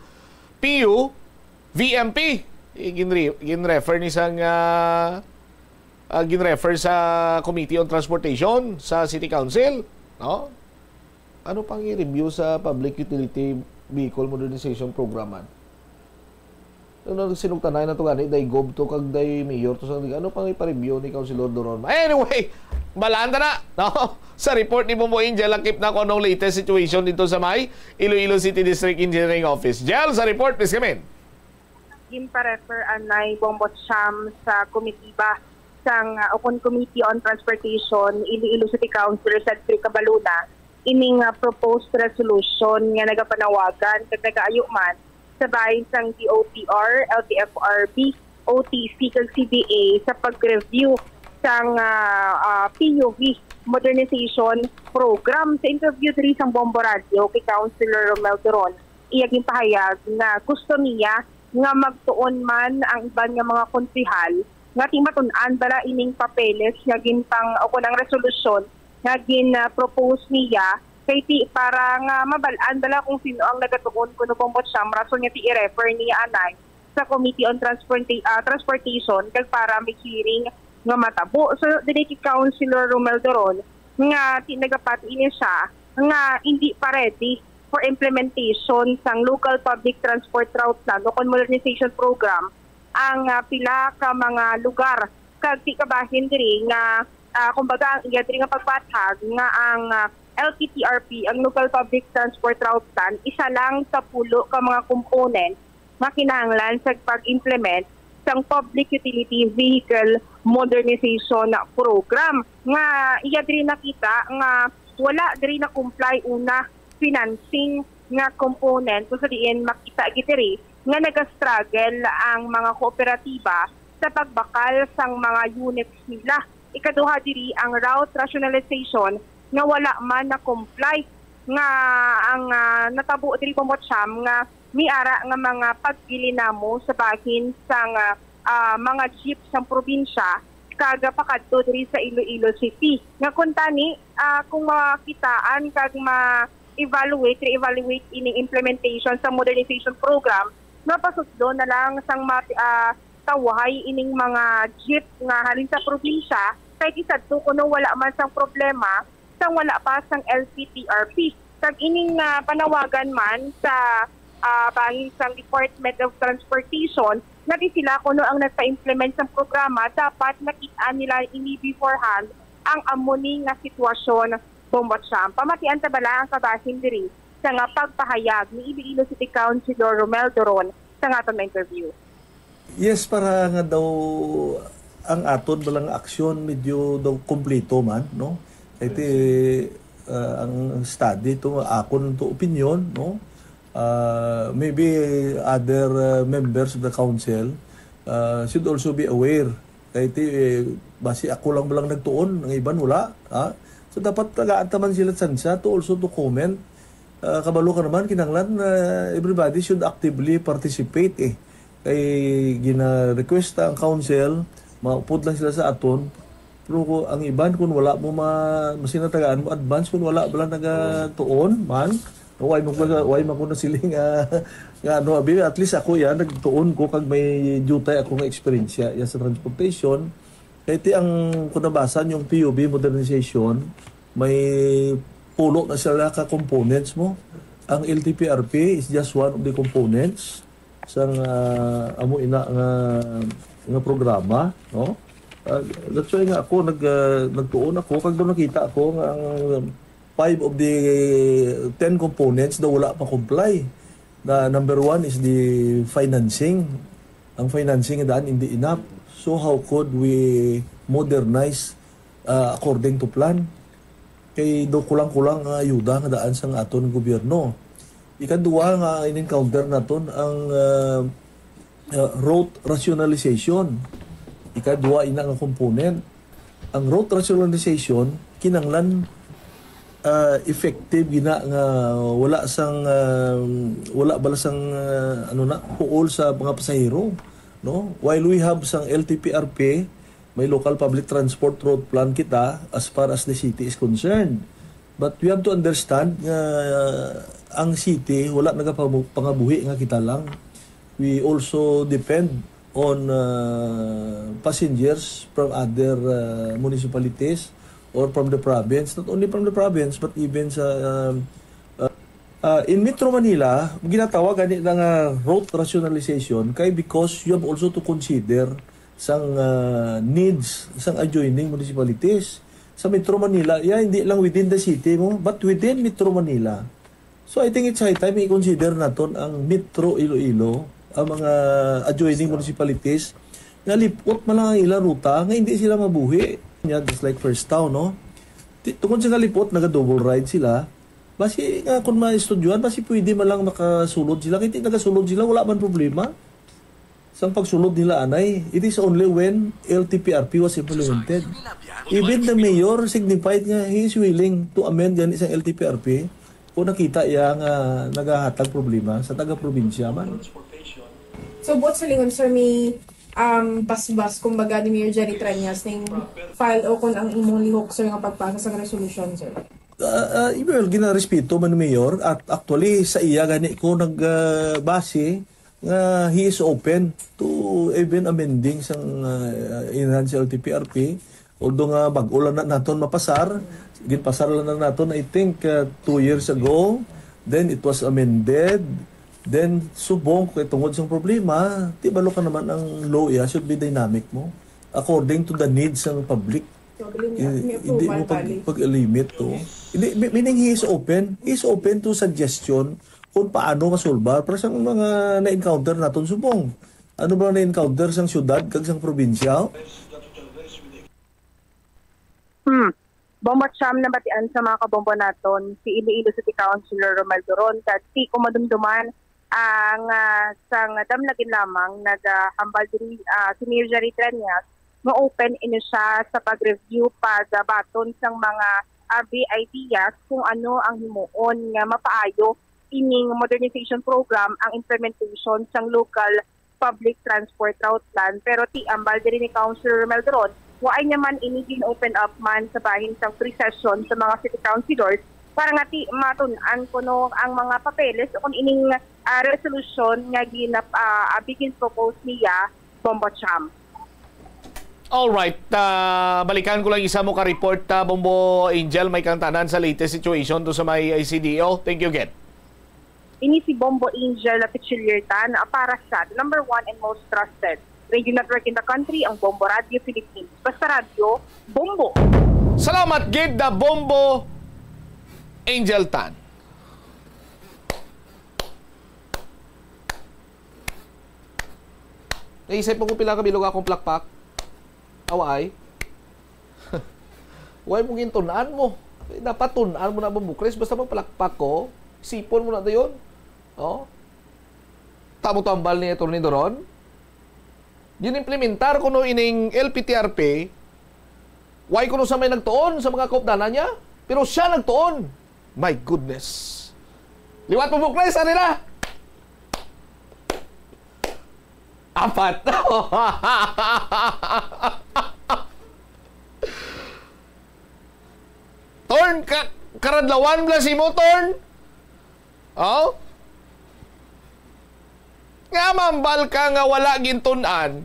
P U V M P. Eh, ginre-, ginrefer ni sang, ah, ah, ginrefer sa Committee on Transportation sa City Council, no? Ano pang i-review sa Public Utility Vehicle Modernization Program man? Ano, sinugtanay na to gani, day gov to kag day mayor to sa, ano pang ipa-review ni Councilor Duron? Anyway, balaan ta na, no? Sa report ni Bombo Angel, lakip na kung anong latest situation dito sa may Iloilo City District Engineering Office. Jel, sa report, please come in. Ginpa-refer anay, Bombo Cham, sa komitiba sang, ah, ukon Committee on Transportation, Iloilo City Councilor Cedric Cabaluna ining, ah, proposed resolution nga nagapanawagan kag nagaayo man sa bahin sang D O T R, L T F R B, O T C kag C D A sa pag-review sang, ah, ah, P U V modernization program. Sa interview diri sang Bombo Radio kay Councilor Romel Duron, iya ginpahayag nga gusto niya nga magtuon man ang iban nga mga konsehal nga timatun-an bala ining papeles nga ginpang-, o kon ang resolusyon nga gin-propose niya kay ti para nga mabal-an bala kung sino ang nagatuon kuno, Bombo Cham, rason nga ti i-refer niya anay sa Committee on Transporta-, ah, Transportation kag para may hearing nga matabo. So, diri kay Councilor Romel Doron nga ti nagapati ini siya nga hindi pa ready for implementation sang Local Public Transport Route Plan o kon modernization program ang, ah, pila ka mga lugar. Kag ti kabahin diri nga, ah, kumbaga, ang iya diri nga pagbathag nga ang, ah, L P T R P, ang Local Public Transport Route Plan, isa lang sa pulo ka mga component nga kinahanglan sa pag-implement sang Public Utility Vehicle Modernization Program, nga iya diri nakita nga wala diri na-comply una financing nga component, kung sa diin makita gid diri nga nagastruggle ang mga kooperatiba sa pagbakal sang mga units nila. Ikaduha diri ang route rationalization nga wala man na-comply, nga ang, ah, natabo diri, Bombo Cham, nga may ara nga mga paggilinamo sa bahin sang, ah, ah, mga jeep sang probinsya kag pakadto diri sa Iloilo City. Nga kuntani, ah, kung makitaan kag ma-evaluate, re-evaluate ining implementation sa modernization program, mapasudlo na lang sang ma-, ah, tawhay ining mga jeep nga halin sa probinsya, kay ti sadto kuno wala man sang problema sang wala pa sang L P T R P. Kag ining, ah, panawagan man sa, ah, bahin sang Department of Transportation, nga di sila kuno ang nagpa-implement sang programa, dapat nakit-an nila ini beforehand ang amo ni nga sitwasyon, Bombo Cham. Pamatian ta bala ang kabahin diri sa nga pagpahayag ni Iloilo City Councilor Romel Doron sa nga aton nga interview. Yes, para nga daw ang aton bala nga aksyon medyo daw kompleto man, no? Kay ti, ah, ang study to, akon to opinion, no? Ah, maybe other, ah, members of the council, ah, should also be aware. Kay ti, eh, basi ako lang bala ang nagtuon, ang iban wala, ha? So, dapat tagaan ta man sila tsansa to also to comment. Ah, kabalo ka naman, kinahanglan, ah, everybody should actively participate, eh. Kay gina-request ta ang council, maupod lang sila sa aton. Pero ko, ang iban, kung wala mo ma-, masinatagaan mo advance, kung wala bala nagatuon man, why mo, why mo ko na siling, ah, nga ano, abi, at least ako yan, nagtuon ko kag may dutay ako nga eksperyensya yan sa transportation. Kay ti ang, kung nabasa yung P U B modernization, may pulo na sila ka components mo. Ang L T P R P is just one of the components sang, ah, amo ina nga, nga programa, no? Ah, that's why nga ako nag, ah, nagtuon ako kag daw nakita ako nga ang five of the ten components daw wala pa comply. The number one is the financing. Ang financing nga daan hindi enough. So how could we modernize, ah, according to plan? Kay do kulang-kulang nga ayuda nga daan sang aton gobyerno. Ikaduha nga in-encounter naton ang, ah, ah, route rationalization. Ikaduha ina nga component. Ang route rationalization kinahanglan, ah, effective gina nga wala sang, ah, wala bala sang, ah, ano na, puol sa mga pasahero, no? While we have sang L T P R P, may local public transport route plan kita as far as the city is concerned. But we have to understand nga ang city wala nagapamu-, pangabuhi nga kita lang. We also depend on, uh, passengers from other, uh, municipalities or from the province, not only from the province but even sa, um, uh, uh, in Metro Manila, ginatawag ani na nga route rationalization kay because you have also to consider sang, uh, needs sang adjoining municipalities. Sa Metro Manila, yeah, hindi lang within the city mo, but within Metro Manila. So, I think it's high time i-consider naton ang Metro Iloilo, ang mga adjoining municipalities nga lipot man lang ang ilang ruta nga hindi sila mabuhi. Yeah, just like First Town, no? Ti-, tungod sa nga lipot, naga-double ride sila. Basi nga kung maestudyohan, basi pwede man lang makasulod sila. Kay ti nagasulod sila, wala man problema. Sang pagsulod nila anay, it is only when L T P R P was implemented. Even the mayor signified nga he is willing to amend gani sang L T P R P kung nakita iya nga nagahatag problema sa taga-probinsya man. So, buot silingon, sir, may, um, basbas, kumbaga, ni Mayor Jerry Treñas ning file o kung ang imong lihok, sir, nga pagpasa sa resolution, sir? Ah, ah, well, ginarespeto man ni Mayor at actually sa iya gani ko nag, ah, base nga he is open to even amending sang, ah, enhanced L T P R P. Although nga bag-o lang na naton mapasar, ginpasar lang na naton, I think, ah, two years ago. Then it was amended. Then subong kay tungod sang problema, di balo ka naman ang law iya should be dynamic mo according to the needs ng public. So, bali niya, I- may hindi approval, mo pag, bali. Pag-limit to. Hindi, mi- meaning he is open. He is open to suggestion kung paano masulbar. Para sa mga na-encounter naton subong. Ano ba na-encounter sang syudad kag sang probinsya? Hmm. Bombo Cham, nabatian sa mga kabombo naton, si Iloilo City Councilor Romel Duron, kag ti ko madumduman ang, ah, sang damlagin lamang nagahambal diri, ah, si Mayor Jerry Treñas, nga open ini siya sa pag-review, pagbaton sang mga, ah, B I Ds kung ano ang himuon nga mapaayo ining modernization program ang implementation sang local public transport route plan. Pero ti ambal diri ni Councilor Romel Duron, waay niya man ini gin-open up man sa bahin sang pre-session sa mga city councilors para nga ti matun-an kuno ang mga papeles o kung ining, ah, resolusyon nga ginap-, ah, abi gin-propose niya, Bombo Cham. Alright, ah, balikan ko lang isa mo ka report, ah, Bombo Angel, may kang tanan sa latest situation to sa may I C D O. Thank you again. Ini si Bombo Angel Pichiliertan, ah, para sa the number one and most trusted radio network in the country, ang Bombo Radio Philippines. Basta radyo, Bombo! Salamat gid, the Bombo Angel Tan. Naisip mo kung pila ka bilog akong plakpak? Awa ay. Way mo gintun-an mo. Dapat tun-an mo na, Bombo Chris. Basta magpalakpak ko, sipon mo na dayon. Oh. Tamo tambal ni Attorney Doron. Ginimplementar kuno ining L P T R P. Way kuno sa may nagtuon sa mga kaupdanan niya, pero siya nagtuon. My goodness. Liwat mo, Bukres, sa nila. Apat. Torn, ka karadlawan bala simo, Torn? Oh? Nga mambal ka nga wala gintun-an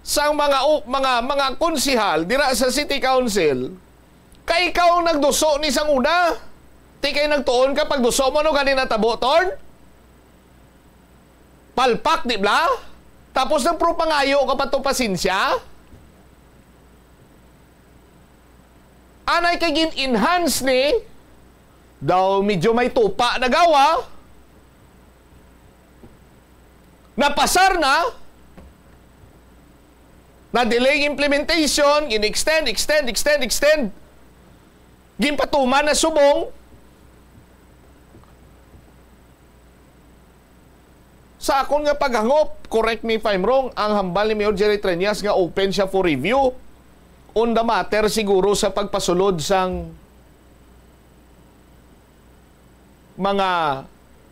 sang mga u-, mga, mga konsehal dira sa City Council, kay ikaw ang nagduso ni sang una. Ti kay nagtuon ka pagduso mo, ano gani natabo, Torn? Palpak, di bala? Tapos nagpro pangayo ka pa to pasensya? Anay kay gin-enhance ni, daw medyo may tupa na gawa. Napasar na. Na-delay implementation, gin-extend, extend, extend, extend. Ginpatuman na subong. Sa akon nga paghangop, correct me if I'm wrong, ang hambal ni Mayor Jerry Treñas nga open siya for review on the matter siguro sa pagpasulod sang mga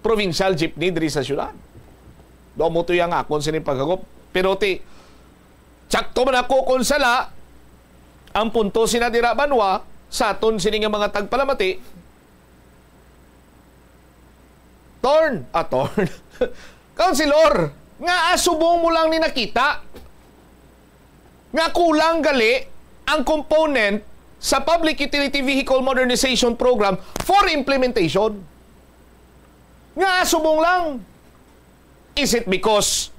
provincial jeepney diri sa syudad. Daw mo to yang akon sining paghangop. Pero ti, tsakto man ako kung sala, ang punto sina dira banwa, sa aton sini nga mga tagpalamati, Torn, ah, Torn. Councilor, nga asubong mo lang ni nakita nga kulang gali ang component sa Public Utility Vehicle Modernization Program for implementation. Nga asubong lang. Is it because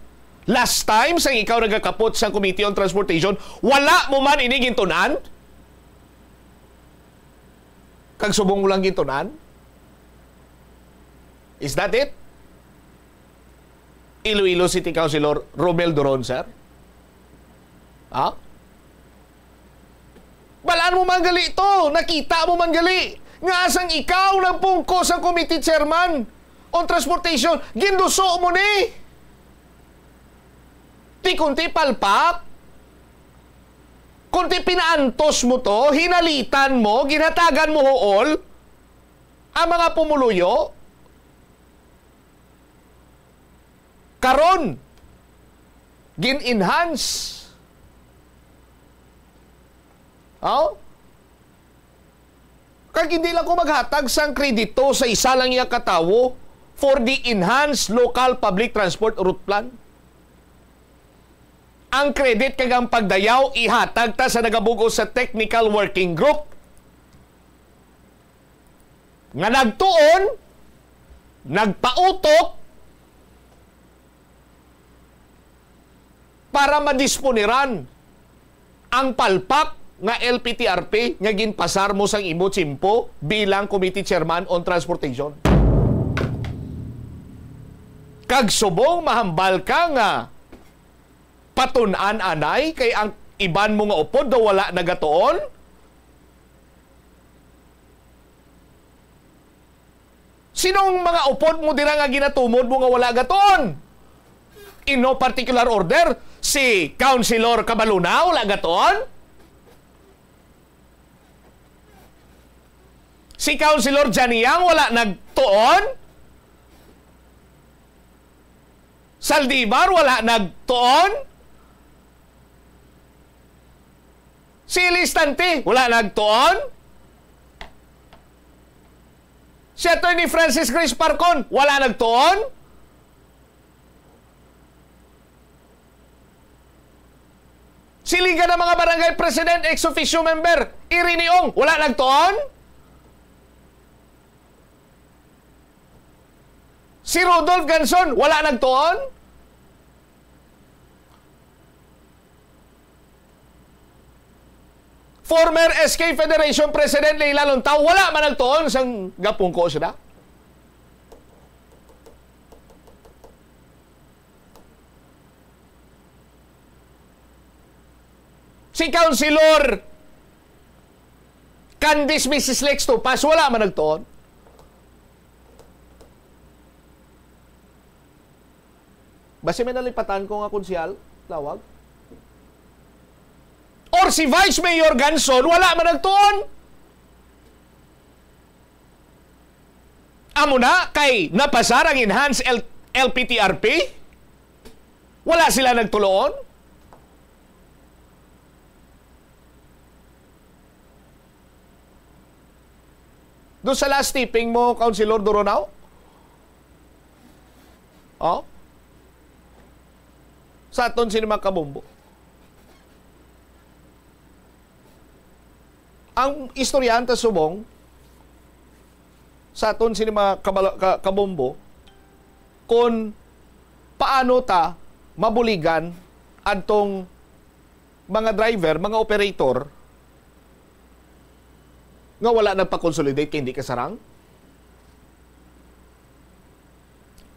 last time sang ikaw nagakapot sa Committee on Transportation, wala mo man ini gintun-an? Kag subong mo lang gintun-an? Is that it? Iloilo City Councilor Romel Duron, sir? Ha? Balaan mo man gali to, nakita mo man gali nga asang ikaw nagpungko sa committee chairman on transportation, ginduso mo ni. Ti kunti palpak, kunti pinaantos mo to, hinalitan mo, ginhatagan mo huol ang mga pumuluyo. Karon, gin-enhance. Oh? Kag hindi lang ko maghatag sang kredito sa isa lang iya ka tawo for the enhanced local public transport route plan. Ang credit kag ang pagdayaw ihatag ta sa nagabug-os sa technical working group nga nagtuon, nagpautok para madisponiran ang palpak nga L P T R P nga ginpasar mo sang imo tiyempo bilang Committee Chairman on Transportation. Kag subong mahambal ka nga patun-an anay kay ang iban mo nga upod daw wala nagatuon, sino ang mga upod mo dira nga ginatumod mo nga wala gatuon? In no particular order, si Councilor Cabaluna wala gatuon? Si Councilor Janiang wala nagtuon? Zaldivar wala nagtuon? Si Elise Tante wala nagtuon? Si Attorney Francis Grace Parcon wala nagtuon? Si Liga ng mga Barangay President, ex officio member, Irene Ong, wala nagtuon? Si Rudolph Ganson, wala nagtuon? Former S K Federation President Leila Lontao, wala man nagtuon sang gapungko sila. Si Councilor Candice Missus Lex Tupas, wala man nagtuon. Basi may nalipatan ko nga konsehal, Lawag? Or si Vice Mayor Ganson, wala man nagtuon. Amo na, kay napasar ang enhanced L-, L P T R P? Wala sila nagtuloon? Doon sa last taping mo, Councilor Duronao? Oh? Sa aton sini mga kabombo. Ang istoryahan ta subong, sa aton sini mga kabala-, ka-, kabombo, kung paano ta mabuligan adtong mga driver, mga operator nga wala nagpa-consolidate kay hindi kasarang?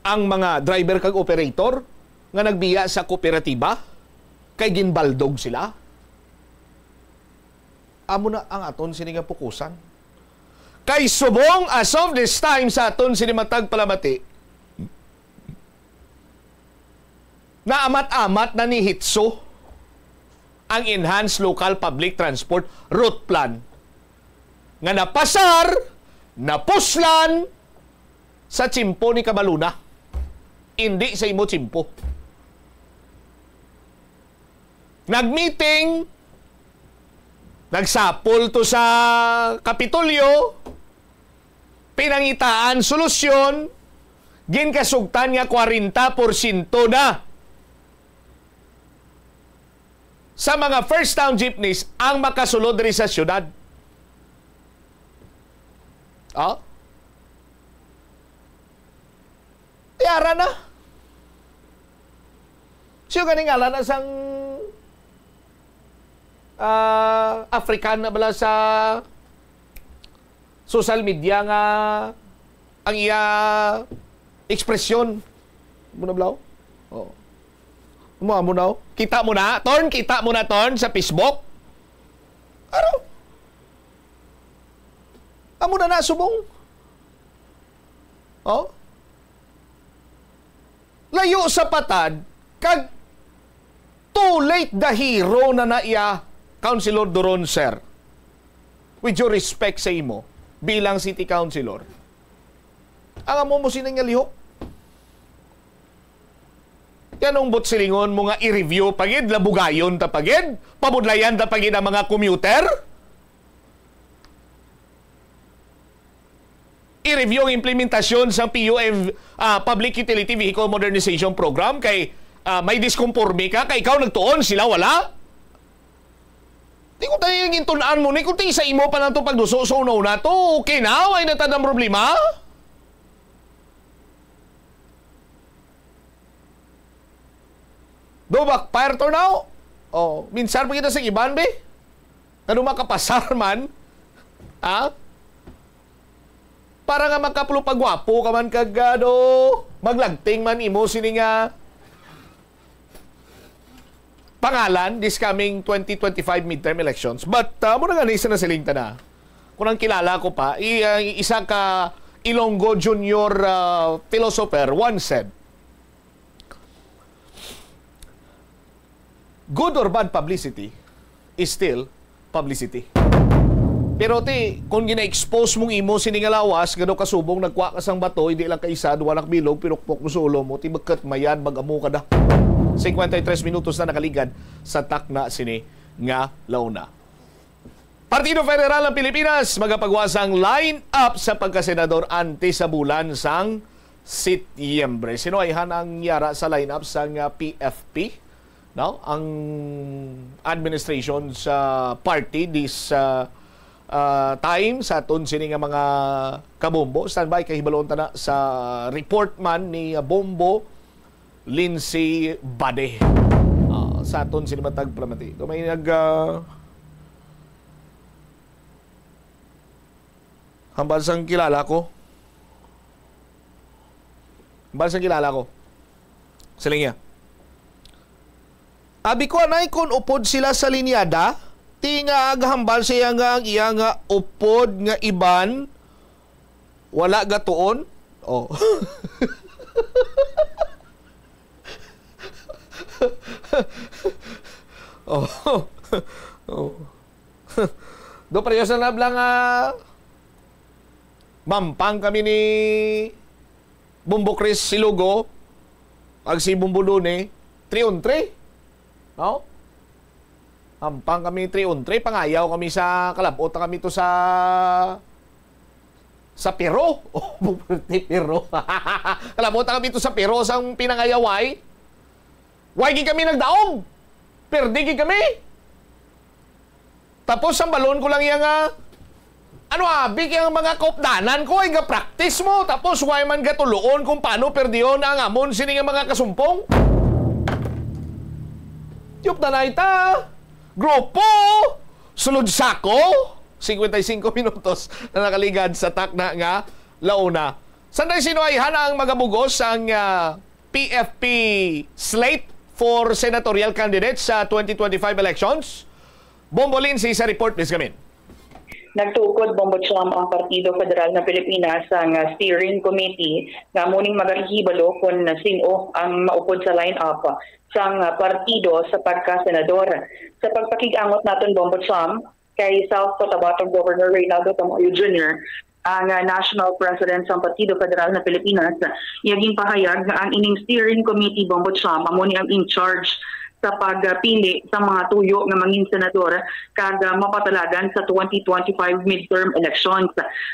Ang mga driver kag operator nga nagbiya sa kooperatiba kay ginbaldog sila? Amo na ang aton sini nga pukusan. Kay subong as of this time sa aton sini matag palamati, naamat-amat na ni Hitso ang Enhanced Local Public Transport Route Plan nga napasar, napuslan sa tiyempo ni Cabaluna, indi sa imo tiyempo. Nagmeeting, nagsapol to sa Kapitolyo, pinangitaan solusyon, ginkasugtan nga kwarenta porsyento na sa mga first town jeepneys ang makasulod diri sa syudad. Oh? Yara na. Siyo gani ngalan na sang, ah, African na bala sa social media nga ang iya ekspresyon. Amo na, blaw? Oo. Amo, amo na, oh. Kita mo na, Torn? Kita mo na, Torn, sa Facebook? Ano? Amo na na, subong. Oh? Layo sa patad, kag too late the hero na na iya, Councilor Duron, sir. With your respect sa imo bilang city councilor, ang amo mo sining nga lihok. Nganong buot silingon mo nga i-review pa gid, labugayon ta pa gid, pabudlayan ta pa gid ang mga commuter? I-review ang implementasyon sa P U M, ah, Public Utility Vehicle Modernization Program kay, ah, may diskonporme ka, kay ikaw nagtuon, sila wala? Di ko tayo yung intun-an mo ni, kung ti sa imo pa lang to pagduso sa una-una to, okay na, way na tadang problema? Do backfire to now? Oh, minsan pa kita sa iban, be? Ano makapasar man? Ha? Para nga makaplo pagwapo ka man kag, ano, maglagting man imo sini nga pangalan this coming twenty twenty-five midterm elections. But, uh, muna nga, isa na siling tana. Kung ang kilala ko pa, i-, uh, isa ka Ilonggo Junior, uh, philosopher once said, "Good or bad publicity is still publicity." Pero ti, kung gina-expose mong imo sini nga lawas, gado ka subong, nagkuha ka sang bato, hindi lang kaisa, duwa na ka bilog, pinukpok mo sa ulo mo, ti, bakit mayad, mag-amo ka da. Cincuenta y tres minutos na nakaligad sa takna sini nga launa. Partido Federal ng Pilipinas magapagwa sang line-up sa pagkasenador antes sa bulan sang Setyembre. Sino ayhan ang yara sa line-up sang, ah, P F P? No? Ang administration sa party this, ah, ah, time sa aton sini nga mga kabombo. Standby kay hibalon ta na sa report man ni, ah, Bombo Lindsay Bade. Ah, sa aton sini matag pramati. Ito may nag, ah, hambal sang kilala ko. Hambal sang kilala ko. Siling niya, "Abi ko, anay, kon upod sila sa linyada, ti nga agahambal siya nga ang iya nga upod nga iban, wala gatuon." Oh. Oh. Oh. Do pareho sa nabla nga mampang kami ni Bombo Chris Silugo, ag si Bombo Dune, three on three. No? Mampang kami three on three, pangayaw kami sa, kalabot na kami to sa, sa Pero. Oh, puwerte, Pero. Kalabot na kami to sa Pero, sang pinangayaway. Why gid kami nagdaog? Perde gid kami. Tapos sambalon ko lang iya nga, "Ano abi kay ang mga kaupdanan ko ay ga-practice mo, tapos why man gatuloon kung paano perdihon ang amon sini nga mga kasumpong?" Yupdanay ta, grupo, sulod sako, cincuenta y cinco minutos na nakaligad sa takna nga launa. Sanday, sino ayhan ang magabugos ang, ah, P F P slate for senatorial candidates sa twenty twenty-five elections? Bombo Lindsay sa report, Miss Gamin. Nagtukod, Bombo Cham, ang Partido Federal ng Pilipinas sang steering committee nga muning magahibalo kon sino ang maupod sa line-up sang partido sa pagkasenador. Sa pagpakig-angot naton, Bombo Cham, kay South Cotabato Governor Reynaldo Tamayo Junior, ang, ah, National President sang Partido Federal nga Pilipinas, iya ginpahayag nga ang ining steering committee, Bombo Cham, amo ni ang in charge sa pagpili sa mga tuyo nga mangin senador kag, ah, mapatalagan sa twenty twenty-five midterm elections.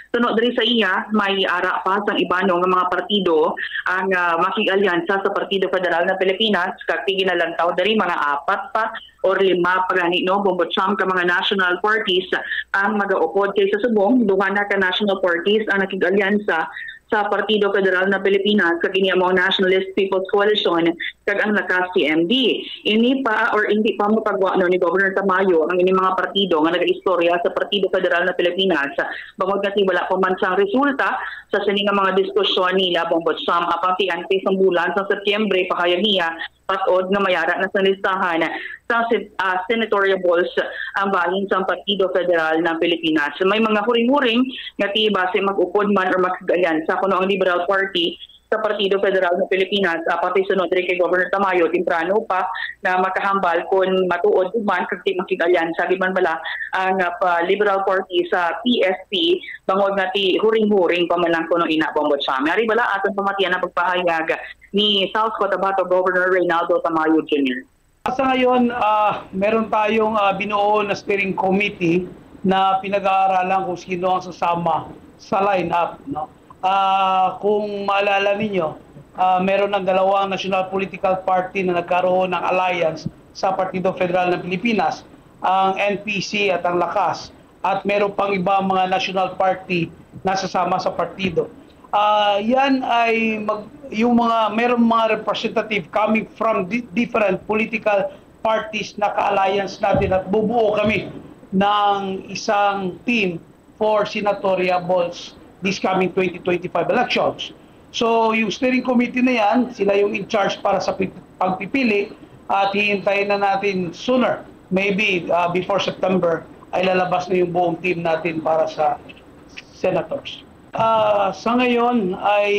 Suno diri sa iya, may ara pa sang iban nga mga partido ang, ah, makig-alyansa sa Partido Federal nga Pilipinas, kag ti ginalantaw diri mga apat pa or lima pa gani, no, Bombo Cham, ka mga national parties ang magaupod, kay sa subong duha na ka national parties ang nakig-alyansa sa Partido Federal na Pilipinas, kag ini amo ang Nationalist People's Coalition kag ang Lakas C M D. Ini pa or hindi pa mapagwa, no, ni Governor Tamayo ang ini mga partido nga nagaistorya sa Partido Federal na Pilipinas, bangod nga ti wala pa man sang resulta sa sini nga mga diskusyon nila, Bombo Cham, apang ti antes ang bulan sa Setyembre, pahayag niya, pat-od nga mayara na sa listahan sa sen-, ah, senatorial balls ang bahin sang Partido Federal ng Pilipinas. May mga huring-huring nga ti base mag-upod man or makig-alyansa kuno ang Liberal Party sa Partido Federal ng Pilipinas, ah, pati sunod rin kay Governor Tamayo, temprano pa na makahambal kung matuod man kag di makig-alyansa gid man bala ang, ah, pa-, Liberal Party sa P F P, bangod nga ti huring-huring pa man lang kuno ina, Bombo Cham. Yari bala aton pamatian ang pagpahayag ni South Cotabato Governor Reynaldo Tamayo Junior. Sa ngayon, ah, meron tayong, ah, binuo na steering committee na pinag-aaralan kung sino ang sasama sa lineup, no? Ah, kung maalala ninyo, ah, meron ng dalawang national political party na nagkaroon ng alliance sa Partido Federal ng Pilipinas, ang N P C at ang Lakas, at meron pang iba mga national party na sasama sa partido. Ah, yan ay mag-, yung mga, merong mga representative coming from di-, different political parties na ka-alliance natin, at bubuo kami ng isang team for senatorial balls this coming twenty twenty-five elections. So, yung steering committee na yan, sila yung in charge para sa pi-, pagpipili, at hihintayin na natin sooner, maybe, ah, before September, ay lalabas na yung buong team natin para sa senators. Ah, sa ngayon ay,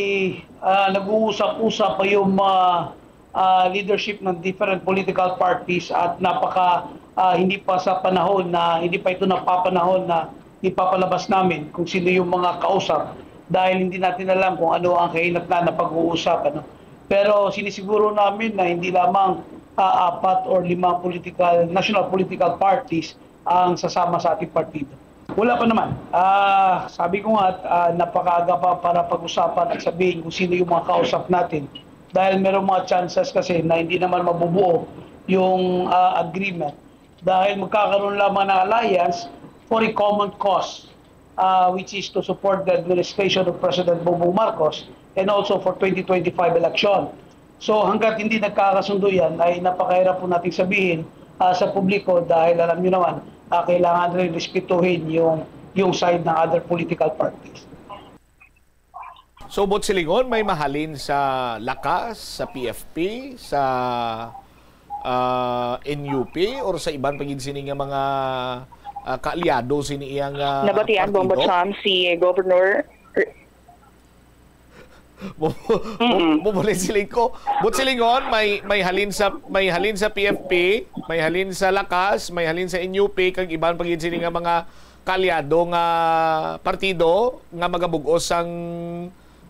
ah, nag-uusap-usap pa yung mga, ah, leadership ng different political parties, at napaka, ah, hindi pa sa panahon na, hindi pa ito napapanahon na ipapalabas namin kung sino yung mga kausap, dahil hindi natin alam kung ano ang kahinatnan na pag-uusap, ano. Pero sinisiguro namin na hindi lamang, ah, apat or lima political, national political parties ang sasama sa ating partido. Wala pa naman. Ah, sabi ko nga, ah, napakaaga pa para pag-usapan at sabihin kung sino yung mga kausap natin. Dahil merong mga chances kasi na hindi naman mabubuo yung, ah, agreement. Dahil magkakaroon lamang ng alliance for a common cause, ah, which is to support the administration of President Bongbong Marcos and also for twenty twenty-five election. So, hanggat hindi nagkakasundo yan, ay napakahirap po nating sabihin, ah, sa publiko dahil alam niyo naman, ah, kailangan rin respetuhin yung, yung side ng other political parties. So, buot silingon, may mahalin sa Lakas, sa P F P, sa, ah, N U P, or sa iban pa gid sini nga mga, ah, kaalyado sini iyang, ah, Nabatian, Bombo partido? Cham, si Governor Mo, mo, mo, siling ko. Buot silingon, may, may halin sa, may halin sa P F P, may halin sa Lakas, may halin sa N U P, kag iban pa gid sini nga mga kaalyado nga partido nga magabug-os sang,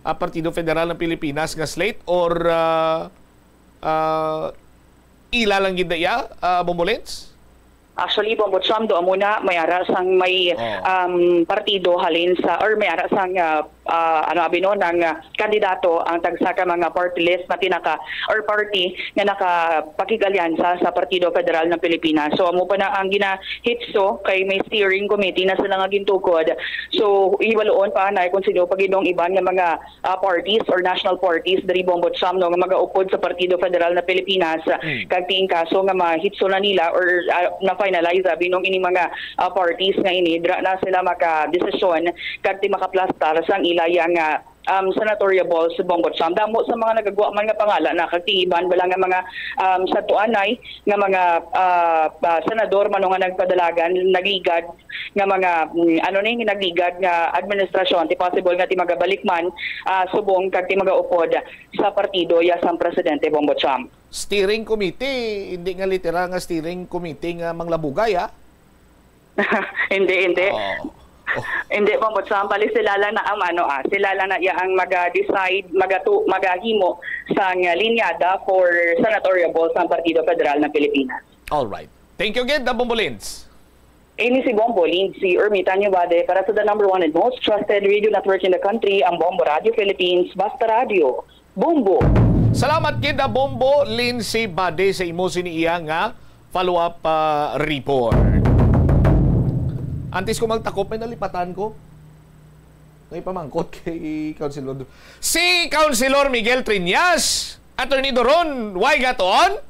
ah, Partido Federal ng Pilipinas nga slate, or, ah, ah, ila lang gid na iya, ah, Bombo Lens? Actually, Bombo Cham, do amo na, may ara sang may, Oh. um, partido halin sa, or may ara sang, ah, ah, ano abi no, nang, ah, kandidato ang tagsa ka mga party list na tinaka, or party nga nakapakig-alyansa sa Partido Federal ng Pilipinas. So, amo pa na ang ginahitso kay may steering committee na sila nga gintukod. So, hibaluon pa na kung sino pa gid ang iban nga mga, ah, parties or national parties diri, Bombo Cham, no, nga magaupod sa Partido Federal na Pilipinas. Hmm. Kag ti in kaso nga mahitso na nila or, ah, na-finalize abi nung ini mga, ah, parties nga ini, dira na sila makadesisyon kag ti makaplastar sang ila ya nga, um, senatorial balls, Bombo Cham. Damo sa mga nagagwa man nga pangalan na, kag ti iban bala nga mga, um, sa tuanay nga mga, ah, ah, senador man nga nagpadalagan, nagligad nga mga, mm, ano ni, nagligad nga administrasyon, ti possible nga ti magabalik man, ah, subong kag ti magaupod sa partido ya sang presidente, Bombo Cham. Steering committee, hindi nga literal nga steering committee nga manglabugay, ah. Hindi, hindi. Oh. Oh. Hindi, Bombo Cham, bali sila lang na ang ano, ah, sila lang na iya ang maga-decide, magatu-, magahimo sang linyada for senatorial balls sang Partido Federal ng Pilipinas. All right. Thank you again, Bombo Lens. Ini si Bombo Lindsay Ermita Newbade para sa the number one and most trusted radio network in the country, ang Bombo Radio Philippines, Basta Radio, Bombo. Salamat gid, Bombo Lindsay Bade, sa imo sini iya nga follow-up, ah, report. Antes ko magtakop, may nalipatan ko. May pamangkot kay Councilor Du-, si Councilor Miguel Triñas, Attorney Doron, why gatoon?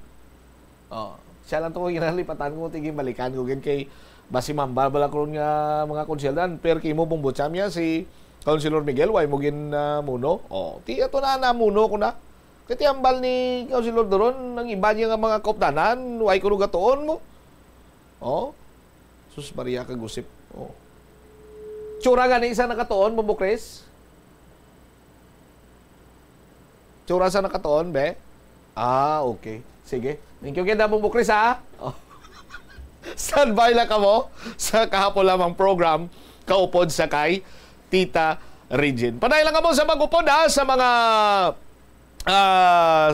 Oh, siya lang to ko ginalipatan ko, tiging balikan ko gid kay basi mambal bala ko ron nga mga konsyal dan, per kimo Bombo Cham ya si Councilor Miguel, why mo gin, ah, muno? Oh, ti ato na na muno ko na. Kay ti ambal ni Councilor Doron, ang iba niya nga mga kaupdanan, why ko gatoon mo? Oh, sus Maria, kagusip. Oh. Tsura gani isa nakatuon, Bombo Chris? Tsura sa nakatuon, be? Ah, okay. Sige. Thank you, Kid Abong Bukris, ha? Oh. Standby lang kamo sa kahapon lamang program, Kaupod sa kay Tita Regine. Panay lang kamo sa pag-upod, ha, sa mga, ah,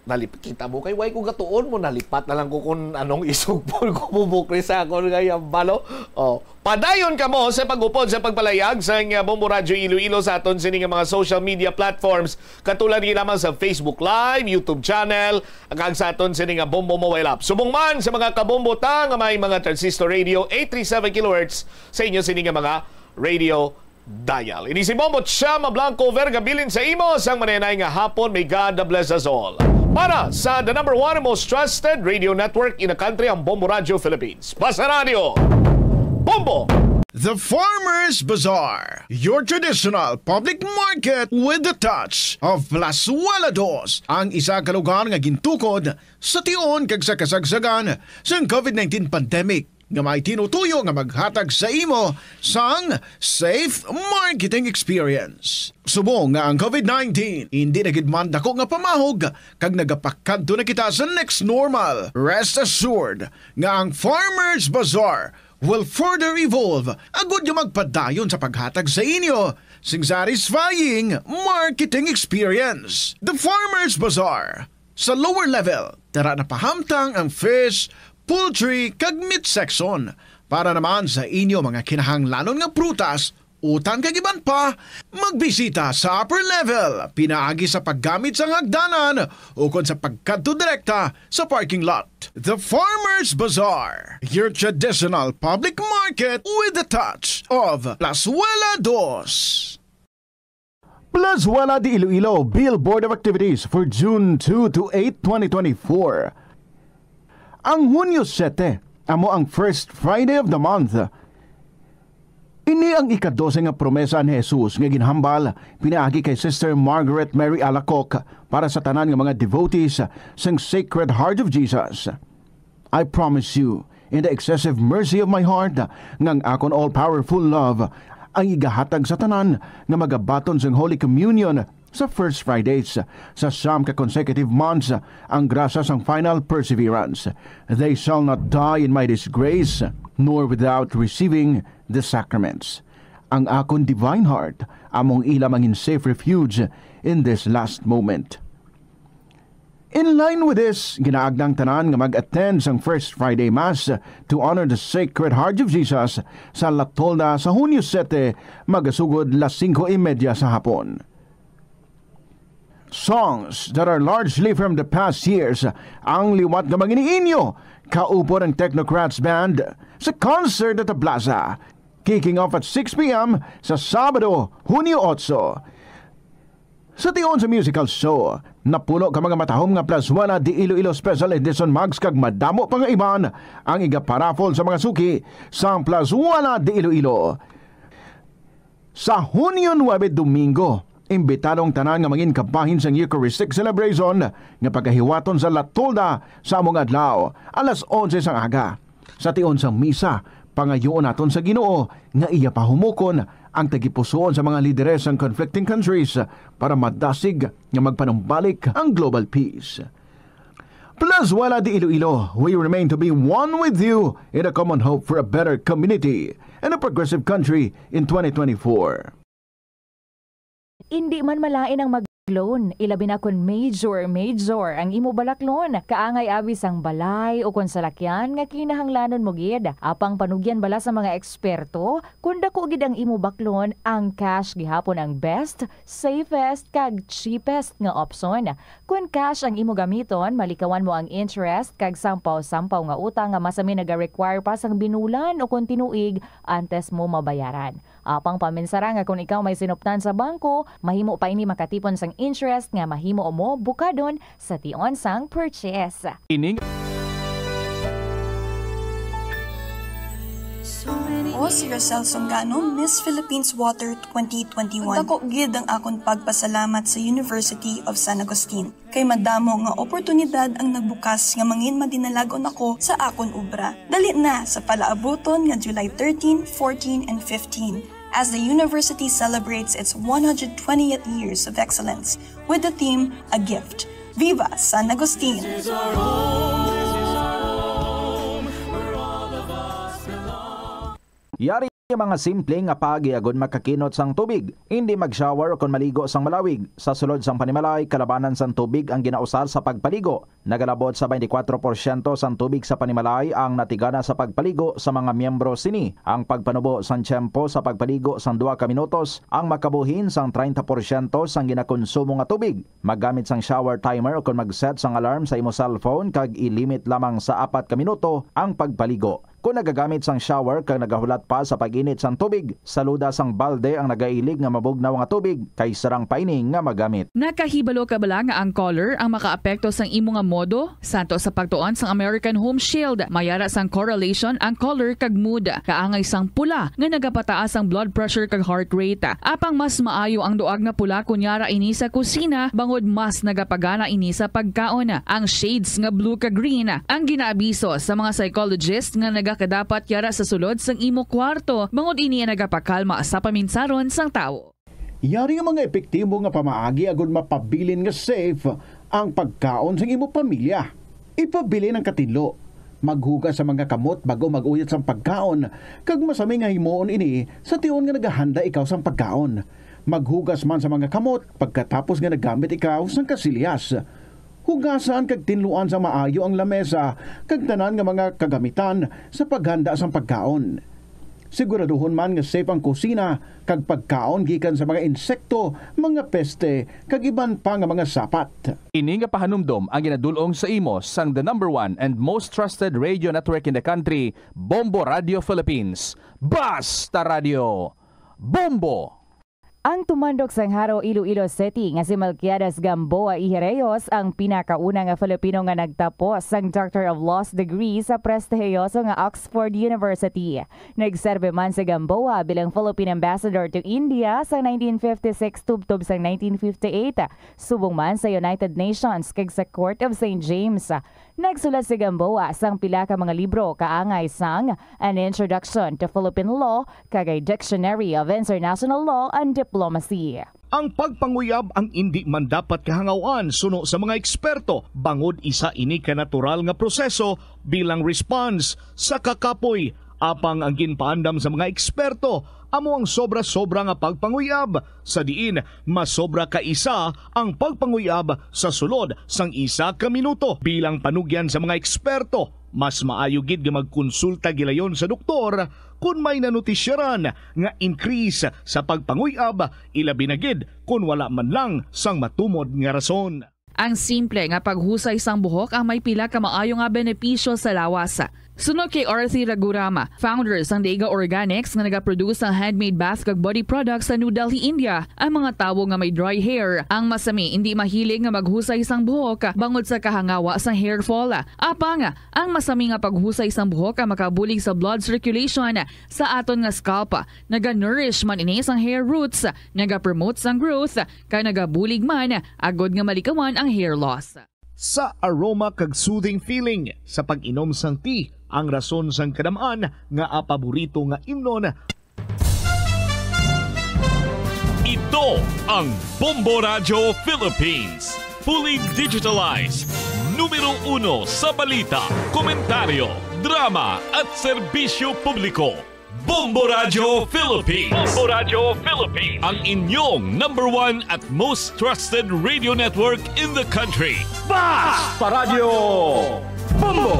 nalip-, kita mo kay, why ko gatuon mo, nalipat na lang ko kung anong isugpol ko, Bong Bukris, sa akon nga yambalo. Oh. Padayon kamo sa pag-upod sa pagpalayag sa nga Bombo Radyo Iloilo sa aton sini nga mga social media platforms, katulad ni lamang sa Facebook Live, YouTube channel, kag sa aton sini nga Bombo Mobile App. Subong man sa mga kabombo ta nga may mga transistor radio eight three seven kilohertz sa inyo sini nga mga radio dial. Ini si Bombo Chama Blanco Vergabilin sa imo sang manenay nga hapon. May God bless us all. Para sa the number one and most trusted radio network in the country, ang Bombo Radyo Philippines. Basta Radyo, Bombo! The Farmers Bazaar, your traditional public market with the touch of Plazuela Dos, ang isa ka lugar nga gintukod sa tion kag sa kasagsagan sang covid nineteen pandemic nga may tinutuyo nga maghatag sa imo sang safe marketing experience. Subong nga ang covid nineteen indi na gid man dako nga pamahog kag nagapakadto na kita sa next normal, rest assured nga ang Farmers Bazaar will further evolve agud nga magpadayon sa paghatag sa inyo sing satisfying marketing experience. The Farmers Bazaar. Sa lower level, tara na pahamtang ang fish, poultry, kag meat section. Para naman sa inyo mga kinahanglanon nga prutas, utan kag iban pa, magbisita sa upper level, pinaagi sa paggamit sang hagdanan ukon sa pagkadto direkta sa parking lot. The Farmers Bazaar, your traditional public market with the touch of Plazuela Dos. Plazuela de Iloilo, Billboard of Activities for June two to eight, twenty twenty-four. Ang Hunyo siyete amo ang first Friday of the month. Ini ang ikadose nga promesa ni Jesus nga ginhambal pinaagi kay Sister Margaret Mary Alacoque para sa tanan nga mga devotees sang Sacred Heart of Jesus. I promise you, in the excessive mercy of my heart, nga ang akon all-powerful love ang igahatag sa tanan nga magabaton sang Holy Communion sa First Fridays sa siyam ka consecutive months, ang grasya sang final perseverance. They shall not die in my disgrace, nor without receiving the sacraments. Ang akon divine heart among ila mangin safe refuge in this last moment. In line with this, ginaagda ang tanan nga mag-attend sang First Friday Mass to honor the Sacred Heart of Jesus sa La Tolda sa Hunyo siyete, magasugod las singko y media sa hapon. Songs that are largely from the past years ang liwat nga mangin-inyo kaupod ang Technocrats Band sa concert at the Plaza, kicking off at six p m sa Sabado, Hunyo otso. Sa tion sa musical show, napuno ka mga matahom nga Plazuela de Iloilo Special Edition mugs kag madamo pa nga iban ang igaparaffle sa mga suki sa Plazuela de Iloilo. Sa Hunyo nuebe, Domingo, imbitado ang tanan nga mangin kabahin sang Eucharistic celebration nga pagahiwaton sa La Tolda sa among adlaw, alas onse sang aga. Sa tion sang misa, pangayoon naton sa Ginoo nga iya pahumukon ang tagipusoon sa mga lideres sang conflicting countries para madasig nga magpanumbalik ang global peace. Plazuela de Iloilo, we remain to be one with you in a common hope for a better community and a progressive country in twenty twenty-four. Indi man malain ang mag-loan, ilabi na kon major, major ang imo balaklon. Kaangay abi sang balay o kon salakyan nga kinahanglanon mo gid. Apang panugyan bala sa mga eksperto, kon dako gid ang imo baklon, ang cash gihapon ang best, safest, kag cheapest nga opsyon. Kon cash ang imo gamiton, malikawan mo ang interest kag sampaw-sampaw nga utang nga masami naga-require pa sang binulan o kon tinuig antes mo mabayaran. Apang paminsara nga kon ikaw may sinuptan sa bangko, mahimo pa ini makatipon sang interest nga mahimo mo bukadon sa tion sang purchase. Ining Ako si Rosel Songano, Miss Philippines Water twenty twenty-one. Dako gid ang akon pagpasalamat sa University of San Agustin. Kay madamo nga oportunidad ang nagbukas nga mangin madinalagon ako sa akon obra. Dali na sa palaabuton nga July thirteen, fourteen, and fifteen. as the university celebrates its one hundred twentieth years of excellence with the theme A Gift. Viva San Agustin! Yari ang mga simple nga paagi agud makakinot sang tubig. Indi mag-shower kon maligo sang malawig. Sa sulod sang panimalay, kalabanan sang tubig ang ginausar sa pagpaligo. Nagalabot sa twenty-four porsyento sang tubig sa panimalay ang natigana sa pagpaligo sa mga miyembro sini. Ang pagpanubo sang tiyempo sa pagpaligo sang duha ka minutos ang makabuhin sang treinta porsyento sang ginakonsumo nga tubig. Maggamit sang shower timer ukon mag-set sang alarm sa imo cellphone kag i-limit lamang sa apat ka minuto ang pagpaligo. Kon nagagamit sang shower kag nagahulat pa sa pag-init sang tubig, saluda sang balde ang nagailig nga mabugnaw nga tubig kay sarang pa ini nga magamit. Nakahibalo ka bala nga ang color ang makaapekto sang imo nga modo? Santo sa pagtuon sang American Home Shield, may ara sang correlation ang color kag mood. Kaangay sang pula nga nagapataas ang blood pressure kag heart rate. Apang mas maayo ang duag nga pula kon yara ini sa kusina, bangod mas nagapagana ini sa pagkaon. Ang shades nga blue kag green ang ginaabiso sa mga psychologist nga nagakadapat yara sa sulod sang imo kwarto, bangod ini ang nagapakalma sa paminsaron sang tawo. Yari nga mga epektibo nga pamaagi agud mapabilin nga safe ang pagkaon sang imo pamilya. Ipabilin ang katinlo. Maghugas sa mga kamot bag-o mag-uyat sang pagkaon, kag masami nga himuon ini sa tion nga nagahanda ikaw sang pagkaon. Maghugas man sa mga kamot pagkatapos nga naggamit ikaw sang kasilyas. Hugasan kag tinluan sa maayo ang lamesa kag tanan nga mga kagamitan sa paghanda sang pagkaon. Siguraduhon man nga safe ang kusina kag pagkaon gikan sa mga insekto, mga peste, kag iban pa nga mga sapat. Ini nga pahanumdom ang ginadul-ong sa imo sang the number one and most trusted radio network in the country, Bombo Radio Philippines. Basta Radio! Bombo! Ang tumandok sang Jaro, Iloilo City nga si Melquiades Gamboa Ijereyos ang pinakauna nga Filipino nga nagtapos sang Doctor of Laws degree sa prestihiyoso nga Oxford University. Nagserbi man si Gamboa bilang Philippine Ambassador to India sa nineteen fifty-six tubtob sang nineteen fifty-eight, subong man sa United Nations kag sa Court of Saint James. Nagsulat si Gamboa sang pila ka mga libro kaangay sang An Introduction to Philippine Law kag A Dictionary of International Law and Diplomacy. Ang pagpanguyab ang indi man dapat kahangaw-an suno sa mga eksperto, bangod isa ini ka natural nga proseso bilang response sa kakapoy. Apang ang ginpaandam sa mga eksperto amo ang sobra-sobra nga pagpanguyab, sa diin mas sobra ka isa ang pagpanguyab sa sulod sang isa ka minuto. Bilang panugyan sa mga eksperto, mas maayo gid nga magkonsulta gilayon sa doktor kon may nanotisyaran nga increase sa pagpanguyab, ilabi na gid kon wala man lang sang matumod nga rason. Ang simple nga paghusay sang buhok ang may pila ka maayo nga benepisyo sa lawas. Suno kay Arthi Raghuram, founder sang Dega Organics nga nagaproduce sang handmade bath kag body products sa New Delhi, India, ang mga tawo nga may dry hair, ang masami indi mahilig nga maghusay sang buhok bangod sa kahangawa sang hair fall. Apang, ang masami nga paghusay sang buhok ang makabulig sa blood circulation sa aton nga scalp. Naga-nourish man ini sang hair roots, naga-promote sang growth, kag nagabulig man agod nga malikawan ang hair loss. Sa aroma kag soothing feeling sa pag-inom sang tea, ang rason sang kadam-an nga paborito nga imnon. Ito ang Bombo Radyo Philippines, fully digitalized, numero uno sa balita, komentaryo, drama at serbisyo publiko. Bombo Radyo Philippines. Bombo Radyo Philippines. Ang inyong number one at most trusted radio network in the country. Basta Radyo Bombo!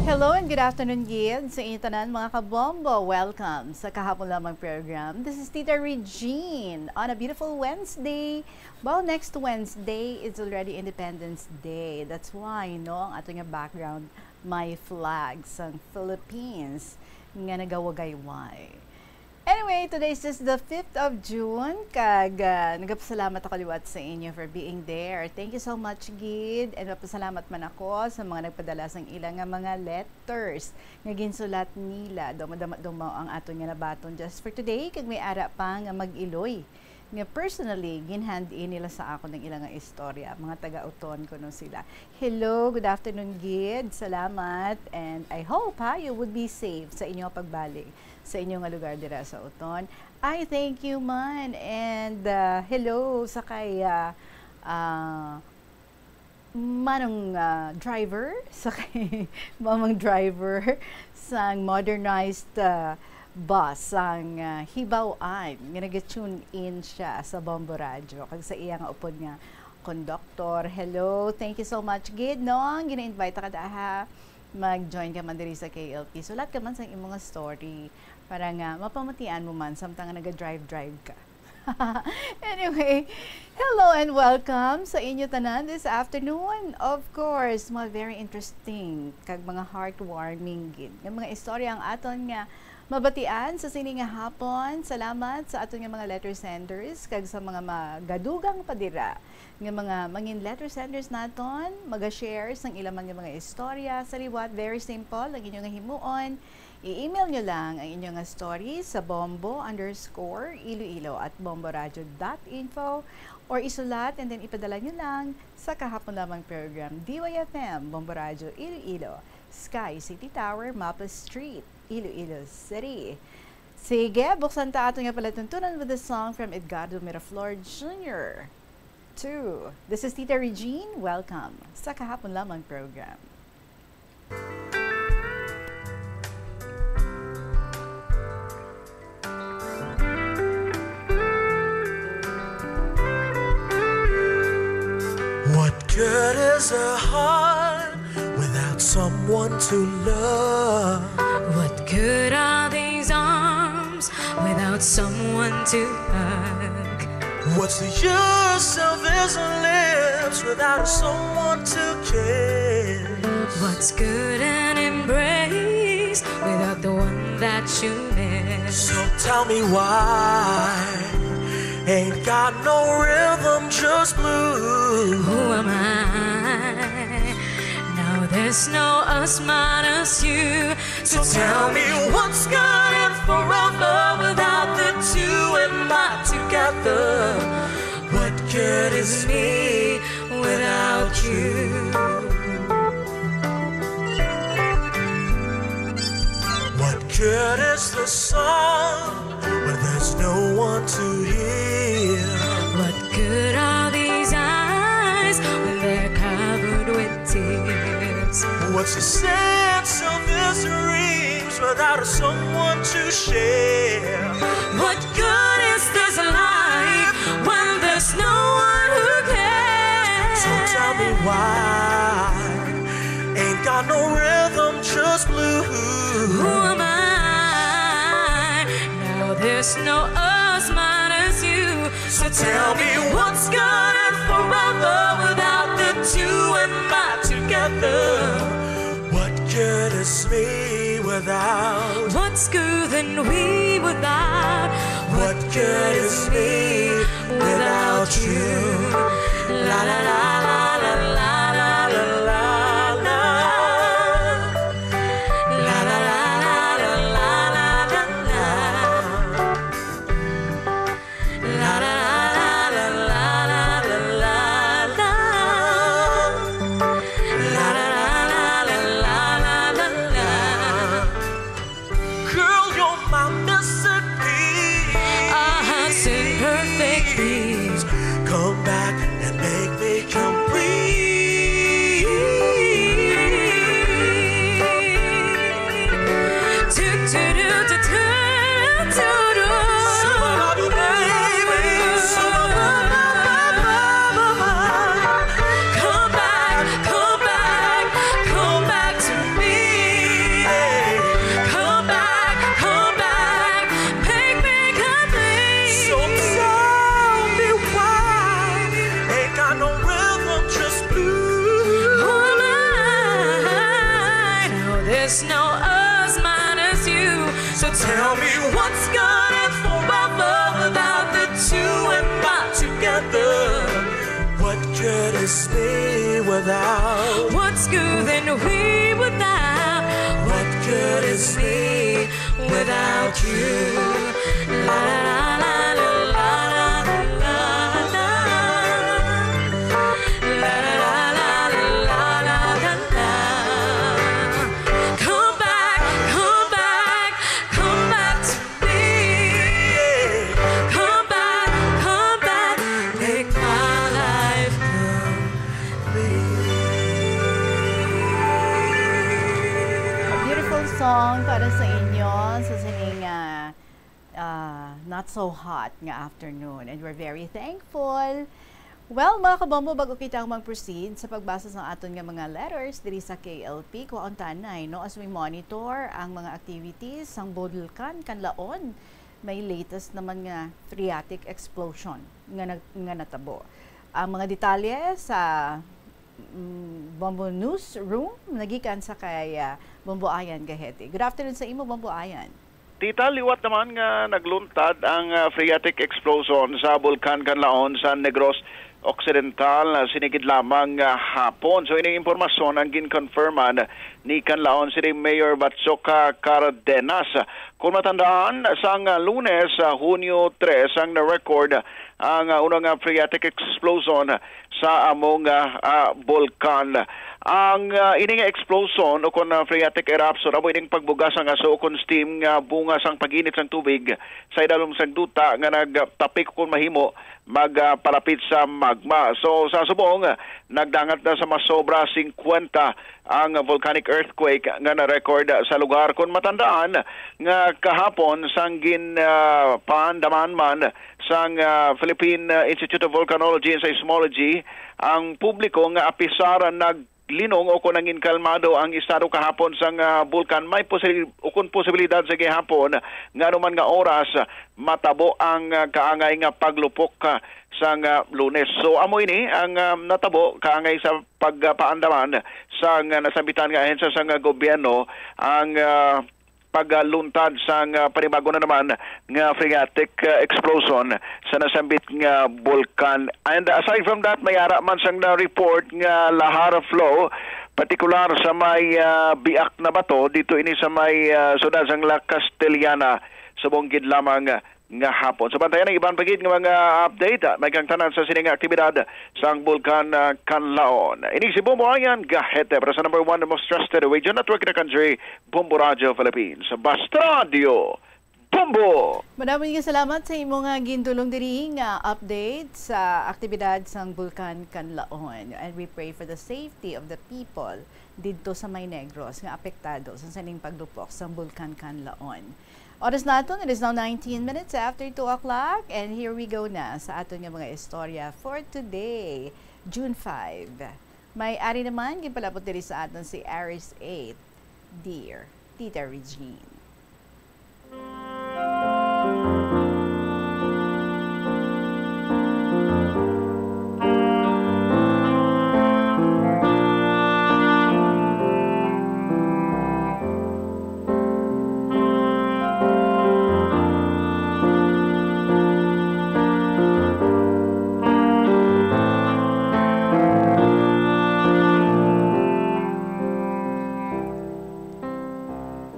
Hello and good afternoon gid sa inyo tanan, mga kabombo. Welcome sa kahapon lamang program. This is Tita Regine on a beautiful Wednesday. Well, next Wednesday is already Independence Day. That's why, no, ang ato nga background may flag sang Philippines nga nagawagayway. Anyway, today is just the fifth of June, kag ah, nagapasalamat ako liwat sa inyo for being there. Thank you so much gid, and mapasalamat man ako sa mga nagpadala sang ila nga mga letters nga ginsulat nila. Daw madama-duma ang aton nga nabaton just for today, kag may ara pa nga mag-iloy nga personally, ginhand-in nila sa akon ang ila nga istorya. Mga taga-Oton kuno sila. Hello, good afternoon, gid. Salamat. And I hope, ha, you would be safe sa inyo pagbalik sa inyo nga lugar dira sa Oton. I thank you man. And, ah, hello sa kay, ah, ah, Manong, ah, driver, sa kay Mamang driver sang modernized, ah, bus sang, ah, Hibaw-an nga nag-tune in siya sa Bombo Radyo kag sa iya nga upod nga konduktor. Hello, thank you so much gid, no? Gina-invite ka daha mag-join ka man diri sa K L P. Sulat ka man sang imo nga story para nga mapamatian mo man samtang nga naga-drive-drive ka. Anyway, hello and welcome sa inyo tanan this afternoon. Of course, mga very interesting kag mga heartwarming gid nga mga istorya ang aton nga mabatian sa sini nga hapon. Salamat sa aton nga mga letter senders kag sa mga magadugang pa dira nga mga mangin letter senders naton, maga-share sang ila man nga mga istorya. Sa liwat, very simple ang inyo nga himuon. I-email nyo lang ang inyo nga story sa bombo underscore iloilo at bomboradio dot info or isulat and then ipadala nyo lang sa Kahapon Lamang Program, D Y F M, Bombo Radyo Iloilo, Sky City Tower, Mapa Street, Iloilo City. Sige, buksan ta ato nga palatuntunan with a song from Edgardo Miraflor Junior Two. This is Tita Regine. Welcome sa Kahapon Lamang Program. What good is a heart without someone to love? What good are these arms without someone to hug? What's the use of his lips without someone to kiss? What's good an embrace without the one that you miss? So tell me why ain't got no rhythm, just blues. Who am I? Now there's no us minus you. So tell me what's good and forever without the two and my together? What good is me without you? What good is the song when there's no one to hear? What good are these eyes when they're covered with tears? What's the sense of this dream without someone to share? What good is this life when there's no one who cares? So tell me why ain't got no rhythm, just blues. Who am I? Now there's no us minus you. So tell me what's good and forever without the two and my together? What good is me without? What's good and we without? What good is me without you? La la la la la la la la la la. La la la la la la la la la. La la la la la la la la. La la la la la la la la. Girl, you're my missing piece. Our hearts in perfect peace. Come back and make me complete. Come back, come back, come back to me. Come back, come back, make me complete. So tell me why ain't got no rhythm, just blues. Who am I? Now there's no us minus you. So tell me what's good and forever without the two and my together. What good is me without? What's good and we without? What good is me without you? La la la la la la la. Song para sa inyo sa sining, ah, ah, not so hot nga afternoon, and we're very thankful. Well, mga kabombo, bago kita mag-proceed sa pagbasa sa aton nga mga letters diri sa K L P, kuhaon ta anay, no? As we monitor ang mga activities sang Bulkan Kanlaon, may latest naman nga phreatic explosion nga nag-, nga natabo. Ang mga detalye sa, mm, Bombo Newsroom nagikan sa kay, ah, Bombo Ayan Gahete. Good afternoon sa imo, Bombo Ayan. Tita, liwat naman nga nagluntad ang, ah, phreatic explosion sa Bulkan Kanlaon sa Negros Occidental, ah, sinigid lamang nga hapon. So, ining impormasyon ang ginkonfirman ni Kanlaon City Mayor Batsoka Cardenas. Kung matandaan, sang, ah, Lunes, ah, Hunyo tres, ang na-record ang, ah, una nga phreatic explosion sa among, ah, ah, bulkan. Ang, ah, ini nga explosion o kon, ah, phreatic eruption amo ining pagbuga sang aso o kon steam nga bunga sang pag-init sang tubig sa idalom sang duta nga nagtapik o kon mahimo mag, ah, palapit sa magma. So, sa subong, ah, nagdangat na sa mas sobra singkwenta ang volcanic earthquake nga na-record sa lugar. Kung matandaan nga kahapon, sang gin, ah, paandaman man sang, ah, Philippine, ah, Institute of Volcanology and Seismology ang publiko nga apisar naglinong o kung nangin kalmado ang estado kahapon sang, ah, bulkan, may posi-, o kung posibilidad sa gihapon nga anuman nga oras matabo ang, ah, kaangay nga paglupok, ah, sang, ah, Lunes. So, amo ini ang, ah, natabo kaangay sa pagpaandaman sang, ah, nasambitan nga ahensya sang, ah, gobyerno, ang, ah, pagluntad sang, ah, panibago na naman nga phreatic, ah, explosion sa nasambit nga bulkan. And aside from that, may ara man sang na-report nga lahar flow, partikular sa may, ah, biak na bato dito ini sa may, ah, siyudad sang La Castellana, subong gid lamang nga hapon. So, bantayan ang iban pa gid nga mga update, ah, may kang tanan sa sining aktibidad sang Bulkan, ah, Kanlaon. Ini si Bombo Ayan Gahete para sa number one, the most trusted radio network in the country, Bombo Radio Philippines. Basta Radio Bombo! Madaming nga salamat sa imo nga gintulong diri nga update sa aktibidad sang Bulkan Kanlaon. And we pray for the safety of the people didto sa may Negros nga apektado sa sining paglupok sang Bulkan Kanlaon. Oras naton, it is now nineteen minutes after two o'clock, and here we go na sa aton nga mga istorya for today, June five. May ari naman, ginpalapot diri sa aton si Aris eight, Dear Tita Regine.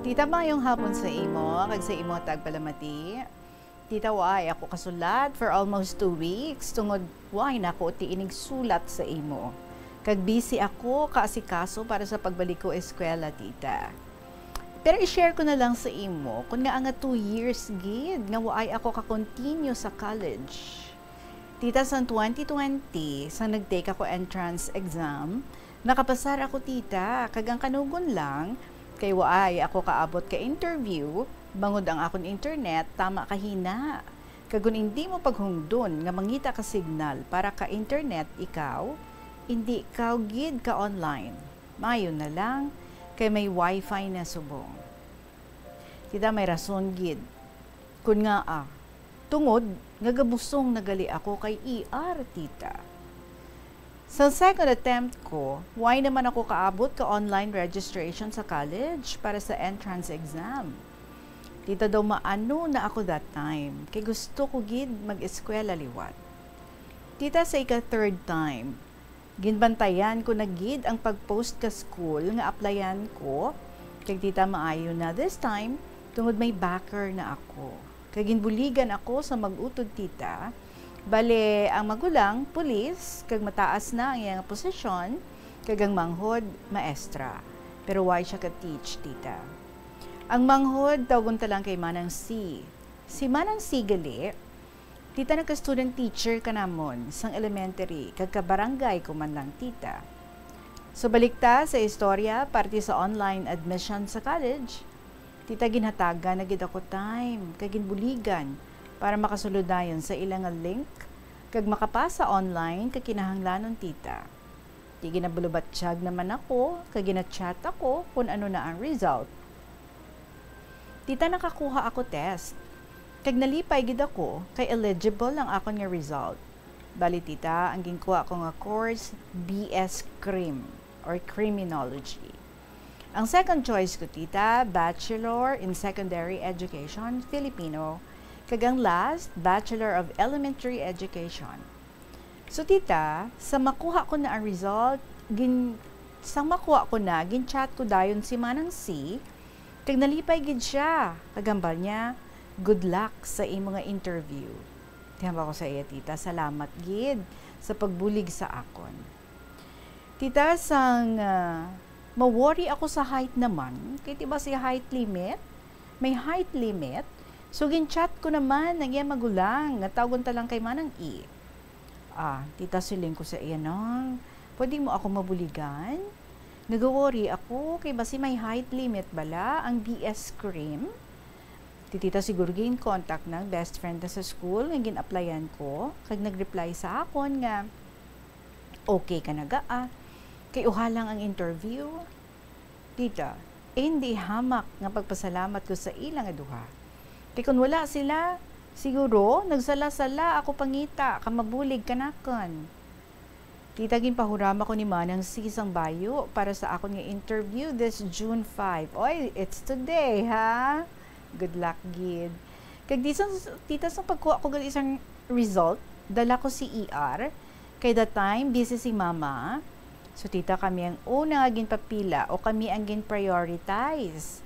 Tita, mayong hapon sa imo kag sa imo tagpalamati. Tita, waay ako kasulat for almost two weeks tungod waay na ako ti inig sulat sa imo. Kag busy ako kaasikaso para sa pagbalik ko eskwela, tita. Pero i-share ko na lang sa imo, kun nga nga two years gid nga waay ako ka-continue sa college. Tita, sang twenty twenty, sang nag-take ako entrance exam, nakapasar ako, tita, kag ang kanugon lang, kay waay ako kaabot ka interview, bangod ang akon internet tama kahina. Kag kon indi mo paghungdon nga mangita ka signal para ka internet ikaw, indi ikaw gid ka online. Maayo na lang, kay may wifi na subong. Tita, may rason gid. Kun ngaa, tungod nga gabusong na gali ako kay E R, tita. Sa second attempt ko, why naman ako kaabot ka online registration sa college para sa entrance exam? Tita, daw maano na ako that time, kay gusto ko gid mag-eskwela liwat. Tita, sa ika-third time, ginbantayan ko na gid ang pag-post ka school nga applyan ko, kag tita, maayo na this time, tungod may backer na ako. Kag ginbuligan ako sa mag-utod, tita. Bale, ang magulang, pulis, kag mataas na ang iyang posisyon, kag ang manghod, maestra. Pero why siya ka-teach, tita? Ang manghod, tawgon ta lang kay Manang C. Si Manang C gali, tita, nagka-student teacher ka namon sang elementary, kag ka-barangay ko man lang, tita. So, balik ta sa istorya, parte sa online admission sa college, Tita, ginhatagan na gid ako time kag ginbuligan para makasulod dayon sa ila nga link kag makapasa online kag kinahanglanon, tita. Di, ginabalubatyag naman ako kag gina-chat ako kung ano na ang result. Tita, nakakuha ako test kag nalipay gid ako kay eligible ang akon nga result. Bali, tita, ang ginkuha ko nga course, B S Crim or Criminology. Ang second choice ko, tita, Bachelor in Secondary Education, Filipino, kag ang last, Bachelor of Elementary Education. So, tita, sa makuha ko na ang result, gin, sa makuha ko na, gin-chat ko dayon si Manang C, kag nalipay gid siya. Kag hambal niya, "Good luck sa imo nga interview." Tihamba ko sa iya, tita, "Salamat gid sa pagbulig sa akon." Tita, sang, ah, ma-worry ako sa height naman. Kay, di ba, si height limit? May height limit. So, gin-chat ko naman ang iya magulang nga tawgon ta lang kay Manang E. Ah, tita, siling ko sa iya, "Nang, pwede mo ako mabuligan? Nagaworry ako kay basi may height limit bala ang B S Crim." Ti tita siguro gin-contact ng best friend na sa school nga gin-applyan ko, kag nag-reply sa akon nga, "Okay ka na ga, ah. Kay uha lang ang interview." Tita, eh, hindi hamak nga pagpasalamat ko sa ila nga duha. Kay kun wala sila, siguro nagsala-sala ako pangita ka mabulig kanakon. Tita, ginpahurama ko ni Manang C sang bayo para sa akon nga interview this June five. Oy, it's today, ha? Good luck gid. Kag di sang, tita, sang pagkuha ko gali sang result, dala ko si E R. Kay that time, busy si mama. So, tita, kami ang una nga ginpapila o kami ang gin-prioritize.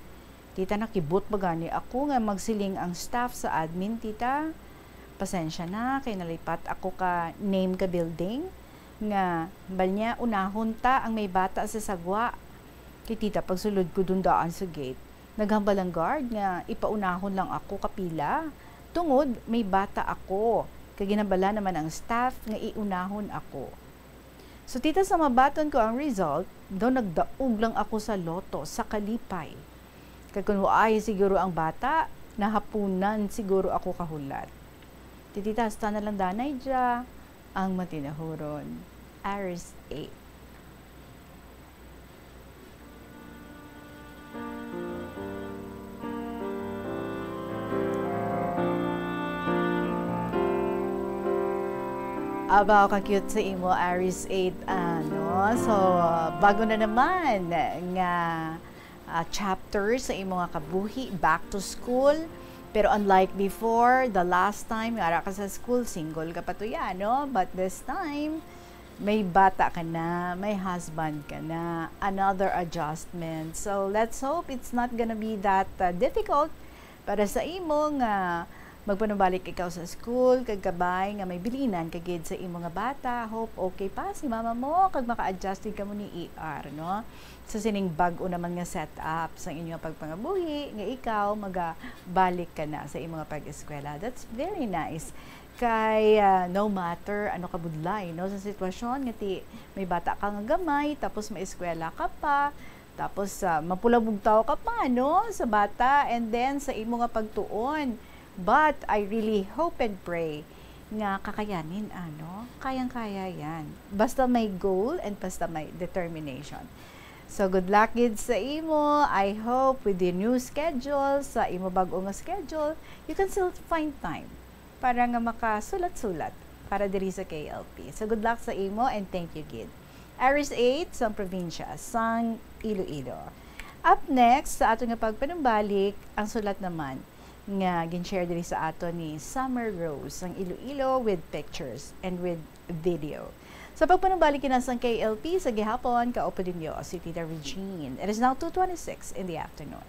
Tita, nakibot ba gani ako nga magsiling ang staff sa admin, tita? Pasensya na, kay nalipat ako ka name ka building, nga bal niya unahon ta ang may bata sa sagwa. Kay, tita, pagsulod ko dun daan sa gate, naghambal ang guard nga ipaunahon lang ako kapila, tungod may bata ako, kay ginhambala naman ang staff nga iunahon ako. So, tita, sa mabaton ko ang result, daw nagdaog lang ako sa lotto sa kalipay. Kag kun waay siguro ang bata, nahapunan siguro ako kahulat. Ti tita, hasta na lang danay dya ang matinahuron. Aris eight. Abaw, ka-cute sa imo, Aris eight, ano? So, bago na naman nga, ah, chapter sa imo nga kabuhi, back to school. Pero unlike before, the last time nga ara ka sa school, single ka pa to yan, no? But this time, may bata ka na, may husband ka na, another adjustment. So, let's hope it's not gonna be that, uh, difficult para sa imo nga magpanumbalik ikaw sa school, kag kabay nga may bilinan ka gid sa imo nga bata. Hope okay pa si mama mo, kag maka-adjust gid kamo ni E R, no? Sa sining bag-o naman nga setup sa inyo nga pagpangabuhi, nga ikaw magabalik ka na sa imo nga pag-eskwela. That's very nice. Kay, ah, no matter ano kabudlay, no, sa sitwasyon nga ti may bata ka nga gamay, tapos may eskwela ka pa, tapos, ah, mapulabugtaw ka pa, no, sa bata, and then sa imo nga pagtuon. But I really hope and pray nga kakayanin, ano, kayang-kaya yan. Basta may goal and basta may determination. So, good luck gid sa imo. I hope with the new schedule, sa imo bag-o nga schedule, you can still find time para nga makasulat-sulat para diri sa K L P. So, good luck sa imo and thank you gid. Aris eight, sang probinsya sang Iloilo. Up next, sa aton nga pagpanumbalik, ang sulat naman nga gin-share diri sa aton ni Summer Rose, ang Iloilo, with pictures and with video. Sa pagpanumbalik kina sang K L P sa gihapon, kaupo ninyo si Tita Regine. It is now two twenty-six in the afternoon.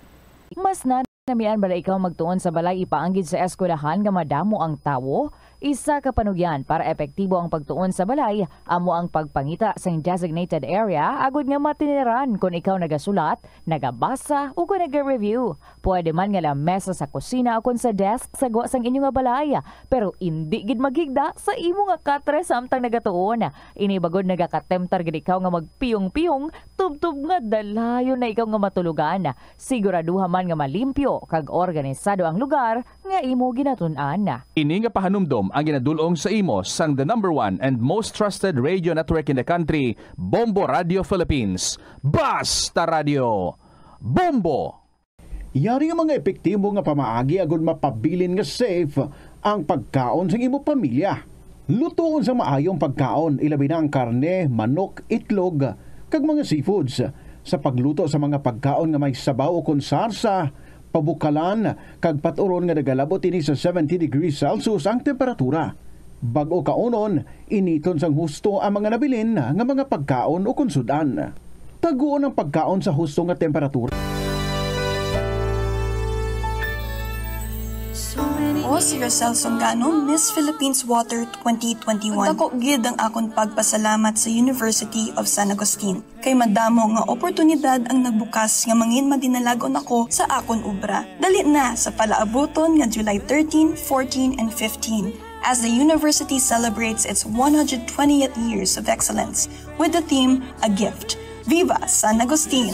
Mas nanamian bala ikaw magtuon sa balay ipaanggid sa eskwelahan nga madamo ang tawo? Isa ka panugyan para epektibo ang pagtuon sa balay amo ang pagpangita sang designated area agod nga matiniran kon ikaw nagasulat, nagabasa, o kon naga-review. Pwede man nga lamesa sa kusina o kon sa desk sa gwa sang inyo nga balay, pero indi gid maghigda sa imo nga katre samtang nagatuon. Ini bangod nagakatemptar gid ikaw nga magpiyong-piyong tubtob nga dalayon na ikaw nga matulogan. Siguraduha man nga malimpyo kag organisado ang lugar nga imo ginatun-an. Ini nga pahanumdom ang ginadul-ong sa imo sang the number one and most trusted radio network in the country, Bombo Radio Philippines. Basta Radio, Bombo! Yari nga mga epektibo nga pamaagi agud mapabilin nga safe ang pagkaon sang imo pamilya. Lutoon sang maayo ang pagkaon, ilabi na ang karne, manok, itlog, kag mga seafoods. Sa pagluto sa mga pagkaon nga may sabaw o kon sarsa, pabukalan, kag pat-uron nga nagalabot ini sa seventy degrees Celsius ang temperatura. Bag-o kaunon, initon sang husto ang mga nabilin nga mga pagkaon o kon sud-an. Taguon ang pagkaon sa husto nga temperatura. Ako si Rosel Songano, Miss Philippines Water twenty twenty-one. Dako gid ang akon pagpasalamat sa University of San Agustin, kay madamo nga oportunidad ang nagbukas nga mangin madinalagon ako sa akon obra. Dali na sa palaabuton nga July thirteen, fourteen, and fifteen, as the university celebrates its one hundred twentieth years of excellence with the theme A Gift. Viva San Agustin!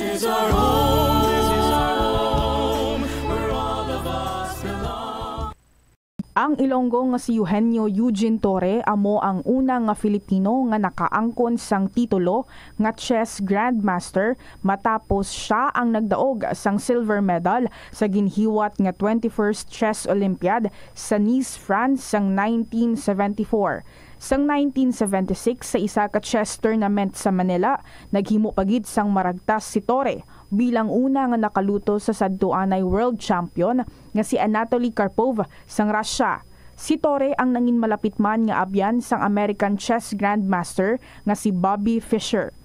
Ang Ilonggo nga si Eugenio Eugene Torre amo ang una nga Filipino nga nakaangkon sang titulo nga chess grandmaster, matapos sia ang nagdaog sang silver medal sa ginhiwat nga twenty-first Chess Olympiad sa Nice, France, sang nineteen seventy-four. Sang nineteen seventy-six, sa isa ka chess tournament sa Manila, naghimo pa gid sang maragtas si Torre bilang una nga nakaluto sa sadtuanay world champion nga si Anatoly Karpov sang Russia. Si Torre ang nangin malapit man nga abyan sang American chess grandmaster nga si Bobby Fischer.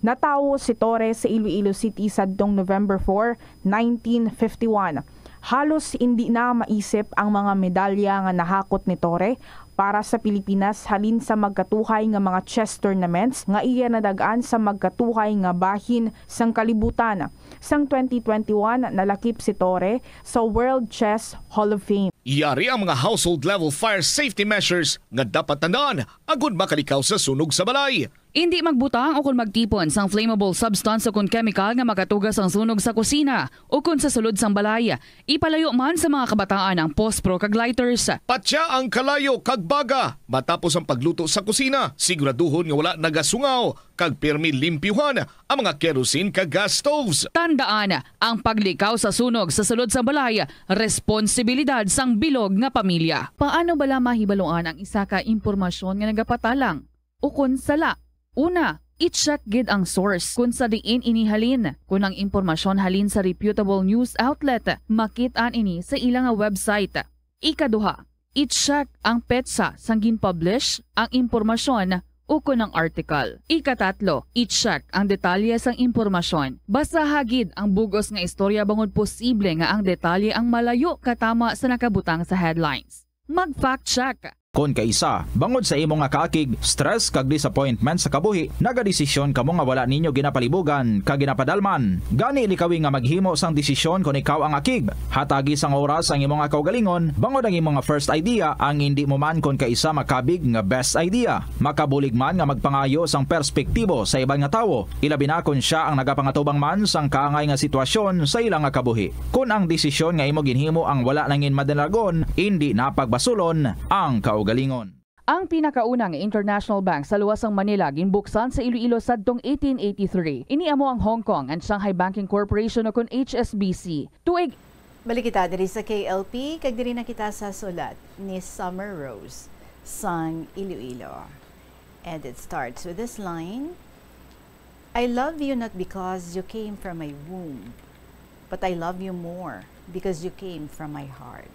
Natawo si Torre sa Iloilo City sadtong November four, nineteen fifty-one. Halos indi na maisip ang mga medalya nga nahakot ni Torre para sa Pilipinas halin sa magkatuhay nga mga chess tournaments nga iya nadag-an sa magkatuhay nga bahin sang kalibutan. Sang twenty twenty-one, nalakip si Torre sa World Chess Hall of Fame. Yari ang mga household level fire safety measures nga dapat tandaan agud makalikaw sa sunog sa balay. Indi magbutang o kon magtipon sang flammable substance o kon chemical nga makatuga sang sunog sa kusina o kon sa sulod sang balay. Ipalayo man sa mga kabataan ang pospro kag lighters. Patya ang kalayo kag baga matapos ang pagluto sa kusina. Siguraduhon nga wala nagasungaw kag pirmi limpyuhan ang mga kerosene kag gas stoves. Tandaan, ang paglikaw sa sunog sa sulod sang balay, responsibilidad sang bilog nga pamilya. Paano bala mahibaluan ang isa ka impormasyon nga nagapatalang ukon sala? Una, i-check gid ang source kon sa diin ini halin. Kon ang impormasyon halin sa reputable news outlet, makit-an ini sa ila nga website. Ikaduha, i-check ang petsa sang gin-publish ang impormasyon ukon ang article. Ikatatlo, i-check ang detalye sang impormasyon. Basaha gid ang bug-os nga istorya bangod posible nga ang detalye ang malayo katama sa nakabutang sa headlines. Mag-fact check. Kon kaisa, bangod sa imo nga kaakig, stress kag disappointment sa kabuhi, nagadesisyon kamo nga wala ninyo ginapalibugan kag ginapadalman. Gani, likawi nga maghimo sang desisyon kon ikaw ang akig. Hatagi sang oras ang imo nga kaugalingon, bangod ang imo nga first idea ang indi mo man kon kaisa makabig nga best idea. Makabulig man nga magpangayo sang perspektibo sa iban nga tawo, ilabi na kon sia ang nagapangatubang man sang kaangay nga sitwasyon sa ila nga kabuhi. Kon ang desisyon nga imo ginhimo ang wala nangin madalagon, indi na pagbasulon ang kaugalingon. Ang pinakauna nga international bank sa luwas sang Manila ginbuksan sa Iloilo sadtong eighteen eighty-three. Ini amo ang Hong Kong and Shanghai Banking Corporation, o kon H S B C. Tuig Balik kita diri sa K L P, kag diri na kita sa sulat ni Summer Rose sang Iloilo. And it starts with this line, "I love you not because you came from my womb, but I love you more because you came from my heart."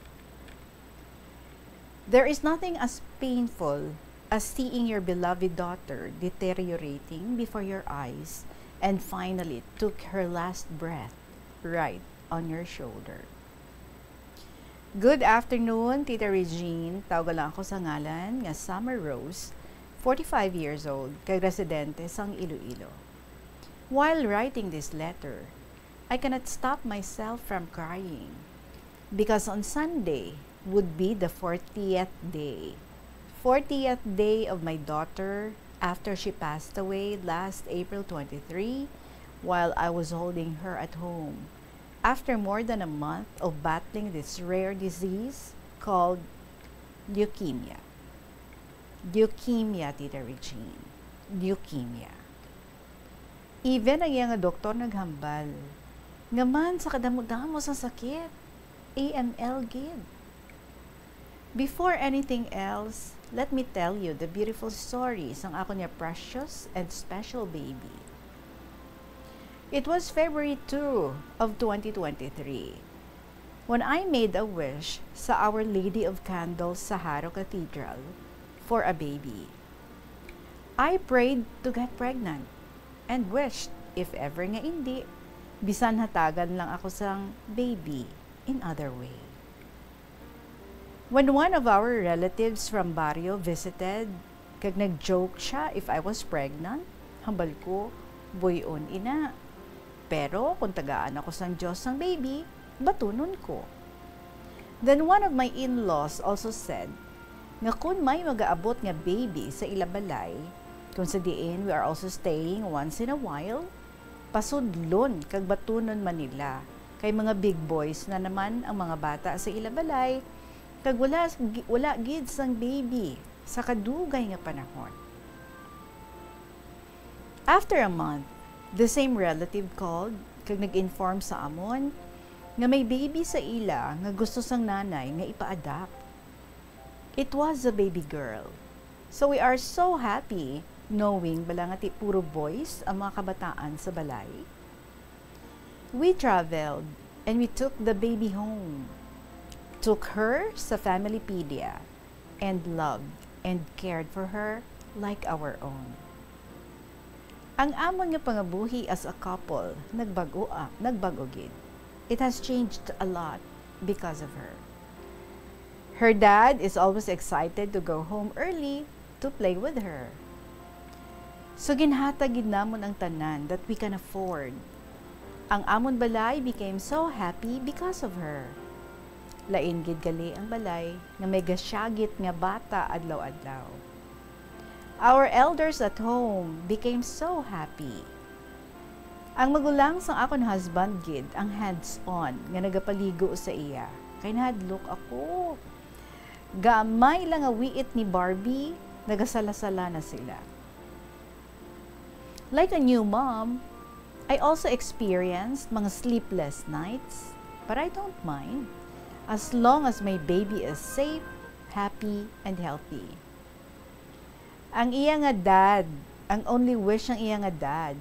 There is nothing as painful as seeing your beloved daughter deteriorating before your eyes and finally took her last breath right on your shoulder. Good afternoon, Tita Regine. Tawga lang ako sa ngalan nga Summer Rose, forty-five years old, kag residente sang Iloilo. While writing this letter, I cannot stop myself from crying because on Sunday would be the fortieth day. Fortieth day of my daughter after she passed away last April twenty-three while I was holding her at home after more than a month of battling this rare disease called leukemia. Leukemia, Tita Regine. Leukemia. Even ang iya nga doktor naghambal nga man sa kadamo-damo sang sakit, A M L gid. Before anything else, let me tell you the beautiful story sang akon nga precious and special baby. It was February two of twenty twenty-three when I made a wish sa Our Lady of Candles sa Jaro Cathedral for a baby. I prayed to get pregnant and wished, if ever nga hindi, bisan hatagan lang ako sang baby in other way. When one of our relatives from barrio visited, kag nag-joke siya if I was pregnant, hambal ko, "Buy-on ina. Pero kung tagaan ako sang Dios sang baby, batunon ko." Then one of my in-laws also said nga kung may magaabot nga baby sa ila balay, kung sa diin we are also staying once in a while, pasudlon kag batunon man nila, kay mga big boys na naman ang mga bata sa ila balay, kag wala, wala gid sang baby sa kadugay nga panahon. After a month, the same relative called kag nag-inform sa amon nga may baby sa ila nga gusto sang nanay nga ipa-adopt. It was a baby girl. So we are so happy knowing bala nga ti puro boys ang mga kabataan sa balay. We traveled and we took the baby home. Took her sa Family Pedia and loved and cared for her like our own. Ang amon nga pangabuhi as a couple nagbag-o, ah, nagbag-o gid. It has changed a lot because of her. Her dad is always excited to go home early to play with her. So ginhatag gid namon ang tanan that we can afford. Ang amon balay became so happy because of her. Lain gid gali ang balay nga may gasyagit nga bata adlaw-adlaw. Our elders at home became so happy. Ang magulang sang akon husband gid ang hands-on nga nagapaligo sa iya, kay nahadlok ako. Gamay lang nga wiit ni Barbie, nagasala-sala na sila. Like a new mom, I also experienced mga sleepless nights, but I don't mind, as long as my baby is safe, happy, and healthy. Ang iya nga dad, ang only wish ang iya nga dad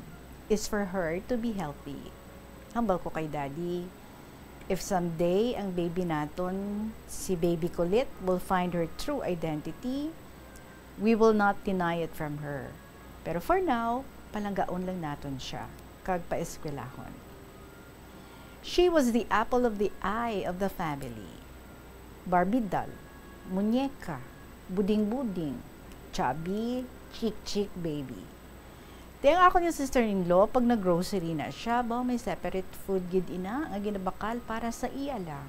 is for her to be healthy. Hambal ko kay Daddy, if someday ang baby naton, si Baby Kulit, will find her true identity, we will not deny it from her. Pero for now, palanggaon lang naton siya, kag paeskwelahon. She was the apple of the eye of the family. Barbie doll, muñeca, buding-buding, chubby, chick-chick baby. Ti ang akon nga sister-in-law, pag nag-grocery na siya, ba, may separate food gid ina nga ginabakal para sa iya lang.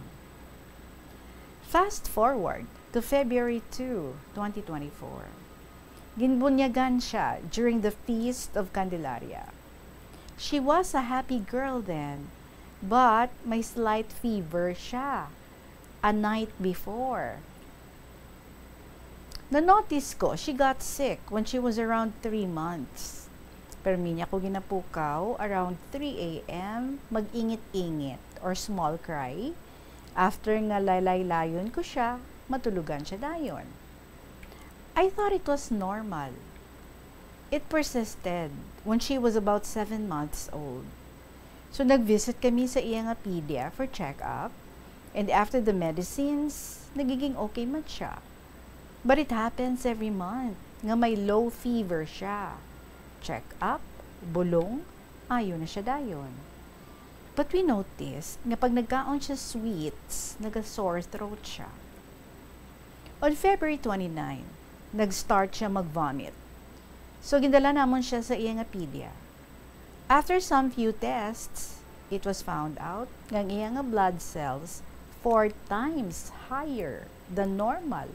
Fast forward to February two, twenty twenty-four. Ginbunyagan siya during the Feast of Candelaria. She was a happy girl then, but may slight fever siya a night before. Na-notice ko, she got sick when she was around three months. Permi niya ko ginapukaw around three a m, mag-ingit-ingit or small cry. After nga lalaylayon ko siya, matulugan siya dayon. I thought it was normal. It persisted when she was about seven months old. So, nag-visit kami sa iya nga pedia for check-up. And after the medicines, nagiging okay man siya. But it happens every month nga may low fever siya. Check-up, bulong, ayo na siya dayon. But we noticed nga pag nagkaon siya sweets, naga-sore throat siya. On February twenty-nine, nag-start siya mag-vomit. So, gindala namon siya sa iya nga pedia. After some few tests, it was found out nga ang iya nga blood cells four times higher than normal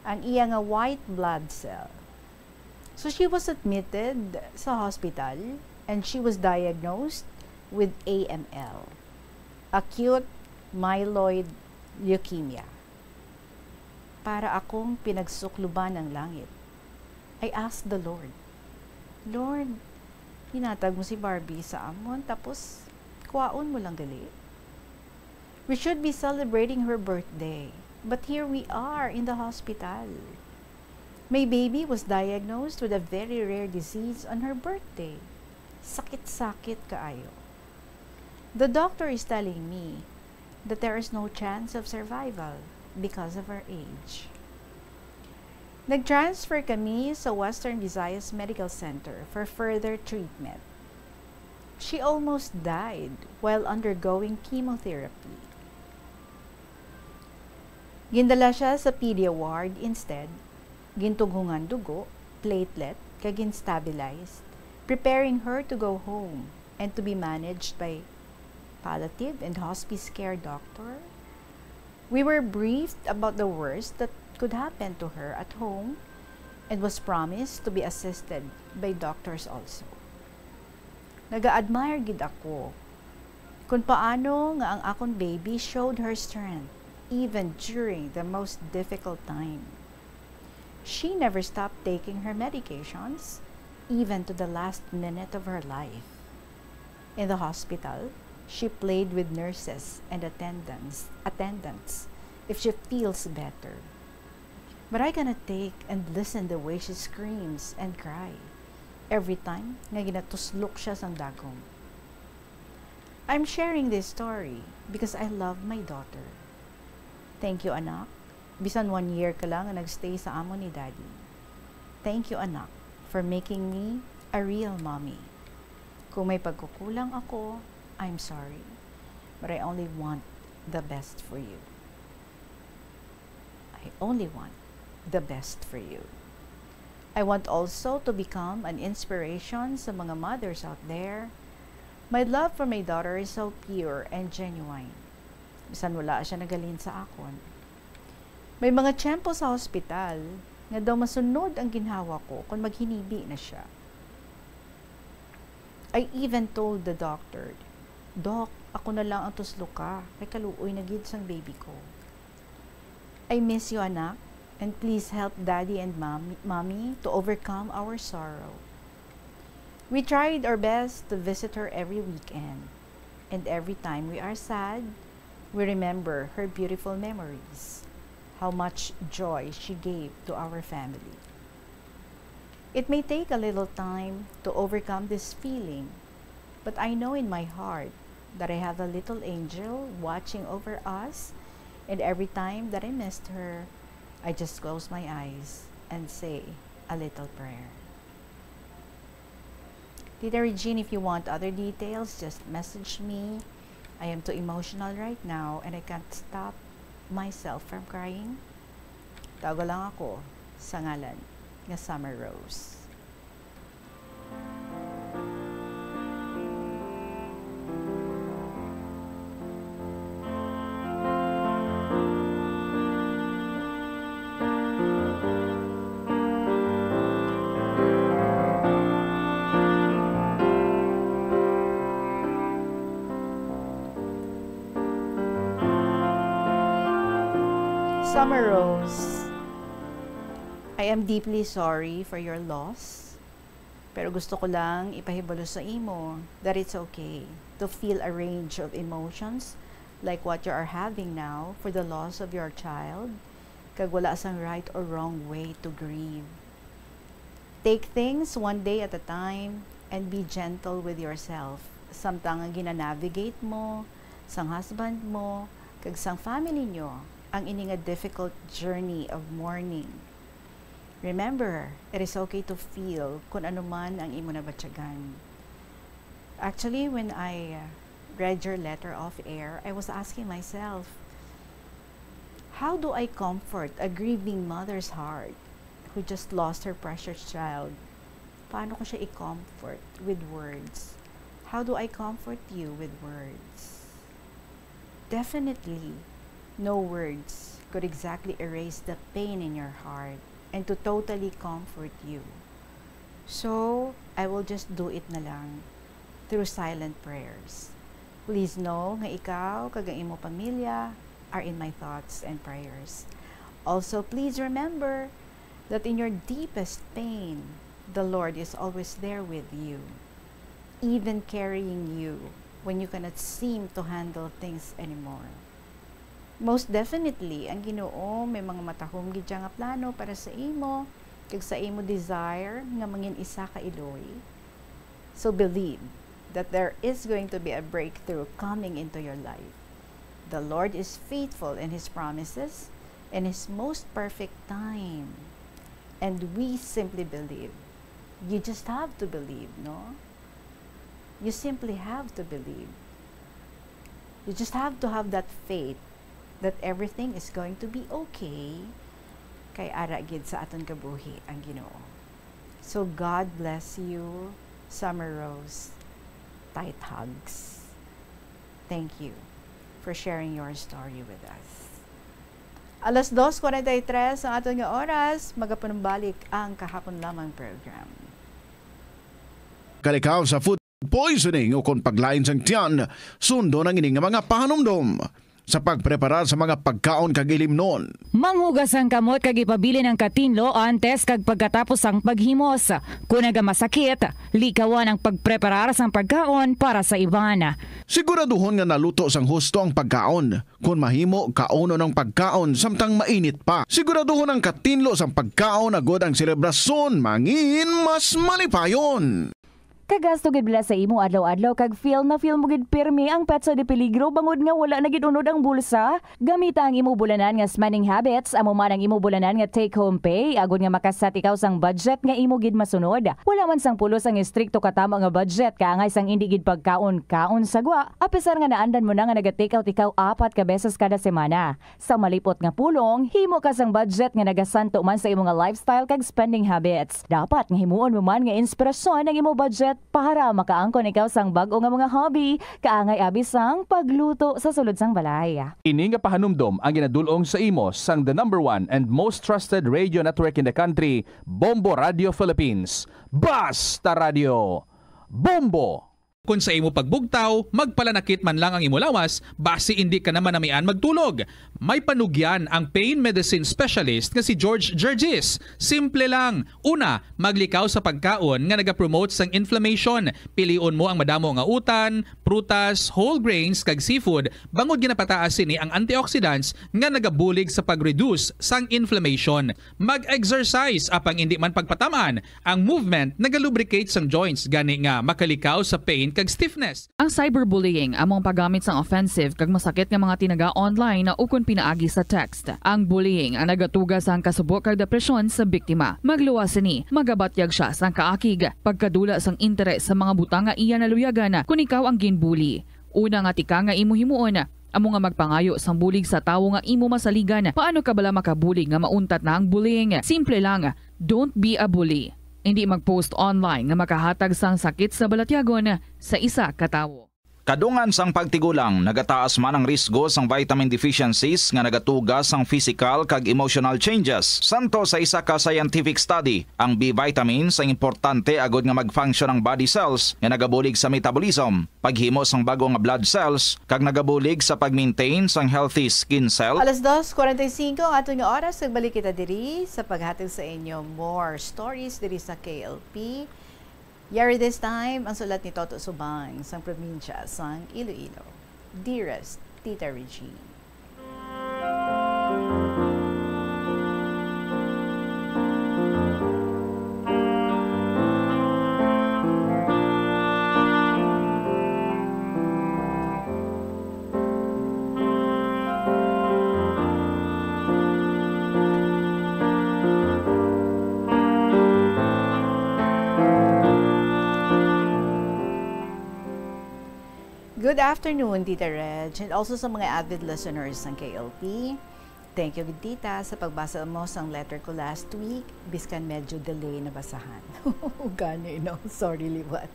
ang iya nga white blood cell. So, she was admitted sa hospital and she was diagnosed with A M L, acute myeloid leukemia. Para akong pinagsukloban ang langit. I asked the Lord, "Lord, hinatag mo si Barbie sa amon, tapos kwaon mo lang gali? We should be celebrating her birthday, but here we are in the hospital. My baby was diagnosed with a very rare disease on her birthday. Sakit-sakit kaayo. The doctor is telling me that there is no chance of survival because of her age." Nag-transfer kami sa Western Visayas Medical Center for further treatment. She almost died while undergoing chemotherapy. Gindala siya sa pedia ward instead, gintughungan dugo, platelet, kag ginstabilized, preparing her to go home and to be managed by palliative and hospice care doctor. We were briefed about the worst that could happen to her at home and was promised to be assisted by doctors also. Naga-admire gid ako kung paano nga ang akon baby showed her strength even during the most difficult time. She never stopped taking her medications, even to the last minute of her life. In the hospital, she played with nurses and attendants, attendants if she feels better. But I cannot take and listen the way she screams and cry every time nga ginatuslok siya sang dagom. I'm sharing this story because I love my daughter. Thank you, anak. Bisan one year ka lang nga nagstay sa amon ni Daddy. Thank you, anak, for making me a real mommy. Kung may pagkukulang ako, I'm sorry. But I only want the best for you. I only want the best for you. I want also to become an inspiration sa mga mothers out there. My love for my daughter is so pure and genuine. Bisan wala siya nagalin sa akon. May mga tiyempo sa hospital nga daw masunod ang ginhawa ko kon maghinibi na siya. I even told the doctor, "Doc, ako na lang ang tusloka, kay kaluoy na gid sang baby ko." I miss you, anak, and please help Daddy and Mommy, Mommy to overcome our sorrow. We tried our best to visit her every weekend, and every time we are sad, we remember her beautiful memories, how much joy she gave to our family. It may take a little time to overcome this feeling, but I know in my heart that I have a little angel watching over us, and every time that I missed her, I just close my eyes and say a little prayer. Tita Regine, if you want other details, just message me. I am too emotional right now and I can't stop myself from crying. Tawaga lang ako sa ngalan nga Summer Rose. Summer Rose, I am deeply sorry for your loss. Pero gusto ko lang ipahibalo sa imo that it's okay to feel a range of emotions like what you are having now for the loss of your child, kag wala sang right or wrong way to grieve. Take things one day at a time and be gentle with yourself. Samtang nga gina-navigate mo, sang husband mo, kag sang family nyo, ang ini nga difficult journey of mourning. Remember, it is okay to feel kung ano man ang imo nabatyagan. Actually, when I uh, read your letter off air, I was asking myself, how do I comfort a grieving mother's heart who just lost her precious child? Paano ko siya i-comfort with words? How do I comfort you with words? Definitely, no words could exactly erase the pain in your heart and to totally comfort you. So, I will just do it na lang through silent prayers. Please know nga ikaw kag ang imo pamilya are in my thoughts and prayers. Also, please remember that in your deepest pain, the Lord is always there with you, even carrying you when you cannot seem to handle things anymore. Most definitely, ang Ginoo may mga matahom gid siya nga plano para sa imo kag sa imo desire nga mangin isa ka iloy. So believe that there is going to be a breakthrough coming into your life. The Lord is faithful in His promises and His most perfect time. And we simply believe. You just have to believe, no? You simply have to believe. You just have to have that faith that everything is going to be okay. Kay ara gid sa aton kabuhi ang Ginoo. So God bless you, Summer Rose. Tight hugs. Thank you for sharing your story with us. Alas dos forty-three ang aton nga oras, magapanumbalik ang Kahapon Lamang program. Kalikaw sa food poisoning o kon paglain sang tiyan, sundon ang ini nga mga pahanumdom sa pagpreparar sa mga pagkaon kag ilimnon. Manghugas ang kamot kag ipabilin ang katinlo antes kag pagkatapos sang paghimos. Kon nagamasakit, likawan ang pagpreparar sang pagkaon para sa iban. Siguraduhon nga naluto sang husto ang pagkaon. Kon mahimo, kaunon ang pagkaon samtang mainit pa. Siguraduhon ang katinlo sang pagkaon agod ang selebrasyon mangin mas malipayon. Kagasto gid bala sa imo adlaw-adlaw kag feel na feel mo gid pirmi ang petsa de peligro bangod nga wala na gid unod ang bulsa? Gamita ang imo bulanan nga spending habits, amo man ang imo bulanan nga take-home pay, agod nga maka-set ikaw sang budget nga imo gid masunod. Wala man sang pulos ang estrikto katama nga budget, kaangay sang indi gid pagkaon-kaon sa gwa, apisar nga naandan mo na nga naga-take out ikaw apat ka beses kada semana. Sa malipot nga pulong, himo ka sang budget nga nagasanto man sa imo nga lifestyle kag spending habits. Dapat nga himuon mo man nga inspirasyon ang imo budget para makaangkon ikaw sang bag-o nga mga hobby, kaangay abi sang pagluto sa sulod sang balay. Ini nga pahanumdom ang ginadul-ong sa imo sang the number one and most trusted radio network in the country, Bombo Radio Philippines. Basta Radio! Bombo! Kon sa imo pagbugtaw, magpalanakit man lang ang imo lawas, basi indi ka na manamian magtulog. May panugyan ang pain medicine specialist nga si George Gergis. Simple lang. Una, maglikaw sa pagkaon nga nagapromote sang inflammation. Pilion mo ang madamo nga utan, prutas, whole grains, kag seafood, bangod ginapataas sini ang antioxidants nga nagabulig sa pag-reduce sang inflammation. Mag-exercise, apang indi man pagpatam-an. Ang movement nagalubricate sang joints, gani nga makalikaw sa pain kag stiffness. Ang cyberbullying amo ang paggamit sang offensive kag masakit nga mga tinaga online ukon pinaagi sa text. Ang bullying ang nagatuga sang kasubo kag depresyon sa biktima. Magluwas sini, magabatyag sia sang kaakig, pagkadula sang interes sa mga butang nga iya naluyagan kon ikaw ang ginbully. Una nga tikang nga imo himuon amo nga magpangayo sang bulig sa tawo nga imo masaligan. Paano ka bala makabulig nga mauntat na ang bullying? Simple lang, don't be a bully. Indi mag-post online nga makahatag sang sakit sa balatyagon sa isa ka tawo. Kadungan sang pagtigulang, nagataas man ang risgo sang vitamin deficiencies nga nagatuga sang physical kag emotional changes. Santo sa isa ka scientific study, ang B vitamins ang importante agud nga mag-function ang body cells nga nagabulig sa metabolism, paghimo sang bag-o nga blood cells, kag nagabulig sa pag-maintain sang healthy skin cell. Alas dos forty-five ang aton nga oras, nagbalik kita diri sa paghatag sa inyo more stories diri sa K L P. Yari This Time, ang sulat ni Toto Subang, sang probinsya sang Iloilo. Dearest Tita Regine. Good afternoon, Tita Reg, and also sa mga avid listeners ng K L P. Thank you, Tita, sa pagbasa mo sang letter ko last week, biskan medyo delay na basahan. Gani, no? Sorry liwat.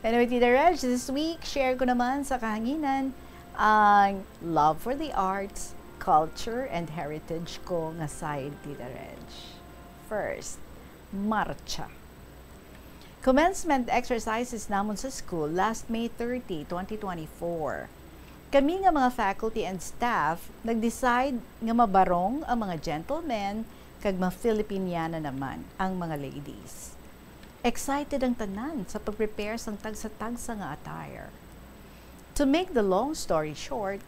Anyway, Tita Reg, this week, share ko naman sa kahanginan ang love for the arts, culture, and heritage ko nga side, Tita Reg. First, marcha. Commencement exercises namon sa school last May thirty, twenty twenty-four. Kami nga mga faculty and staff nag-decide nga mabarong ang mga gentlemen kag ma-Filipiniana naman ang mga ladies. Excited ang tanan sa pag-prepare sang tagsa-tagsa nga attire. To make the long story short,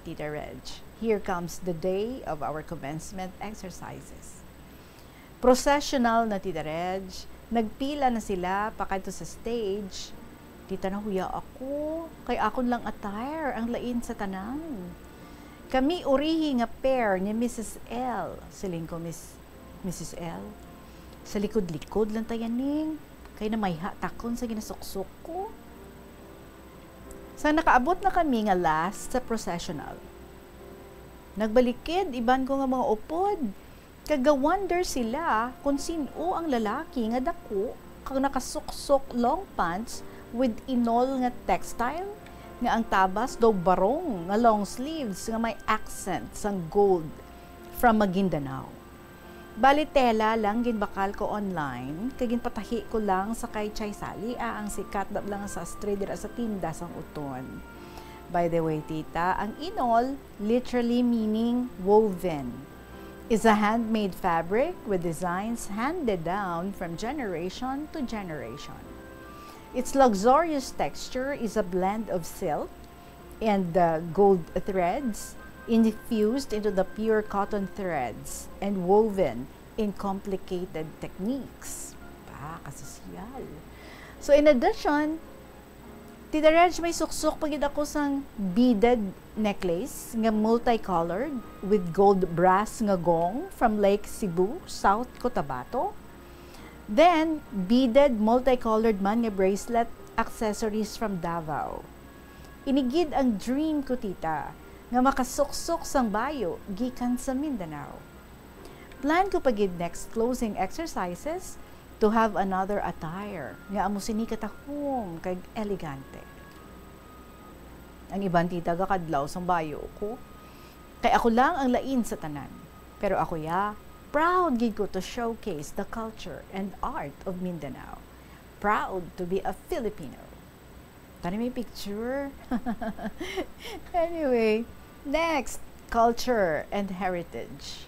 Tita Reg, here comes the day of our commencement exercises. Processional na, Tita Reg. Nagpila na sila pakadto sa stage. Tita, nahuya ako, kay akon lang attire ang lain sa tanan. Kami urihi nga pair ni Missus L, siling ko, Miss, Missus L. Sa likod-likod lang ta yan, ning, kay namayha takon sa ginasuksok ko. Sa nakaabot na kami nga last sa processional, nagbalikid iban ko nga mga upod. Kag ga-wonder sila kon sin-o ang lalaki nga daku kag nakasuksok long pants with inol nga textile nga ang tabas daw barong nga long sleeves nga may accent sang gold from Maguindanao. Bali, tela lang ginbakal ko online kag ginpatahi ko lang sa kay Chay Sali, ah, ang sikat na bala nga sastre dira sa tinda sang Uton. By the way, tita, ang inol literally meaning woven is a handmade fabric with designs handed down from generation to generation. Its luxurious texture is a blend of silk and the gold threads infused into the pure cotton threads and woven in complicated techniques. Pa, kasosyal. So, in addition, Tita Reg, may suksok pa gid ako sang beaded necklace nga multicolored with gold brass nga gong from Lake Sebu, South Cotabato. Then, beaded multicolored man nga bracelet accessories from Davao. Ini gid ang dream ko, tita, nga makasuksok sang bayo gikan sa Mindanao. Plan ko pa gid next closing exercises to have another attire nga amo sini katahom kag elegante. Ang iban, tita, gakadlaw sang bayo ko. Kay ako lang ang lain sa tanan. Pero ako, ya, proud gid ko to showcase the culture and art of Mindanao. Proud to be a Filipino. Tani may picture. Anyway, next, culture and heritage.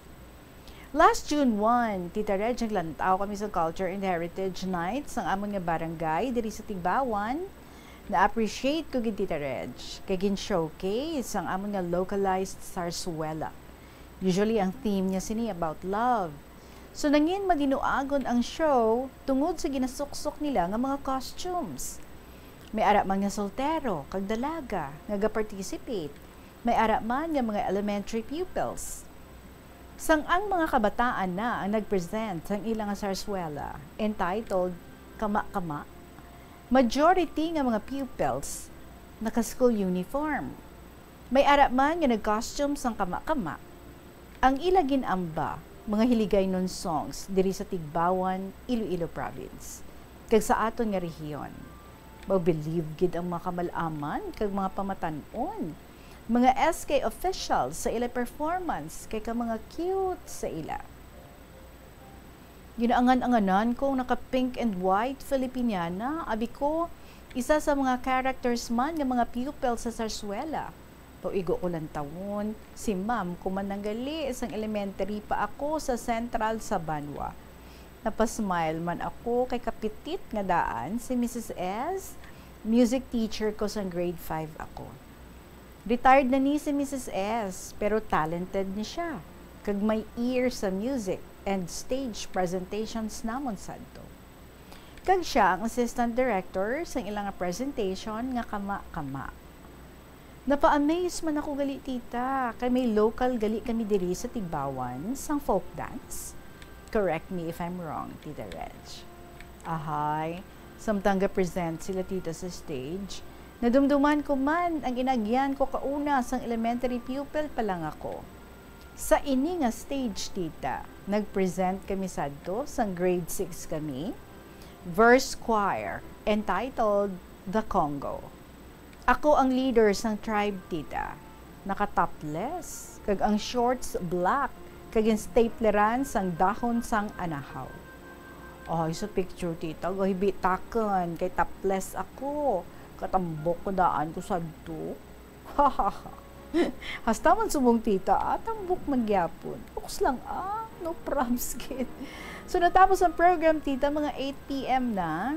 Last June one, Tita Reg, naglantaw kami sa Culture and Heritage Night sang amon nga barangay diri sa Tigbawan. Na-appreciate ko gid, Tita Reg, kay gin-showcase ang amon nga localized zarzuela. Usually, ang theme niya sini about love. So, nangin madinuagon ang show tungod sa ginasuksok nila nga mga costumes. May ara man nga soltero kag dalaga nga ga-participate. May ara man nga mga elementary pupils. Sang ang mga kabataan na ang nag-present sang ila nga zarzuela, entitled Kama-Kama, majority nga mga pupils naka-school uniform. May ara man nga nag-costume sang Kama-Kama. Ang ila gin-amba, mga Hiligaynon songs diri sa Tigbawan, Iloilo Province, kag sa aton nga rehiyon. Mabilib gid ang mga kamalaman kag mga pamatan-on, mga S K officials sa ila performance kay ka mga cute sa ila. Ginaangan-anganan kong naka-pink and white Filipiniana, abi ko, isa sa mga characters man nga mga pupil sa zarzuela. Pag-igo ko lantawon, si ma'am ko man nang gali sang elementary pa ako sa Central sa Banwa. Napasmile man ako kay kapitit nga daan si Missus S, music teacher ko sang grade five ako. Retired na ni si Missus S, pero talented ni siya, kag may ear sa music and stage presentations namon sadto. Kag siya ang assistant director sang ila nga presentation nga Kama-Kama. Napa-amaze man ako gali, tita, kay may local gali kami diri sa Tigbawan sang folk dance. Correct me if I'm wrong, Tita Reg. Ahay, samtang ga-present sila, tita, sa stage, Nadumduman ko man ang inagyan ko kauna sang elementary pupil pa lang ako. Sa ini nga stage, tita, nag-present kami sadto sang grade six kami, verse choir, entitled The Congo. Ako ang leader sang tribe, tita. Naka-topless, kag ang shorts black, kag ginstapleran sang dahon sang anahaw. Ay, sa picture, tita, gahibi takon, kay topless ako. Katambok ko daan ko sadto. Hasta man subong, tita, ah, tambok man gyapon. Focus lang, ah, no probs, kid. So, natapos ang program, tita, mga eight p m na.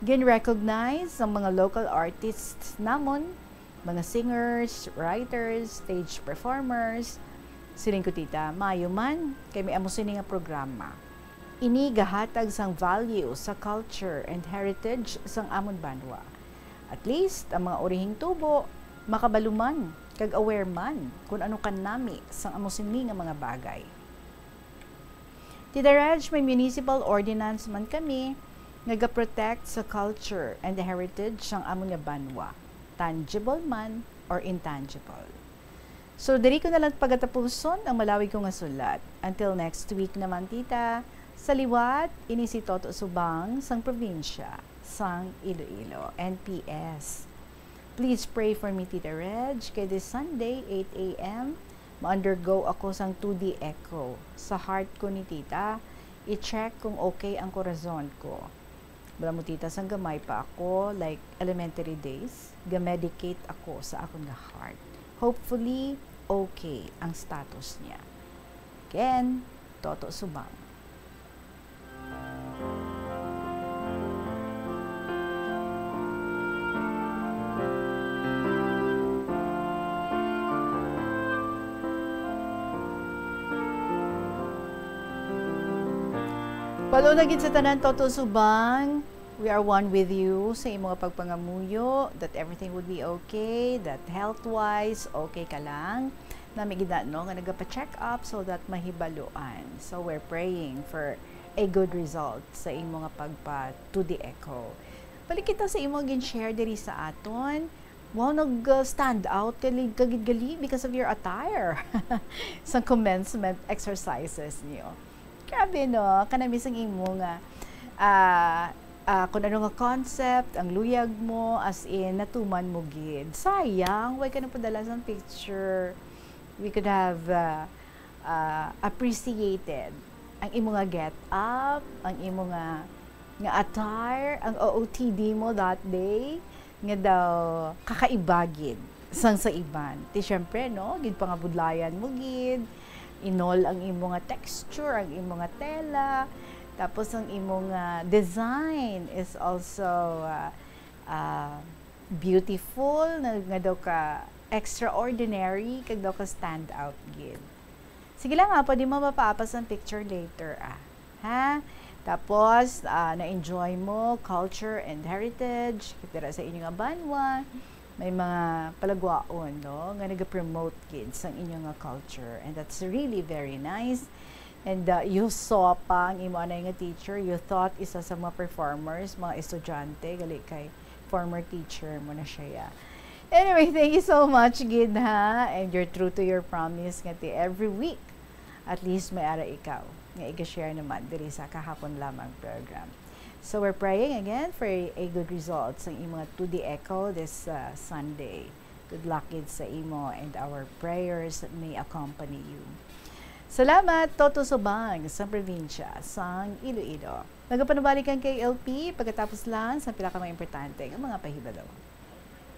Gin-recognize ang mga local artists namon, mga singers, writers, stage performers. Siling ko, tita, maayo man, kay may amo sini nga programa. Ini gahatag sang value sa culture and heritage sang amon banwa. At least, ang mga urihing tubo, makabalo man, kag aware man kung ano kanami sang amo sini nga mga bagay. Tita Reg, may municipal ordinance man kami nga ga-protect sa culture and the heritage sang amon nga banwa, tangible man or intangible. So, diri ko na lang pagatapuson ang malawig ko nga sulat. Until next week naman, tita. Sa liwat, ini si Toto Subang sang probinsya sang Iloilo, N P S. Please pray for me, Tita Reg, kay this Sunday, eight a m, ma-undergo ako sang two D echo. Sa heart ko ni tita, i-check kung okay ang korazon ko. Wala mo, tita, sang gamay pa ako, like elementary days, ga-medicate ako sa akon nga heart. Hopefully, okay ang status niya. Again, Toto Subang. Pag-una gid sa tanan, Toto Subang, we are one with you sa imo nga pagpangamuyo that everything would be okay, that health-wise, okay ka lang. Nami gid na, no, nga nagapa-check up so that mahibaluan. So, we're praying for a good result sa imo nga pagpa two D echo. Balik kita sa imo gin-share diri sa aton. Wow, nag-, uh, stand out ka li-, ka gid gali because of your attire sa commencement exercises niyo. Grabe, no? Kanami sang imo nga, ah, ah, kung ano nga concept, ang luyag mo, as in, natuman mo gid. Sayang, way ka napadala sang picture. We could have, uh, uh, appreciated ang imo nga get up, ang imo nga, nga attire, ang O O T D mo that day, nga daw kakaiba gid sang sa iban. Ti, syempre, no, ginpangabudlayan mo gid, inol ang imo nga texture, ang imo nga tela, tapos ang imo nga design is also, uh, uh, beautiful, na, nga daw ka extraordinary, kag daw ka stand out gid. Sige lang, ah, pwede mo mapaapas ang picture later, ah. Ha? Tapos, ah, na-enjoy mo culture and heritage dira sa inyo nga banwa. May mga palagwaon, no, nga nagapromote gid sang inyo nga culture, and that's really very nice. And, uh, you saw pa ang imo anay nga teacher, you thought isa sa mga performers, mga estudyante, gali kay former teacher mo na siya. Anyway, thank you so much gid, ha, and you're true to your promise nga ti every week, at least may ara ikaw nga iga-share naman diri sa kahapon lamang program. So we're praying again for a, a good result sa imong two D echo this, uh, Sunday. Good luck gid sa imo, and our prayers may accompany you. Salamat, Toto Subang, sa probinsya sang Iloilo. Nagapanubalik ang K L P pagkatapos lang sa pila ka mga importante nga mga pahibalo.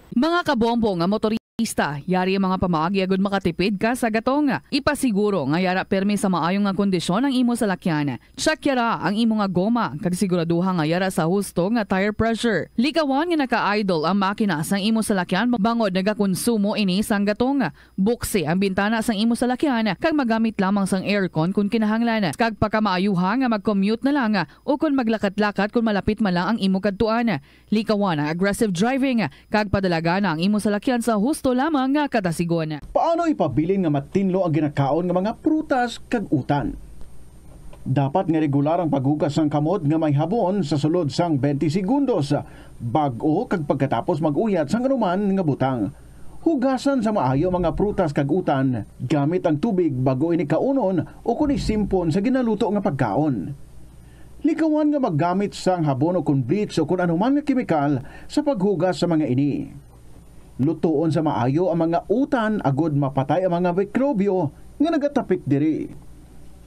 Mga kabombo nga motorista, yari ang mga pamaagi agud makatipid ka sa gatong. Ipasiguro nga yara permi sa maayo nga kondisyon ang imo salakyan. Check yara ang imo nga goma, kag siguraduha nga yara sa husto nga tire pressure. Likawan nga naka-idle ang makina sang imo salakyan bangod nagakonsumo ini sang gatong. Buksi ang bintana sang imo salakyan kag magamit lamang sang aircon kon kinahanglan, kag pakamaayuha nga mag-commute na lang o kon maglakat-lakat kon malapit man lang ang imo kadtuan. Likawan ang aggressive driving kag padalagan ang imo salakyan sa husto lamang nga kadasigon. Paano ipabilin nga matinlo ang ginakaon nga mga prutas kag utan? Dapat nga regular ang paghugas sang kamot nga may habon sa sulod sang twenty segundos, bag-o kag pagkatapos mag-uyat sang anuman nga butang. Hugasan sa maayo ang mga prutas kag utan gamit ang tubig bag-o ini kaunon o kon isimpon sa ginaluto nga pagkaon. Likawan nga maggamit sang habon o kon bleach o kon anuman nga kemikal sa paghugas sa mga ini. Lutoon sa maayo ang mga utan agod mapatay ang mga mikrobyo nga nagatapik diri.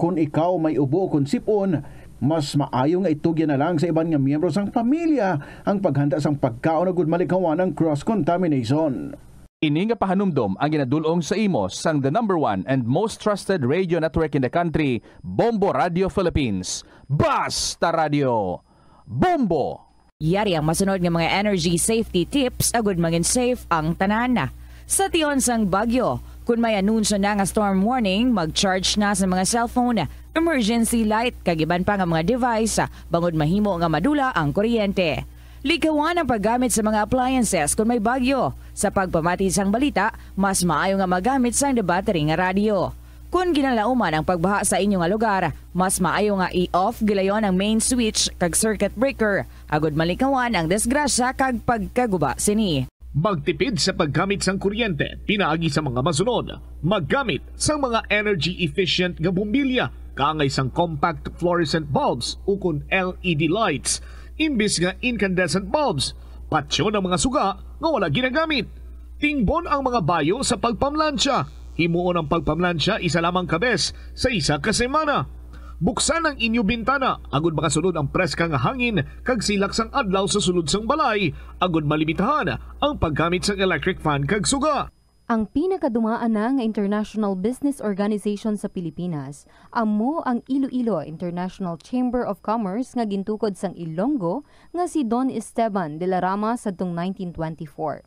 Kon ikaw may ubo kon sip-on, mas maayo nga itugyan na lang sa iban nga miyembro sang pamilya ang paghanda sang pagkaon agud malikawan ang cross contamination. Ini nga pahanumdom ang ginadul-ong sa imo sang the number one and most trusted radio network in the country, Bombo Radio Philippines. Basta Radio, Bombo! Yari ang masunod nga mga energy safety tips agud mangin safe ang tanan. Sa tion sang bagyo, kun may anunsyo na nga storm warning, mag-charge na sa mga cellphone, emergency light, kag iban pa nga mga device, bangod mahimo nga madula ang kuryente. Likawan ang paggamit sa mga appliances kun may bagyo. Sa pagpamati sang balita, mas maayo nga magamit sang the battery nga radyo. Kon ginalauman ang pagbaha sa inyo nga lugar, mas maayo nga i-off gilayon ang main switch kag circuit breaker agud malikawan ang disgrasya kag pagkaguba sini. Magtipid sa paggamit sang kuryente pinaagi sa mga masunod. Maggamit sang mga energy efficient nga bombilya, kaangay sang compact fluorescent bulbs ukon L E D lights imbis nga incandescent bulbs. Patyon ang mga suga nga wala ginagamit. Tingbon ang mga bayo sa pagpamlansya. Himuon ang pagpamlansya isa lamang ka bes sa isa ka semana. Buksan ang inyo bintana agud makasulod ang preska nga hangin kag silak sang adlaw sa sulod sang balay, agud malimitahan ang paggamit sang electric fan kag suga. Ang pinakadumaan na nga international business organization sa Pilipinas amo ang Iloilo International Chamber of Commerce nga gintukod sang Ilonggo nga si Don Esteban de la Rama sadtong nineteen twenty-four.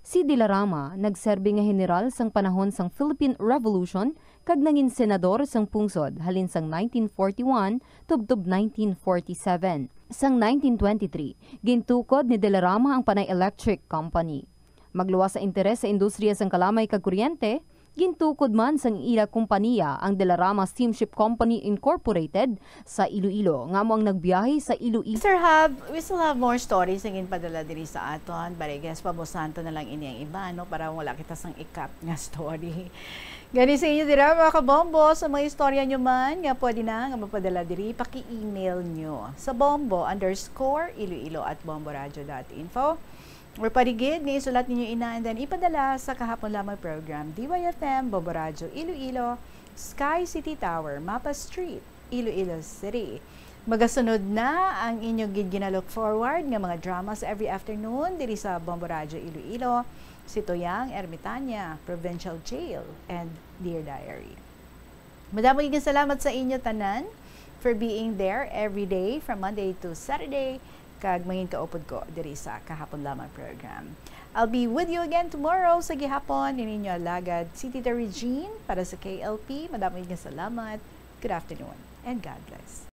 Si De la Rama nagserbi nga heneral sang panahon sang Philippine Revolution kag nangin senador sang pungsod halin sang nineteen forty-one tubtob nineteen forty-seven. Sang nineteen twenty-three, gintukod ni De la Rama ang Panay Electric Company. Magluwas sa interes sa industriya sang kalamay kag kuryente, gintukod man sang ila kompaniya ang De la Rama Steamship Company Incorporated sa Iloilo, nga amo ang nagbiyahe sa Iloilo. Sir Hab, we still have more stories nga ginpadala diri sa aton, but I guess pabusanto na lang ini ang iba, no, para wala kita sang ikat nga story. Gani sa inyo dira, mga kabombo, sa mga istorya nyo man nga pwede na nga mapadala diri, paki-email nyo sa bombo underscore iloilo at bomboradio dot info. Or pwede gid nga isulat ninyo ina and then ipadala sa kahapon lamang program, D Y F M, Bombo Radyo Iloilo, Sky City Tower, Mapa Street, Iloilo City. Magasunod na ang inyo gid gina-look forward nga mga dramas every afternoon diri sa Bombo Radyo Iloilo, Si Tuyang Ermitania, Provincial Jail, and Dear Diary. Madamo gid nga salamat sa inyo tanan for being there every day from Monday to Saturday, kag mangin kaupod ko diri sa Kahapon Lamang program. I'll be with you again tomorrow sa gihapon, ini inyo alagad, si Tita Regine, para sa K L P. Madamo gid nga salamat. Good afternoon and God bless.